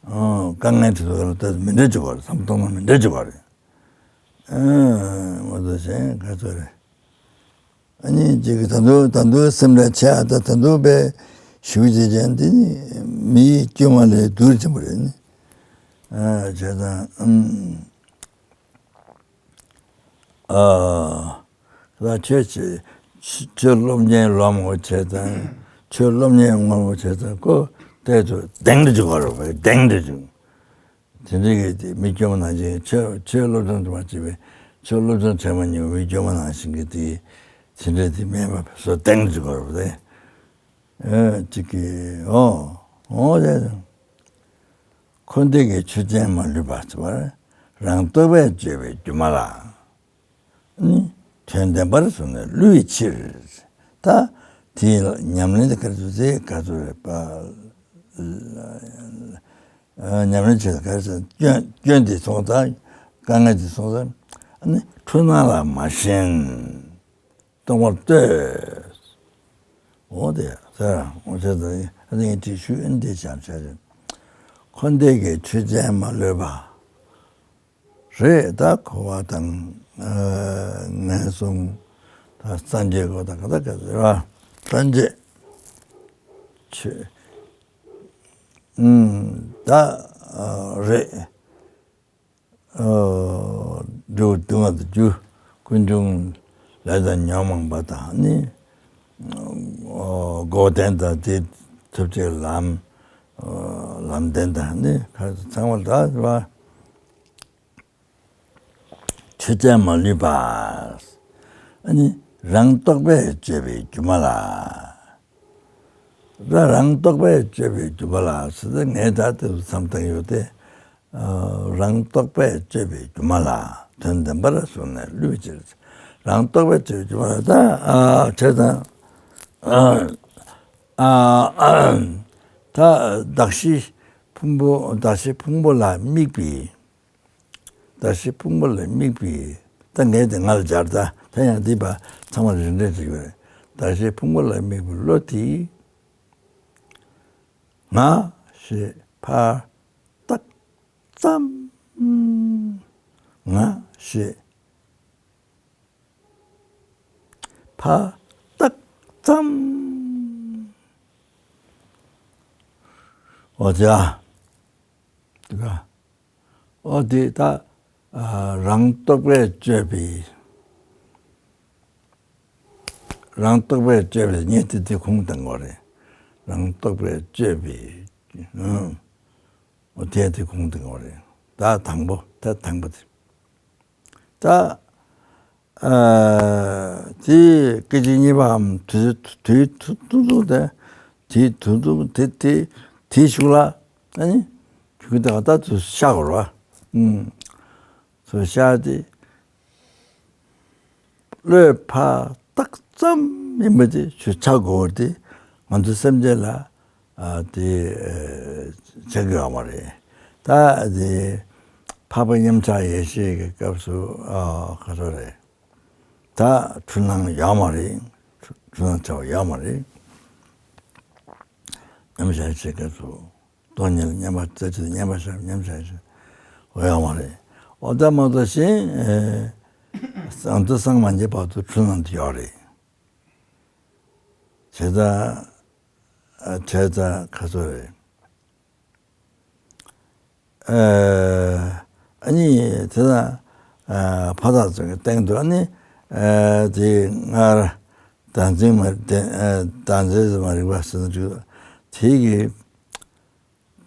ཨོ་དཀའ་ངལ་དེ་ཚོ་ལ་ཏོག་ཙམ་མི་འདྲ་ཅིག་གོ་རེད། བསམ་བློ་གཏོང་སྟངས་མི་འདྲ་ཅིག་གོ་རེད། ཨ་མ་གཏོགས་གཞན་ག་ཚོད་རེད། ཨ་ནི་ཅིག་གི་ད་དུང་ད་དུང་སེམས་ཁྲལ་ཆེ་ཨ་ད་ད་དུང་པའི་ཞུ་བྱེད་ཅན་འདི་ནི་མིའི་སྐྱོན་མ་ལས་སྡུག་ཆེན་པོ་རེད་ནི། ཨ་བྱས་ཙང་ཨམ་ཨ་ད་ཆོས་ཆོས་ཆོས་སློབ་གཉེར་ལོ་མང་པོ་བྱས་ཙང་ཆོས་སློབ་གཉེར་མང་པོ་བྱས་ཙང་ཁོ་ཏོག་ཙམ་གདེང་འདྲ་ཅིག་གོ་རེད་པས། གདེང་འདྲ་ཅིག་དེ་འདྲ་གི་དེ་མི་སྐྱོ་མ་ནང་བཞིན་ཆོས་ཆོས་སློབ་སྦྱོང་དུ་མ་བྱས་པའི་ཆོས་སློབ་སྦྱོང་བྱས་མ་མྱོང་བའི་སྐྱོ་མ་ནང་བཞིན་གི་དེ་དེ་འདྲ་དེ་མེད་པ་བཟོ་སྟངས་ཅིག་གོ་རེད་པས། ཨེ་ཅིག་གི་ཨོ་ཨོ་རེད། འཁོར་འདས་ཀྱི་ཆོས་ཅན་མ་ལུས་པ་ཟེར་བ་རང་རྟོག་པས་བརྗོད་པའི་སྒྱུ་མ་ལ། ནི་དོན་བདེན་པར་བཟུང་ནས་བསླུ་བའི་ཕྱིར། ད་དེའི་ཉམས་ལེན་དེ་ག་ཚོད་ཚེ་ག་ཚོད་རེད་པ། ཉམས་ལེན་བྱེད་དགོས་ཟེར། སྐྱོན་སྐྱོན་དེ་སོང་ཙང་། དཀའ་ངལ་དེ་སོང་ཙང་། ཨ་ནི་འཁྲུལ་སྣང་ལ་མ་ཞེན། སྟོང་པར་ལྟོས། འོ་དེ་ཟེར། འོ་དེ་ད་ཨ་ནི་དེ་ཞུ་ཨ་ནི་དེ་བྱ་བྱ་བྱ། འཁོར་འདས་ཀྱི་ཆོས་ཅན་མ་ལུས་པ། རེད། ད་འཁོར་བ་དང་ངན་སོང་། ད་སངས་རྒྱས་སྐོར་དང་ག་ད་ག་ཟེར་བ། སངས་རྒྱས་ཆོས། ཨུམ། ད་རེད། འབྲས་བུ་སྡུག་བསྔལ་དུ་འགྱུར། ཀུན་འབྱུང་ལས་དང་ཉོན་མོངས་པ་དང་ནི། འགོག་བདེན་དང་དེ་ཐུབ་བྱེད་ལམ། ལམ་བདེན་དང་ནི་ཚང་མ་ད་བ། ཆོས་ཅན་མ་ལུས་པ། ཨ་ནི་རང་རྟོག་པས་དཔྱོད་པའི་སྒྱུ་མ་ལ། ད་རང་རྟོག་པས་དཔྱོད་པའི་སྒྱུ་མ་ལ་ཟེར་ཏེ་ངས་ད་དེ་མཚམས་བཏང་ཡོད་དེ། རང་རྟོག་པས་དཔྱོད་པའི་སྒྱུ་མ་ལ། དོན་བདེན་པར་བཟུང་ནས་བསླུ་བའི་ཕྱིར། རང་རྟོག་པས་དཔྱོད་པའི་སྒྱུ་མ་ལ། ད་ཨ་བྱས་ཙང་། ཨ་ཨ་ད་གདགས་གཞི་ཕུང་པོ། གདགས་གཞི་ཕུང་པོ་ལ་དམིགས་པའི། གདགས་གཞི་ཕུང་པོ་ལ་དམིགས་པའི། ད་ངས་དེ་ང་ལ་སྦྱར། ད་ད་ཡང་འདི་བ་ཚང་མ་རེ་འདྲ་ཅིག་ཡོད་རེད། གདགས་གཞི་ཕུང་པོ་ལ་དམིགས་པའི་བློ་དེ། ང་ཞེས་ཕར་བཏགས་ཙམ། ང་ཞེས་ཕར་བཏགས་ཙམ། འོ་ཅག་འོ་དེ་ད་རང་རྟོག་པས་དཔྱོད་པའི། རང་རྟོག་པས་དཔྱོད་པའི་ཉེ་དེ་དེ་ཁུངས་གཏོང་དགོས་རེད། རང་རྟོག་པས་དཔྱོད་པའི། ཨང་། འོ་དེ་དེ་ཁུངས་གཏོང་དགོས་རེད། ད་དང་པོ། ད་དང་པོ་དེ། ད་ཨ་དེ་སྐད་ཅིག་གཉིས་པའམ་དུས་དུས་ཐུང་ཐུང་དེ། དེ་ཐུང་ཐུང་དེ་དེ་དེ་གཞུག་ལ་ཨ་ནི་གཞུག་ད་ད་དུ་ཤར་བར་བ། ཨུམ། སོ་ཤར་དེ། བློས་ཕར་བཏགས་ཙམ་ཡིན་པ་དེ་ཆོས་ཆགས་དགོས་པ་དེ། ང་ཚོ་སེམས་ཅན་ལ་ཨ་དེ་ཨ་ཆགས་ཀྱི་ཡོད་མ་རེད། ད་དེ་འཕགས་པ་མཉམ་གཞག་ཡེ་ཤེས་ཀྱི་སྐབས་སུ་ཨ་ག་ཚོད་རེད། ད་འཁྲུལ་སྣང་ཡོད་མ་རེད། འཁྲུལ་སྣང་ཆགས་པ་ཡོད་མ་རེད། མཉམ་གཞག་ཡེ་ཤེས་སྐབས་སུ། སྟོང་ཉིད་ལ་མཉམ་པར་རྩེ་གཅིག་མཉམ་པར་བཞག་མཉམ་བཞག་ཡོད་མ་རེད། འོ་ད་མ་གཏོགས་གཞན་ཨ་ང་ཚོ་སངས་མ་རྒྱས་བར་དུ་འཁྲུལ་སྣང་དེ་ཡོད་རེད། བྱས་ཙང་བྱས་ཙང་ག་ཚོད་རེད། ཨ་ནི་དེ་ན་ཕ་རྟགས་ཚོ་གི་སྟེང་དུ་ཨ་ནི་དེ་སྔར་བདག་འཛིན་མ་བདག་འཛིན་མ་རིག་པ་ཟེར་ན་འགྲིག་དེ་གི་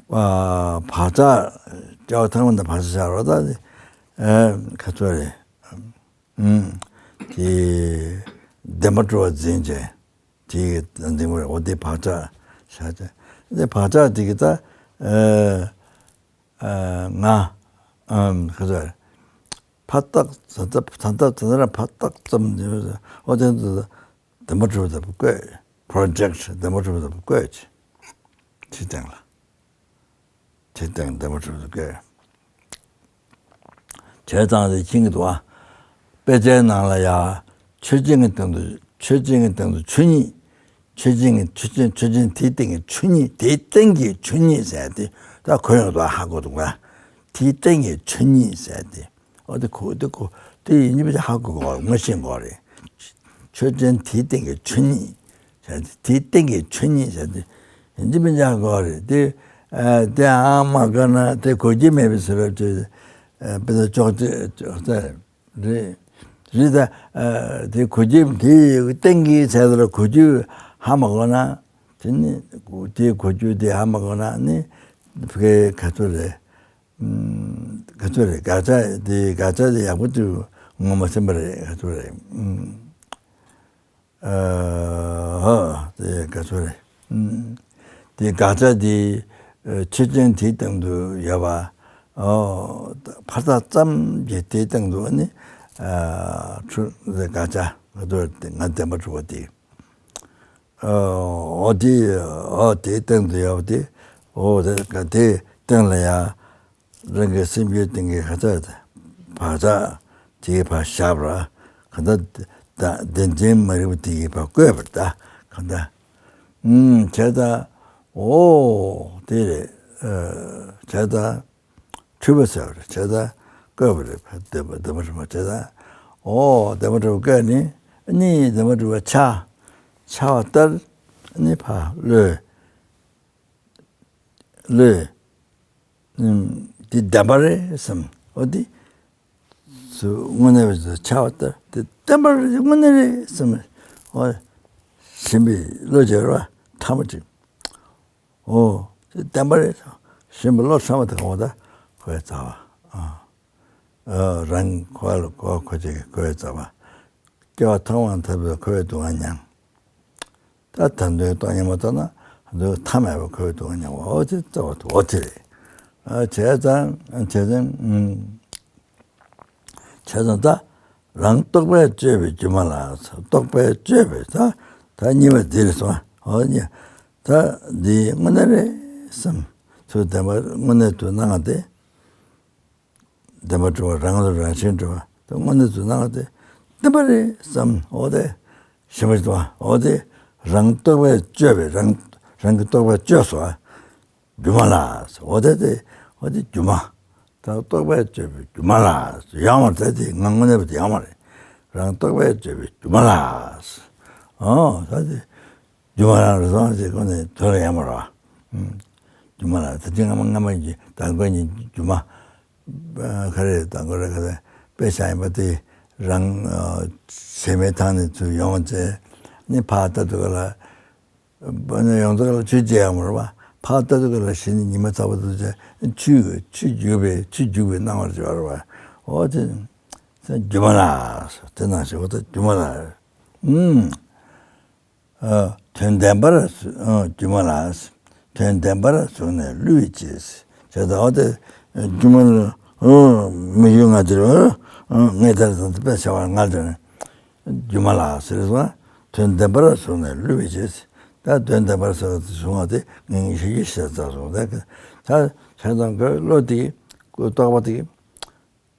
བག་ཆགས། སྐྱེ་བ་ཐ་མ་དང་བག་ཆགས་བཞག་རོགས། ད་ནི་ཨ་ག་ཚོད་རེད། ཨུམ། དེ་བདེན་པར་གྲུབ་པ་འཛིན་བྱས། དེ་གི་འཛིན་པ་རེད། འོ་དེ་བག་ཆགས་བཞག་བྱས། དེ་བག་ཆགས་དེ་གི་ད་ཨ་ཨ་ང་ཨམ་ག་ཚོད་རེད། ཕར་བཏགས་ད་ལྟ་ད་ལྟ་ད་ལྟ་རང་ཕར་བཏགས་ཙམ་དེ། འོ་དེ་ཚོ་བདེན་པར་གྲུབ་པ་ལྟ་བུ་བཀོད། project། བདེན་པར་གྲུབ་པ་ལྟ་བུ་བཀོད། དེ་སྟེང་ལ། དེ་སྟེང་བདེན་པར་གྲུབ་པ་ལྟ་བུ་བཀོད། བྱས་ཙང་དེ་མཁྱེན་གྱི་འདུག་ཨ། དཔེ་ཆའི་ནང་ལ་ཡ། ཆོས་ཅན་གྱི་སྟེང་དུ། ཆོས་ཅན་གྱི་སྟེང་དུ་ཆོས་ཉིད། ཆོས་ཅན་གྱི་ཆོས་ཅན་ཆོས་ཅན་དེའི་སྟེང་གི་ཆོས་ཉིད། དེའི་སྟེང་གི་ཆོས་ཉིད་ཟེར་དེ་ད་གོ་ཡོང་འདུག་ཨ། ཧ་གོ་འདུག་ཨ། དེའི་སྟེང་གི་ཆོས་ཉིད་ཟེར་དེ། འོ་དེ་གོ་དེ་གོ་དེ་ཡིན་གཅིག་མིན་གཅིག་ཧ་གོ་དགོས། ངོ་ཤེས་དགོས་རེད། ཆོས་ཅན་དེའི་སྟེང་གི་ཆོས་ཉིད། དེའི་སྟེང་གི་ཆོས་ཉིད་ཟེར་དེ་ཡིན་གཅིག་མིན་གཅིག་ཧ་གོ་རེད། དེ་ཨ་དེ་ཨ་མ་དགོས་ན་དེ་གོ་རྒྱུ་མེད་པའི་ཟེར་བ་ཅིག་ཨ་དཔེ་ད་ཅོག་ཙེ་ཅོག་ཙེ་རེད། རེད་ད། ཨ་དེ་གོ་རྒྱུ་དེའི་སྟེང་གི་ཟེར་ལ་གོ་རྒྱུ་ཧ་མ་གོ་ན། དེ་ནི་དེ་གོ་རྒྱུ་དེ་ཧ་མ་གོ་ན་ནི་དེ་ག་ཚོད་རེད། ཨུམ། ག་ཚོད་རེད། དགག་བྱ་དེ་དགག་བྱ་དེ་ཡག་པོ་ཅིག་ངོ་མ་ཤེས་པ་རེད། ག་ཚོད་རེད། ཨུམ། ཨ་ཧོ། དེ་ག་ཚོད་རེད། ཨུམ། དེ་དགག་བྱ་དེ་ཨ་ཆོས་ཅན་དེའི་སྟེང་དུ་ཡོད་པ། ཨོ། ཕར་བཏགས་ཙམ་གྱི་དེའི་སྟེང་དུ་ནི་ ཨ་ཁྲུ་དགག་བྱ་ང་ཚོ་ང་བདེན་པར་གྲུབ་པ་དེ། ཨོ་དེ་ཨོ་དེའི་སྟེང་དུ་ཡོད་པ་དེ། ཨོ་དེ་ག་དེའི་སྟེང་ལ་ཡང་རང་གི་སེམས་རྒྱུད་སྟེང་གི་ག་ཚ་བག་ཆགས་དེའི་བག་བཞག་པ་ག་ད་བདེན་ཅན་མ་རིག་པ་དེ་གི་བག་བཀོད་པར་ད་ག་ད་ཨུམ་བྱས་ད་ཨོ་དེ་རེད། བྱས་ད། འཁྲུལ་པ་ཟེར་བ་རེད། བྱས་ཙང་བཀོད་པ་རེད། བདེན་པ་བདེན་པ་རེད་མ་བྱས་ཙང་། ཨོ་བདེན་པ་གྲུབ་པ་བཀོད་ནས་གཉིས་བདེན་པ་གྲུབ་པ་འཆར། འཆར་བ་ལྟར་ནི་ཕར་བློས་བློས་ཨུམ་འདི་བདེན་པ་རེད་བསམ། ཨོ་འདི་སུ་དངོས་གནས་པ་ཞིག་འཆར་བ་ལྟར་འདི་བདེན་པ་རེད། དངོས་གནས་རེད་བསམ། ཨོ་ཞེན་པའི་བློ་སྦྱོར་བ་ཐ་མ་གཅིག་ཨོ། དེ་བདེན་པ་རེད། ཞེན་པའི་བློ་ཚང་བ་དེ་གང་བ་ད་ཁོའི་རྩ་བ། ཨ། ཨ་རང་ཁོ་ལ་ཁོ་ཁོ་ཅིག་གི་ཁོའི་རྩ་བ། སྐྱེ་བ་ཐོག་མ་ཐོབ་པའི་ཁོའི་སྡུག་བསྔལ་མྱང་། ད་ད་འདོད་སྟོང་ཉམས་མ་ཐོབ་ན་འདོད་ཐ་མལ་པའི་ཁོའི་སྡུག་བསྔལ་མྱང་བ། ཨོ་དེ་རྩ་བ་དེ་ཨོ་དེ་རེད། ཨ་བྱས་ཙང་བྱས་ཙང་ཨུམ། བྱས་ཙང་ད་རང་རྟོག་པས་དཔྱོད་པའི་སྒྱུ་མ་ལགས། རྟོག་པས་དཔྱོད་པའི་ད་ད་གཉིས་པ་འདི་རེད་སོང་། ཨོ་གཉིས། ད་འདི་དངོས་གནས་རེད་བསམ། ཚུར་བདེན་པ་དངོས་གནས་དུ་སྣང་བ་དེ། བདེན་པར་གྲུབ་པ་རང་ལ་རང་བཞིན་གྲུབ་པ་དེ་དངོས་གནས་དུ་སྣང་བ་དེ་བདེན་པ་རེད་བསམ། ཨོ་དེ་ཞེན་པ་ཞིག་འདུག་པ། ཨོ་དེ་རང་རྟོག་པས་དཔྱོད་པའི་རང་རང་གི་རྟོག་པས་དཔྱོད་སོང་། སྒྱུ་མ་ལགས། འོ་དེ་དེ་འོ་དེ་སྒྱུ་མ། ད་རྟོག་པས་དཔྱོད་པའི་སྒྱུ་མ་ལགས། ཡོད་མ་རེད་དེ། ང་དངོས་གནས་པ་དེ་ཡོད་མ་རེད། རང་རྟོག་པས་དཔྱོད་པའི་སྒྱུ་མ་ལགས། ཨོ་ད་དེ་སྒྱུ་མ་ལགས་རེད་སོང་ཅེས་ཁོ་ནས་དོན་ལ་ཡོད་མ་རེད་པ། སྒྱུ་མ་ལགས་ད་དེ་སྔ་མ་སྔ་མ་གི་ད་ཁོ་གཉིས་སྒྱུ་མ། ག་རེ་ད་ག་རེ་ག་རེ་དཔེ་བཞག་ཡིན་པ་དེ་རང་བྱེ་མའི་ཐང་ནས་ཚུར་ཡོང་བྱས་ནི་ཕར་ལྟ་དུས་ག་ལ། ཡོངས་རྫོགས་ལ་ཆོས་བརྗེད་ཡག་མ་རེད་པ། ཕར་ལྟ་དུས་ག་ལ་གཞི་ནས་ཉི་མ་ཚ་པོ་དུ་བྱས་ཆུ་ཆུ་རྒྱུག་པའི་ཆུ་རྒྱུག་པའི་སྣང་བར་བྱེད་པ་རེད་པ། འོ་དེ་སྒྱུ་མ་ལགས། དེ་ནང་བཞིན་འོ་ད་སྒྱུ་མ་ལགས། ཨུམ། དོན་བདེན་པར་སྒྱུ་མ་ལགས། དོན་བདེན་པར་གཟུགས་ནས་བསླུ་བའི་ཕྱིར། བྱས་ཙང་འོ་དེ་སྒྱུ་མ་ལགས། མི་ཡུལ་ང་དེར་ངས་དེར་དང་དེ་བས་བྱ་བར་ངར་དོན། སྒྱུ་མ་ལགས་ཟེར་སོང་། དོན་བདེན་པར་གཟུགས་ནས་བསླུ་བའི་ཕྱིར། ད་དོན་བདེན་པར་གཟུགས་ནས་བཟུང་བ་དེ་ངས་ངས་ཤེས་ཀྱི་ཤེས་ཚར་སོང་། ད་ད་བྱས་ཙང་ཁོའི་བློ་དེ་རྟོག་པ་དེ་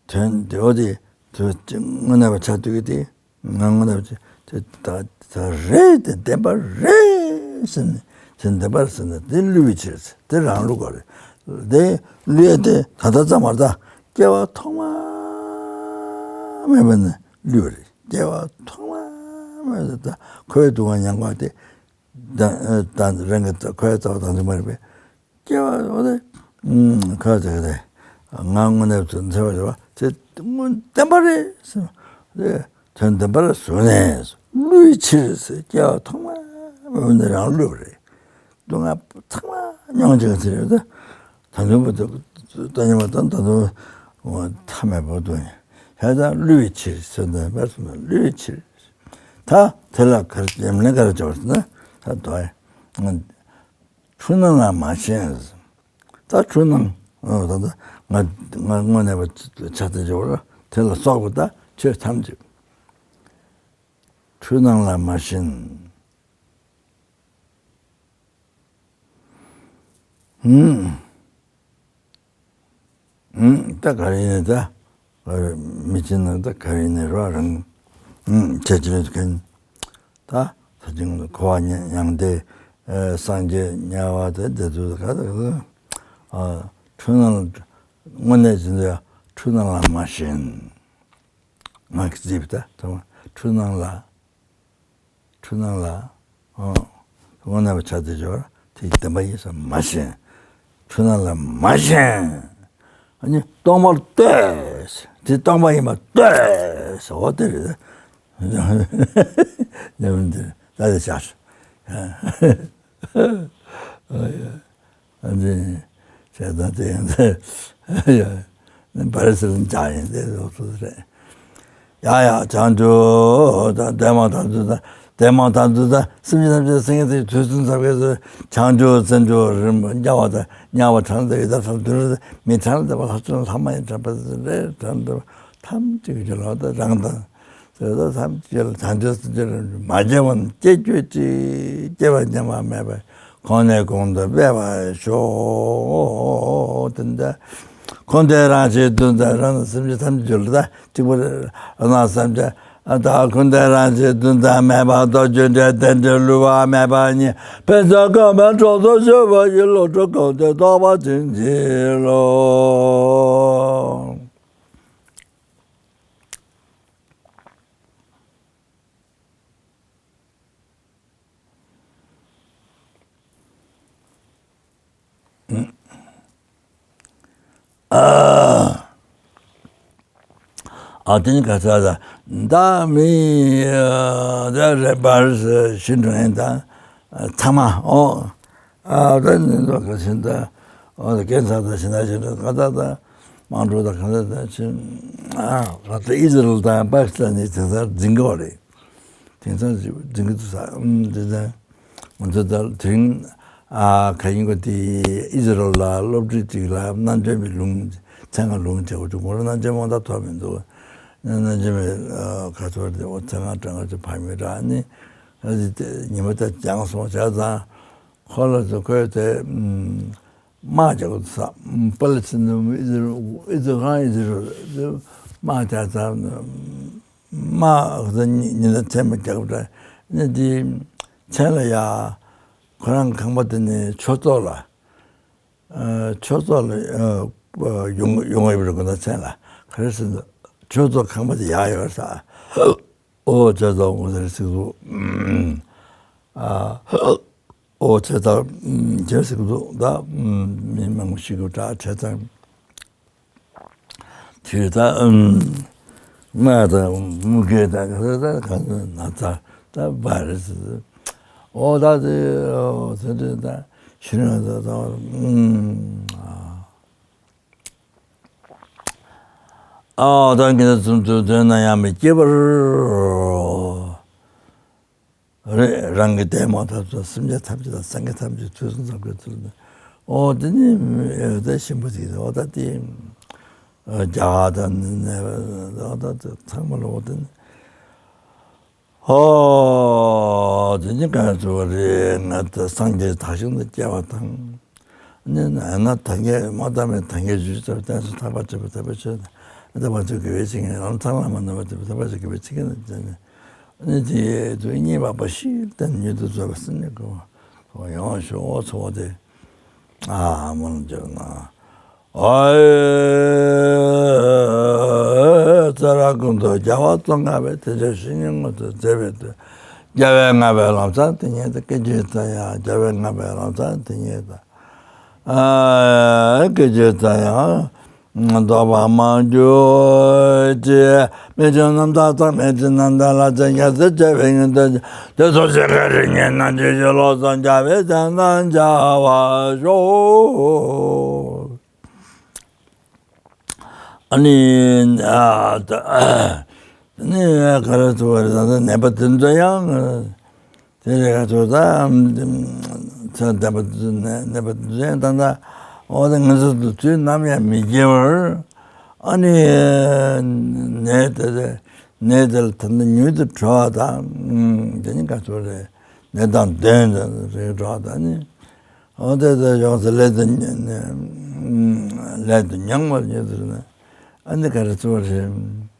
དོན་དེ་འོ་དེ་དོན་དངོས་གནས་པ་ཆགས་དུས་དེ་ང་དངོས་གནས་པ་ཆགས་དེ་ད་ད་རེད། དེ་བདེན་པ་རེད་ཟེར་ནས་དེ་བདེན་པར་ཟེར་ནས་དེ་བསླུ་བའི་ཕྱིར་དེ་རང་བསླུ་དགོས་རེད། དེ་བསླུ་ཡས་དེ་ད་ལྟ་ཙམ་མ་རེད། ད་སྐྱེ་བ་ཐོག་མ་མེད་པ་ནས་བསླུས་པ་རེད། སྐྱེ་བ་ཐོག་མ་མེད་པ་ད་ཁོའི་སྡུག་བསྔལ་མྱང་བ་དེ་ད་ད་རང་གི་ཁོའི་རྩ་བ་དང་མཚུངས་པ་རེད་པས། སྐྱེ་བ་འོ་དེ་ཁོའི་རྩ་བ་དེ་ང་དངོས་གནས་སུ་འཚེ་བ་རེད་པ། དེ་དངོས་བདེན་པ་རེད་ཟེར། དེ་དོན་བདེན་པར་གཟུགས་ནས་བསླུ་བའི་ཕྱིར་ཟེར། སྐྱེ་བ་ཐོག་མ་མེད་པ་ནས་རང་བསླུས་པ་རེད། སྡུག་བསྔལ་ཚང་མ་མྱོང་བྱེད་ཀྱི་ཚེ་རེད། ད་དུང་བུ་དུ་ལྟ་ཉམས་པ་དང་ད་དུང་ཐ་མལ་པོ་དུ་ནི་བྱས་ཙང་བསླུ་བའི་ཕྱིར་ཟེར་ནས་བར་སོང་ན་བསླུ་བའི་ཕྱིར། ད་དེ་ལ་གར་ཉམས་ལེན་ག་རེ་བྱ་བ་ཟེར་ན་ད་དོ་འཁྲུལ་སྣང་ལ་མ་ཞེན། ད་འཁྲུལ་སྣང་ད་ད་ང་ང་དངོས་གནས་པ་ཆ་དེ་འཇོག་ར་དེ་ལ་སོགས་པ་ད་ཆོས་ཐམས་ཅད་འཁྲུལ་སྣང་ལ་མ་ཞེན། ཧུམ། ཧུམ། ད་ག་རེ་ཡིན་ནའི་ད་མི་ཅི་ན་ད་ག་རེ་ཡིན་ནའི་རོ་རང་ཧུམ་ཁྱེད་ཀྱི་ལས་མཁན་ད་ད་ཅིང་འཁོར་བ་མྱང་སྟེ་སངས་རྒྱས་དམྱལ་བ་དེ་དེ་ཚོ་ག་ད་ག་འཁྲུལ་སྣང་དངོས་གནས་ཅི་འདྲ་འཁྲུལ་སྣང་ལ་མ་ཞེན། ང་གི་རྩིས་པ་ད་ཐོག་མ་འཁྲུལ་སྣང་ལ། འཁྲུལ་སྣང་ལ། ཨོ། དངོས་གནས་པ་ཆ་དེ་སྦྱོར་དེ་བདེན་པ་ཡིན་ས་མ་ཤེས། འཁྲུལ་སྣང་ལ་མ་ཤེས། ཨ་ནི་སྟོང་པར་ལྟོས། དེ་སྟོང་པ་ཡིན་པར་ལྟོས། འོ་དེ་རེད། ཉམས་འདི་ད་དེ་བཞག་ཨ་ཡ། ཨ་ནི་བྱས་ཙང་དེ་ཡང་དེ་ཡ་བར་སེལ་འཇག་ཡིན་དེ་ལོག་ཚུལ་རེད། ཡ་ཡ་བྱང་ཆུབ་དང་འདས་མ་ཐག་ཚུལ་དང་འདས་མ་ཐག་ཚུལ་དང་སེམས་ཅན་ཐམས་ཅད་སེམས་ཅན་དེ་དུས་གསུམ་ཟབ་རྒྱས་སུ་བྱང་ཆུབ་སེམས་མཆོག་རིན་པོ་དམྱལ་བ་དང་དམྱལ་བ་གྲངས་ལས་འདས་པའི་ཡི་དྭགས་ལྷ་དུད་འགྲོ་མི་གྲངས་ལས་འདས་པ་ལྷ་ཚོགས་ལྷ་མ་ཡིན་དྲན་པ་རེ་གྲངས་འདས་པ་ ཐམས་ཅད་ཀྱི་ལོག་ད་རང་དང་། ཟེར་ད་ཐམས་ཅད་ལ་བྱང་ཆུབ་སེམས་མཆོག་མ་སྐྱེས་པ་སྐྱེ་གྱུར་ཅིག་སྐྱེ་བ་ཉམས་པ་མེད་པར་གོང་ནས་གོང་དུ་སྤེལ་བར་ཤོག་དེ་འདྲ། འཁོར་འདས་རང་བཞིན་དོན་དམ་རང་དང་སེམས་ཅན་ཐམས་ཅད་ལ་ད་གཅིག་པ་རེད། རང་སེམས་ཅན་ད་འཁོར་འདས་རང་བཞིན་དོན་དམ་མེད་པར་རྟོགས་གྱུར་ཏེ། དེ་འདྲའི་བསླུ་བ་མེད་པ་ཉིད་ཕན་ཚུན་གོམས་པའི་གྲོགས་སུ་གྱུར་པ་ཡི་བློ་གྲོས་གོང་དུ་རྟོགས་པ་ཅན་གྱི་བློ། ཨ་དེ་ནི་ག་ས་ལ་ད་མི་ད་རེ་བར་ཤི་འགྲོ་ཡིན་ད་ཚང་མ་ཨོ། ཨ་ད་ནི་འགྲོ་ག་ཤིན་ད་ཨོ་ད་ཀན་སར་ད་ཤིན་ད་ཤིན་ད་ག་ད་ད་དམངས་ཁྲོད་ད་ག་ད་ད་ཤིན་ཨ་ད་ཨི་ཟི་རལ་དང་པ་ཀི་སི་ཐན་ནི་དེང་སང་འཛིང་གི་ཡོད་རེད། དེང་སང་འཛིང་གི་འདུག་ས་ཨུམ་དེ་ད་ང་ཚོ་ད་དེ་རིང་ཨ་ག་ཡིན་གོ་དེ་ཨི་ཟི་རལ་ལ་སློབ་ཕྲུག་ཅིག་ལ་རྣམ་དཔྱོད་པའི་ལུང་ཚན་ཁ་ལུང་བྱེད་དགོས་འདུག་ཁོ་རང་རྣམ་དཔྱོད་མང་དག་ཐོབ་མི་འདུག་རྣམ་དཔྱོད་པའི་ཁ་ཚོར་དེ་འོ་ཚན་ཁ་གྲངས་ཀ་ཅིག་ཕ་མི་ར་ནི་ཉི་མ་ད་སྦྱངས་སོང་བྱས་ཙང་ཁོ་ལ་ཚོ་ཁོས་དེ་ཨུམ། དམག་རྒྱག་ས་པ་ལི་སི་ཐན་ཨི་ཟི་རལ་ཨི་ཟི་རལ་ཨི་ཟི་རལ་དམག་རྒྱག་ས་དམག་ཉིན་ལ་མཚན་མ་རྒྱག་པ་ནི་དེ་མཚན་ལ་ཡ་ཁོ་རང་ཁང་པ་དེ་ནི་ཆོས་ཚོགས་ལ་ཆོས་ཚོགས་ལ་ཡོང་ཡོང་ཡོད་པའི་དགོན་པ་མཚན་ལ་ག་རེ་ཟེར་ན་ཆོས་ཚོགས་ཁང་པ་དེ་ཡག་ཡོད་ས་ཨོ་ཆོས་ཚོགས་ངོ་ཟེར་ཟིག་འདུག་ཨ། ཨོ་དེ་ལྟར་བྱས་ཟེར་གི་འདུག་ད་མི་མང་པོ་ཞིག་གིས་བསྒྲགས་བྱས་ཙང་དེ་ད་སྨན་དང་མུ་གེ་དང་ག་ཚོད་ད་ག་ཚོད་ན་ཚ་ད་བ་རེད་ཟེར། ཨོ་ད་དེ་ཨོ་དེ་འདྲ་ད་ཤི་ནས་ད་ད་ཨ་ཨོ་ད་གིན་ཙམ་དུ་དོན་ན་ཡང་མི་སྐྱེ་བར། རེད། རང་གི་ལྟད་མོ་ཐབས་སུ་སེམས་ཅན་ཐམས་ཅད་དང་སངས་རྒྱས་ཐམས་ཅད་ཐོས་བསམ་ཚོགས་ཀྱི་ཚུལ་དུ། ཨོ་དེ་ནི་ཨེ་ད་ཞིམ་པོ་ཞིག་རེད། ཨོ་ད་དེ་རྒྱ་གར་དང་ནི་ཨོ་ད་དེ་ཚང་མ་ལ་ཨོ་དེ་ནི་ཨོ་དེ་ནི་ག་ཚོད་རེད། ང་ད་སངས་རྒྱས་དག་ཞིང་དུ་སྐྱེ་བ་དང་། ནི་ན་ན་ཐང་གའི་མ་ཐ་མའི་ཐང་གའི་ཇུས་ཙམ་བསྟན་སོ་ཐར་པ་ཆོས་པ་ཐར་པ་ཆོས་ནི་ཐར་པ་ཆོས་དགེ་བའི་བཤེས་གཉེན་ལམ་ཚང་ལ་མ་ནོར་བ་ཐོས་པའི་ཐར་པ་ཆོས་དགེ་བའི་བཤེས་གཉེན་ནི་ནི་དེ་དུ་གཉིས་པ་པ་ཞིག་བསྟན་ཉིད་དུ་བཟོད་པ་སེམས་ནི་ཀོ་ཡོང་ཤོག་ཚོགས་དེ་ཨ་མོན་སྦྱར་ན། ཨ་ཙ་ར་ཀུན་ཏུ་རྒྱལ་བ་ཙོང་ཁ་པའི་དེ་ཆོས་བཤེས་གཉེན་མངོན་དུ་མཛད་པའི་དུས། རྒྱལ་བས་བསྔགས་པའི་ལམ་བཟང་དེ་ཉིད་དུ། སྐད་ཅིག་ཙམ་ཡང་རྒྱལ་བས་བསྔགས་པའི་ལམ་བཟང་དེ་ཉིད་དུ། ཨ་སྐད་ཅིག་ཙམ་ཡང་ལྡོག་པར་མ་གྱུར་ཅིག་མི་ཆོས་རྣམ་དག་དང་མི་ཆོས་རྣམ་དག་ལ་ཅི་ཉེས་སུ་སྐྱེ་བའི་ངན་འདུན་དེ་ཚོགས་ཆེན་ཁ་རིགས་ངན་རྣམས་ཀྱི་ཞི་ལོག་སངས་རྒྱ་བའི་བྱང་ཐང་བྱ་བར་ཤོག་ཨ་ནི་ཨ་ད་ནི་ག་རེ་ཚོ་བ་རེད། ད་ནད་པ་དེ་ཚོ་ཡང་དེ་རེ་ག་ཚོ་ད་ཚ་ནད་པ་ནད་པ་དེ་ཚོ་ཡང་ད་ད་འོ་ད་ང་ཚོ་དུས་ནམ་ཡང་མི་སྐྱེ་བར་ཨ་ནི་ནད་དེ་ནད་དེ་ལ་ད་ནི་མྱུར་དུ་གྲོལ་བ་དང་དེ་ནི་ག་ཚོ་རེད། ནད་དང་གདོན་དང་རེ་གྲོལ་བ་དང་ནི། འོ་དེ་ལྟར་ཡོངས་སུ་ལས་དང་ལས་དང་མྱང་བར་མྱོང་ཚུལ་ནི་ཨ་ནི་ག་རེ་ཚོ་རེད།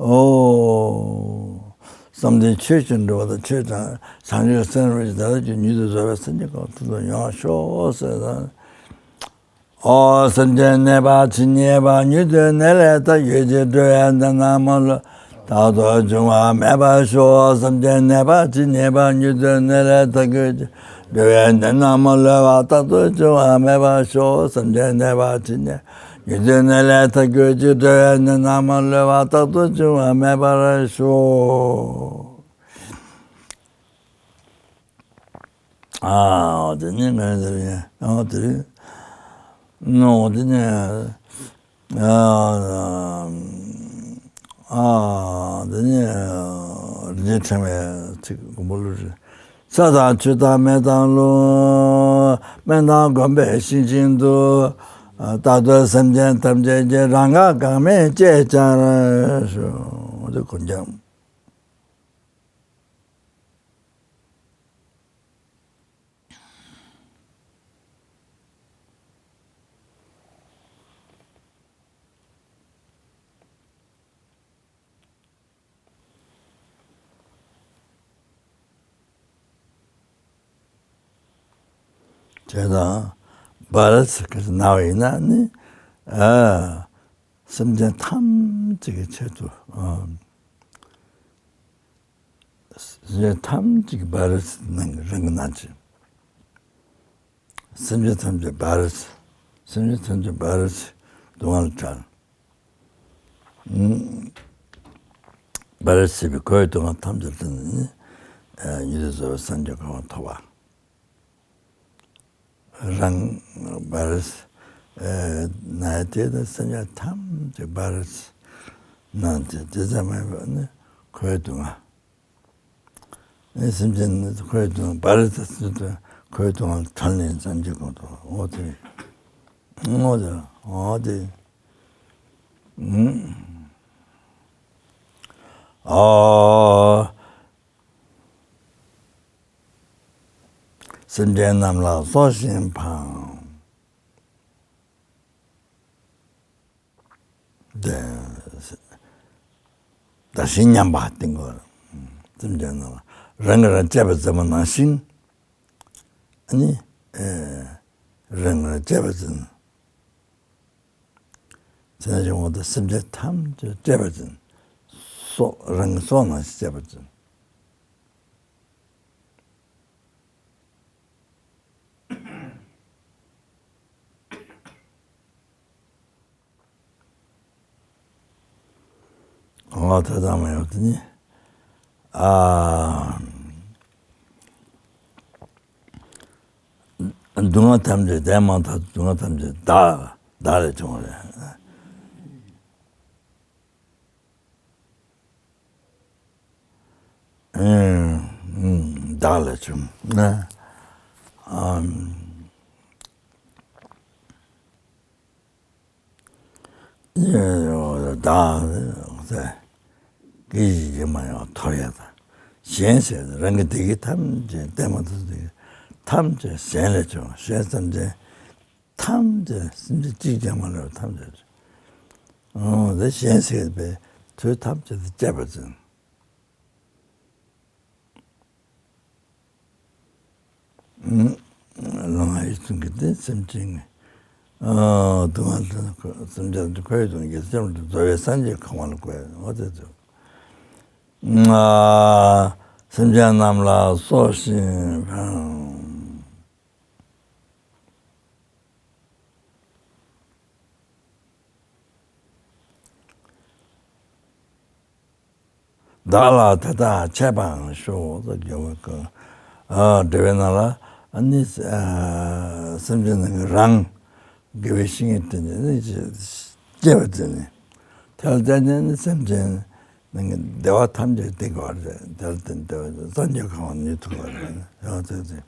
ཨོ། བསམ་གཏན་ཆོས་ཀྱི་འགྲོ་བ་དང་ཆོས་དང་བྱང་ཆུབ་སེམས་རིག་ད་ལྟ་ཀྱི་མྱུར་དུ་བཟོད་པའི་སེམས་ཀྱི་གང་ཐུགས་སུ་ཡོང་བ་ཤོག་ཟེར་དང་། ཨོ། སེམས་ཅན་ནད་པ་ཇི་སྙེད་པ། མྱུར་དུ་ནད་ལས་ཐར་གྱུར་ཅིག་འགྲོ་བའི་ནད་རྣམས་མ་ལུས་རྟག་ཏུ་འབྱུང་བ་མེད་པར་ཤོག་སེམས་ཅན་ནད་པ་ཇི་སྙེད་པ། མྱུར་དུ་ནད་ལས་ཐར་གྱུར་ཅིག་འགྲོ་བའི་ནད་རྣམས་མ་ལུས་པ་རྟག་ཏུ་འབྱུང་བ་མེད་པར་ཤོག་སེམས་ཅན་ནད་པ་ཇི་སྙེད་པ། མྱུར་དུ་ནད་ལས་ཐར་གྱུར་ཅིག་འགྲོ་བའི་ནད་རྣམས་མ་ལུས་པ་རྟག་ཏུ་འབྱུང་བ་མེད་པར་ཤོག་ཨ་དེ་ནི་ངས་དེ་རེད། ཨ་དེ་རེད། ནོ་དེ་ནི། ཨ་ཨ་དེ་ནི་རྗེ་ཕྲེང་བའི་ཚིག་མགོན་པོ་ཀླུ་རི། ས་དང་ཆུ་དང་མེ་དང་རླུང་། སྨན་དང་སྒོམ་པས་ཞིང་བཞིན་དུ། རྟག་ཏུ་སེམས་ཅན་ཐམས་ཅད་ཀྱི་རང་དགའ་གང་མེད་ཅེས་ཀྱང་ཞུ། འདི་ཀུན་ཀྱང་དེ་དང་བར་ཚིག་གི་ནང་བ་ཡིན་ན་ནི། ཨ། སེམས་ཅན་ཐམས་ཅད་ཀྱི་ཆེད་དུ། ཨ། སེམས་ཅན་ཐམས་ཅད་ཀྱི་བར་ཚིག་ནང་གི་རང་གི་ནང་ཆེ། སེམས་ཅན་ཐམས་ཅད་བར་ཆད། སེམས་ཅན་ཐམས་ཅད་བར་ཆད་སྡུག་བསྔལ་བྲལ། བར་ཆད་པའི་ཁོའི་སྡུག་བསྔལ་ཐམས་ཅད་དེ་ནི་ཉིད་དུ་བཟོད་པའི་སངས་རྒྱས་གོ་འཕང་ཐོབ་པ། རང་བར་ན་དེ་ནི་སེམས་ཅན་ཐམས་ཅད་བར་ཆད་ན་དེ་དེ་ཙམ་མེད་པ་ནི་ཁོའི་སྡུག་བསྔལ། ཨེ། སེམས་ཅན་ནི་ཁོའི་དོན་བར་དུ་ཁོའི་དོན་ཐོན་ནས་སངས་རྒྱས་གོ་འཕང་ཐོབ། འོ་དེ། འོ་དེ། འོ་དེ། ཨ། སེམས་ཅན་རྣམས་ལ་སོགས་ཤིང་འཕངས། དེ་བདག་གཞན་མཉམ་པ་སྟེང་གོ། སེམས་ཅན་རྣམས་ལ་རང་གིས་རང་གཅེས་པར་འཛིན་པ་ནང་བཞིན། ཨ་ནི། ཨེ། རང་གིས་རང་གཅེས་པར་འཛིན། དེ་ནས་བྱུང་བ་དང་སེམས་ཅན་ཐམས་ཅད་གཅེས་པར་འཛིན། སྲོག་རང་གི་སྲོག་ནང་བཞིན་གཅེས་པར་འཛིན། འོ་དེ་ཙམ་ཡོད་དེ་ནི། ཨ། སྡུག་བསྔལ་ཐམས་ཅད་དེ་མ་ཐག་ཏུ་སྡུག་བསྔལ་ཐམས་ཅད་བདག་བདག་ལས་བྱུང་བ་རེད། ཨུམ། ཨུམ། བདག་ལས་བྱུང་ན། ཨམ། བདག་ཟེར་སྐད་ཅིག་ཀྱང་མ་ཡོང་ཐོར་ཡ་དང་། གཞན་ཟེར་རང་གི་བདེ་སྐྱིད་ཐམས་ཅད་བདེ་མ་ཐག་ཏུ་ཐམས་ཅད་གཞན་ལས་བྱུང་། གཞན་སེམས་ཅན་ཐམས་ཅད་སེམས་ཅན་གཅིག་ཀྱང་མ་ལུས་པ་ཐམས་ཅད། ཨོ། དེ་གཞན་ཟེར་བའི་དུས་ཐམས་ཅད་དུ་གཅེས་པར་འཛིན། ལོང་བ་ཡིད་གསུམ་གྱི་དེ་སེམས་ཅན་གྱི། ཨོ། སྡུག་བསྔལ་དེ་སེམས་ཅན་དེ་ཁོའི་དོན་གྱི་སེམས་དུ་རྫོགས་པའི་སངས་རྒྱས་གོ་འཕང་ལ་བཀོད། འོ་དེ་ཚོ། ཨ། སེམས་ཅན་རྣམས་ལ་སོགས་ཤིང་འཕངས། བདག་ལ་དེ་དག་ཆད་པའང་ཤོག་ཟེར། དགེ་བའི་ཀུན། ཨ། འགྲེལ་པའི་ནང་ལ་ནི། ཨ། སེམས་ཅན་རྣམས་ཀྱི་རང་དགེ་བའི་བཤེས་གཉེན་དེ་ནི་ནི་སྐྱེས་པ་དེ་ནི། དེ་ལ་བརྟེན་ནས་ནི་སེམས་ཅན་རྣམས་ཀྱི་བདེ་བ་ཐམས་ཅད་སྟེར་དགོས་པ་རེད། དེ་ལ་བརྟེན་བདེ་བ་སངས་རྒྱས་གོ་འཕང་ནུས་ཐུབ་པ་རེད། ཡང་དེ་ཚེ།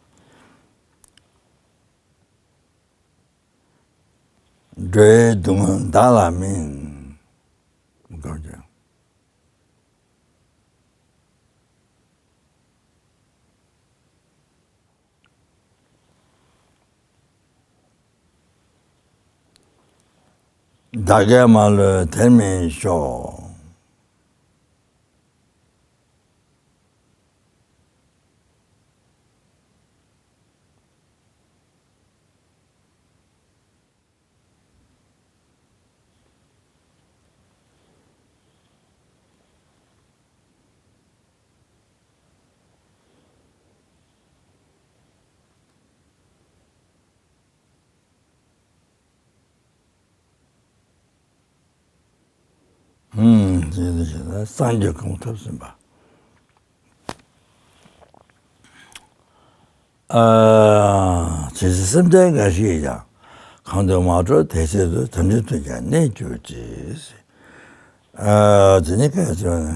འགྲོ་བའི་སྡུག་བསྔལ་བདག་ལ་སྨིན། དགོངས་ཀྱང་། བདག་གིས་མ་ལུས་དེར་སྨིན་ཤོག། ཨུམ། སངས་རྒྱས་གོ་འཕང་ཐོབ་ཟིན་པ། ཨ། ཇི་སྲིད་སེམས་ཅན་འགའ་ཞིག་ཡང་། གང་དུ་མ་འགྲོ་དེ་སྲིད་དུ། དམ་ཆོས་མཐུན་ཀྱང་གནས་གྱུར་ཅིག། ཨ། དེ་ནི་སྐད་ཆ་ནི།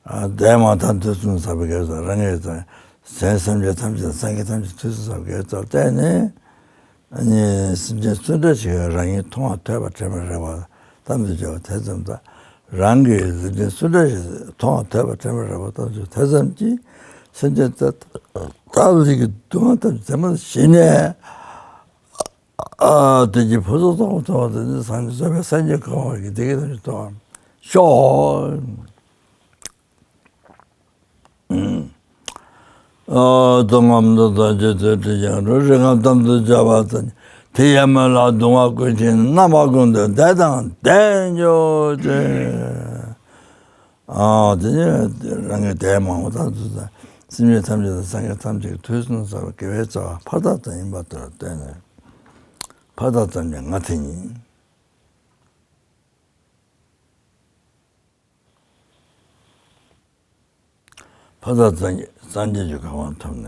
ཨ། དེ་མ་ཐག་དུས་གསུམ་ཟབ་པའི་དགེ་རྩ་རང་ངེས་དང་། གཞན་སེམས་ཅན་ཐམས་ཅད་སངས་རྒྱས་ཐམས་ཅད་དུས་གསུམ་ཟབ་པའི་དགེ་རྩ་བརྟེན་ནས། ཨ་ནི་སེམས་ཅན་སུ་འདྲ་ཞིག་རང་ཉིད་མཐོང་བ་ཐོས་པ་དྲན་པ་རེད་པ་ལྟ་བུ་བྱས་པ་དེ་ཙམ་དང་། རང་གི་སེམས་ཅན་སུ་འདྲ་ཞིག་མཐོང་བ་ཐོས་པ་དྲན་པ་རེད་པ་ལྟ་བུ་བྱས་པ་དེ་ཙམ་གྱིས་སེམས་ཅན་ལྟ་བུ་ཞིག་གི་སྡུག་བསྔལ་ཐམས་ཅད་དེ་མ་ཞི་ནས། ཨ་དེ་གྱི་ཕུན་སུམ་ཚོགས་པ་ཐོབ་པ་དེ་ནི་སངས་རྒྱས་བཟོད་པའི་སངས་རྒྱས་གོ་འཕང་གི་བདེ་སྐྱིད་ཐམས་ཅད་ཐོབ་པར་ཤོག། ཨ་སྡུག་བསྔལ་དུ་ཐམས་ཅད་ཐོས་དྲན་ཡང་རུང་། རིགས་ལྔ་དམ་དུ་བཅའ་བ་དང་། དེ་ཡི་མོད་ལ་གདུང་བ་ཀུན་ཞི་ནས། རྣམ་པ་ཀུན་ཏུ་བདེ་དང་ལྡན་གྱུར་ཅིག། ཨ་དེ་ནས་རང་གི་དད་མང་པོ་དང་དུ་དང་། སེམས་ཅན་ཐམས་ཅད་དང་སངས་རྒྱས་ཐམས་ཅད་ཀྱི་དུས་གསུམ་གསལ་བའི་དགེ་བའི་རྩ་བ་ཕར་དང་ཚུར་ཡིན་པར་ཐལ། བརྟེན་ནས་ཕར་དང་ཚུར་ནི་ང་དེ་ཉིད། ཕར་དང་ཚུར་སངས་རྒྱས་ཀྱི་གོ་འཕང་ཐོབ་ནས།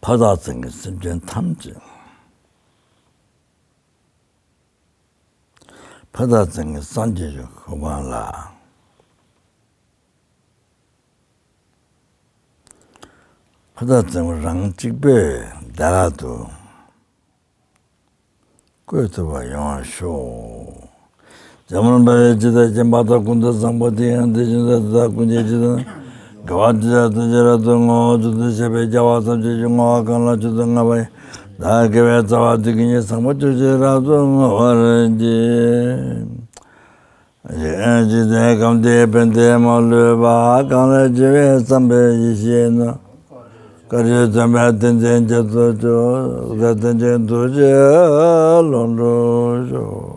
ཕར་དང་ཚུར་གྱི་སེམས་ཅན་ཐམས་ཅད། ཕར་དང་ཚུར་གྱི་སངས་རྒྱས་ཀྱི་གོ་འཕང་ལ། ཕར་དང་ཚུར་རང་གཅིག་པོས་བདེ་བླག་ཏུ་བཀོད་ཐུབ་པ་ཡོང་བར་ཤོག། འཇམ་དཔལ་འབར་བའི་ཇི་ལྟར་མཁྱེན་པ་དང་། ཀུན་ཏུ་བཟང་པོ་དེ་ཡང་དེ་བཞིན་ཏེ། དེ་དག་ཀུན་གྱི་ཇི་ལྟར་དགེ་བ་དེ་དག་ཐམས་ཅད་རབ་ཏུ་བསྔོ། ཚུལ་དུ་བཤད་པའི་དགེ་བ་ཐམས་ཅད་ཀྱི་བསྔོ་བ་གང་ལ་ཚུལ་དུ་བསྔགས་པ་ཡང་དག་དགེ་བའི་རྩ་བ་དེ་ཀུན་གྱི་བཟང་པོ་ཆོས་ཅན་རབ་ཏུ་བསྔོ་བར་བགྱི། ཇི་ལྟར་ཁམས་དེའི་ཕན་བདེ་མ་ལུས་པ། གང་ལ་སྤྱི་བོས་བསམ་པའི་ཡེ་ཤེས་རྣམས། བཀའ་དྲིན་མཚོན་པའི་ཏིང་འཛིན་རྒྱ་མཚོ་སྐྱོང་། སྐལ་ལྡན་ཅན་ཐུགས་རྗེའི་ཀློང་དུ་ཤོག།